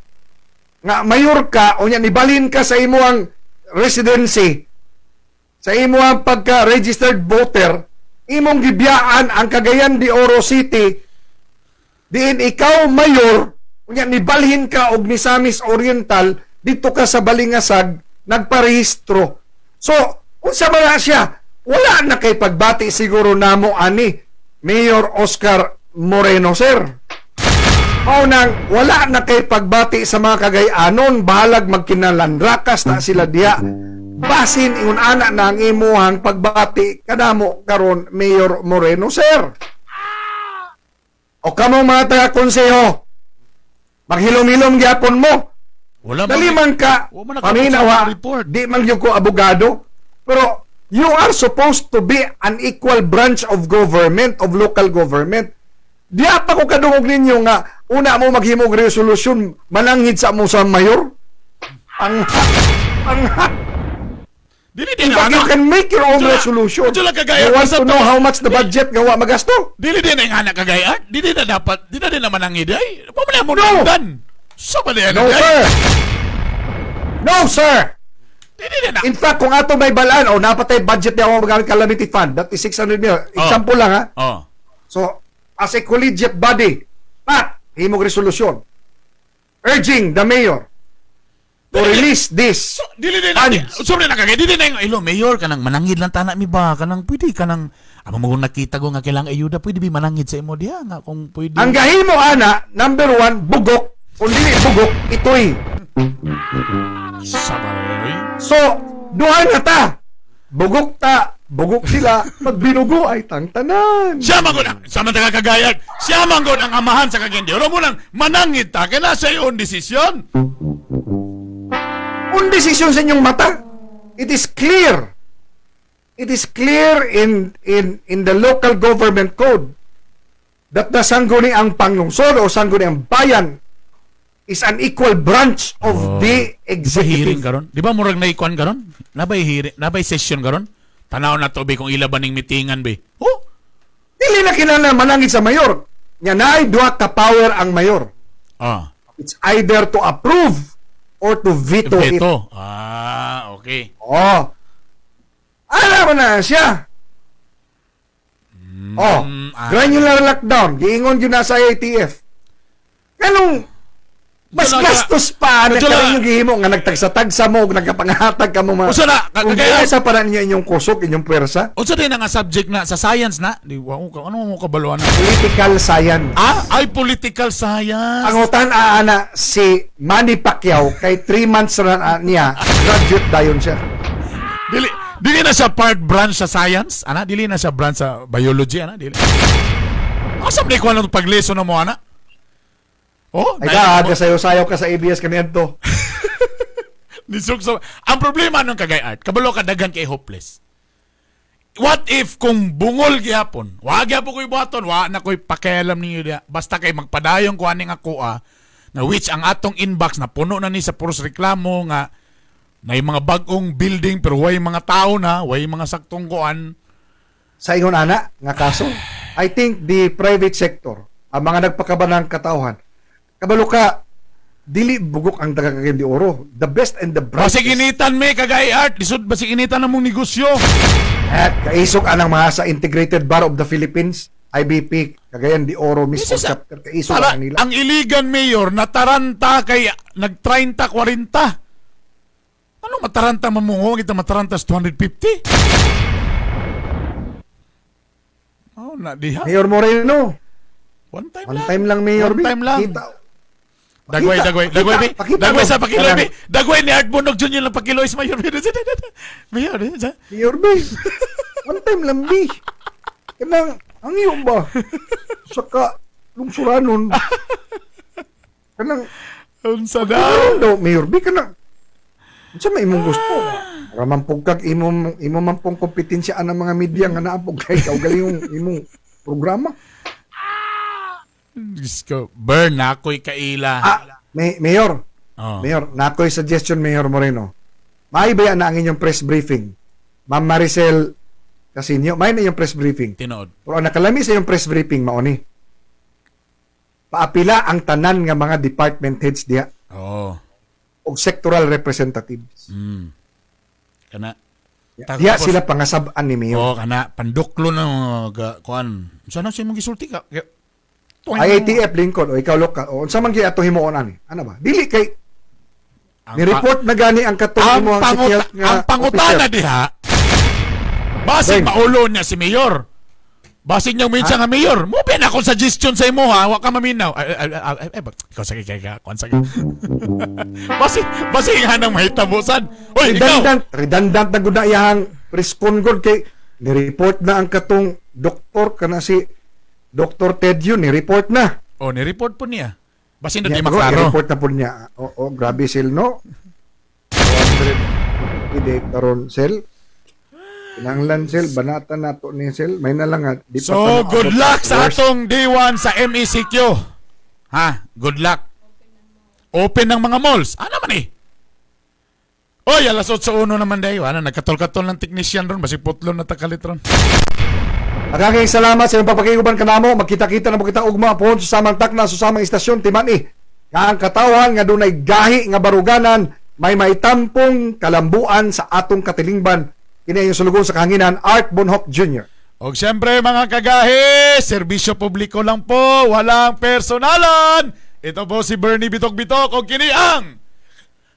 Nga mayor ka o nya nibalhin ka sa imo ang residency, sa imo ang pagka-registered voter, imong gibiyaan ang Cagayan de Oro City diin ikaw mayor, unya nibalhin ka og Misamis Oriental, dito ka sa Balingasag nagparehistro. So, unsa man na siya? Wala na kay pagbati siguro namo ani Mayor Oscar Moreno, sir. Mao nang wala na kay pagbati sa mga Kagayanon, bahalag magkinalandrakas na sila diha. Basin ingon ana na ang imuhang pagbati kadamo karon, Mayor Moreno, sir. O kamo mga taga-konseho, maghilom-hilom gyapon mo. Wala. Dali man ka, Wa man paminaw nakabot sa ha, report. di man gyud ko abogado, pero you are supposed to be an equal branch of government, of local government. Diya pa ko kadungog ninyo nga una mo maghimog resolution mananghid sa mo sa mayor. Ang Dili din In fact, you can make your own resolution. Kagaya, You want basta to know how much the budget nga wa magasto? Dili din ang anak kagaya. Dili na dapat, dili na din naman ang iday. Mo man mo No. nandang. So ba No, sir. No, sir. In fact, kung ato may balaan, o napatay budget niya ako magamit calamity fund, that is 600 million. Example lang ha. Oh. So, as a collegiate body, pat, himog resolution, urging the mayor to release this. Dili din na. So na kagaya dili na yung ilo mayor, kanang manangid lang tana mi ba, kanang pwede kanang amo mo nakita ko nga kailangan ayuda, pwede bi manangid sa imo diha nga kung pwede. Ang gahimo ana, number one, bugok. Kung dili bugok, itoy. Sabay. So, duha na ta. Bugok ta, bugok sila, magbinugo ay tangtanan. Siya man gud ang sa man taga Cagayan. Siya man gud ang amahan sa Cagayan de Oro mo nang manangid ta kay nasa iyon desisyon. Un desisyon sa inyong mata. It is clear. It is clear in the local government code that the Sangguniang Panglungsod o Sangguniang Bayan is an equal branch of the Hearing executive. karon. Di ba murag naikuan karon? Nabay hearing, nabay session karon? Tanaw na to be kung ila ba ning meetingan be. Oh, Dili na kinahanglan manangid sa mayor. Nya naay duha ka power ang mayor. Ah. It's either to approve or to veto, it. Veto. Ah, okay. Oh. Alam mo na siya. Oh, granular lockdown, giingon gyud na sa IATF. Kanong mas Wala, gastos pa na Wala. karon yung gihimo nga nagtagsa-tagsa mo ug nagkapangatag ka mo mga. Usa na, Kung kagaya- sa pa na ninyo inyong kusog, inyong puwersa. Unsa din nga subject na sa science na? Di wa ko ano mo kabaluan na? Political science. Ah, ay political science. Ang utan aana si Manny Pacquiao kay 3 months na niya graduate dayon siya. Dili dili na siya part branch sa science, ana, dili na siya branch sa biology, ana, dili. Asa man ko anong pagleso na mo ana? Oh, Ay ka, sayo-sayo ka sa ABS kaniadto. Nisok sa Ang problema nung kagay art, kabalo ka daghan kay hopeless. What if kung bungol gihapon, wa gyapon ko'y buhaton, wa na ko'y pakialam ninyo diha. Basta kay magpadayon ko aning ako na which ang atong inbox na puno na ni sa puros reklamo nga na mga bagong building pero way mga tao na, way mga saktong kuan. Sa ingon ana nga kaso, I think the private sector, ang mga nagpakabanang katauhan, kabalo ka dili bugok ang taga Cagayan de Oro. The best and the brightest. Basig initan me kagay art, lisod basig initan na mong negosyo. At kaisok anang mga sa Integrated Bar of the Philippines, IBP, Cagayan de Oro, mismo chapter, kaisok Tara, ang nila. ang Iligan mayor nataranta kay nag 30 40. Ano mataranta mamungo kita mataranta sa 250? Oh, na diha. Mayor Moreno. One time One time lang, Mayor. One B. time lang. Kita. Dagway, Pakita, dagway, pakita, dagway, bi. pakita Dagway mo. sa pakiloy, bi. Kanang- Dagway ni Art Bonog Jr. lang pakiloy sa Mayor B. Mayor, Mayor B. One time lang, B. Kanang, ang iyo ba? Saka, lungsuranon. Kanang, unsa daw? daw, Mayor B, kanang, unsa may imong gusto? Para man pug kag imong imo man pong kompetensya ang mga media nga naa pug kay kaugalingong imong programa. Diyos ko, burn na ako'y kaila. Ah, Mayor. Oh. Mayor, nakoy suggestion, Mayor Moreno. May ba na ang inyong press briefing? Ma'am Maricel Casinio, may na inyong press briefing. Tinood. Pero ang nakalami sa inyong press briefing mao ni. Paapila ang tanan nga mga department heads diha Oh. og sectoral representatives. Kana. Diha sila pangasab-an ni Mayor. Oh, kana panduklo na mga kuan. Unsa na siya mong gisulti ka? IATF lingkod o ikaw lokal o unsa man gyud ato himuon ani? Ano ba? Dili kay Ni-report na gani ang katong Ang imong city health nga ang pangutana officer. diha, basig maulo niya si mayor. Basig niyang minsan nga mayor. Mo ben ako suggestion sa imo ha, wa ka maminaw. Ay, ay, ay, ay, ay, ikaw sige kay ka, kuan sige. Basig nga nang mahitabusan. Oy, ikaw. Redundant na gud na iyang press-con gud kay ni-report na ang katong doktor kana si Dr. Ted Yu, ni-report na. Oh, ni-report po niya. Basin na Niya, di maklaro. I-report na po niya. Oo, grabe sel, no? 200 ide karon sel. Kinahanglan sel, banata nato ni sel. May na lang nga. Di pa So, ta good maabot luck sa worst. atong D1 sa MECQ. Ha? Good luck. Open ng mga malls. Ano man eh? Oy, alas 8:01 naman dayo. Ano, nagkatol-katol ng technician ron. Basig putlon na takalit ron. Maraming salamat sa inyong pagpakiguban kanamo. Magkita-kita na mo kita ugma pohon sa samang takna sa samang istasyon timan-i. Nga ang katawhan nga dunay gahi nga baruganan may maitampong kalambuan sa atong katilingban. Kini ang sulugon sa kahanginan, Art Bonhoc Jr. Og siyempre mga kagahi, serbisyo publiko lang po, walang personalan. Ito po si Bernie Bitok Bitok og kini ang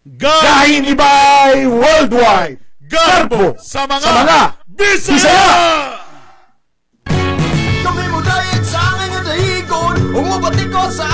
Gahi ni Bay Worldwide! Garbo sa mga, sa mga Bisaya! Bisaya! Kami mo dayeg sa aming nga dahigon. Ug mobatikos sa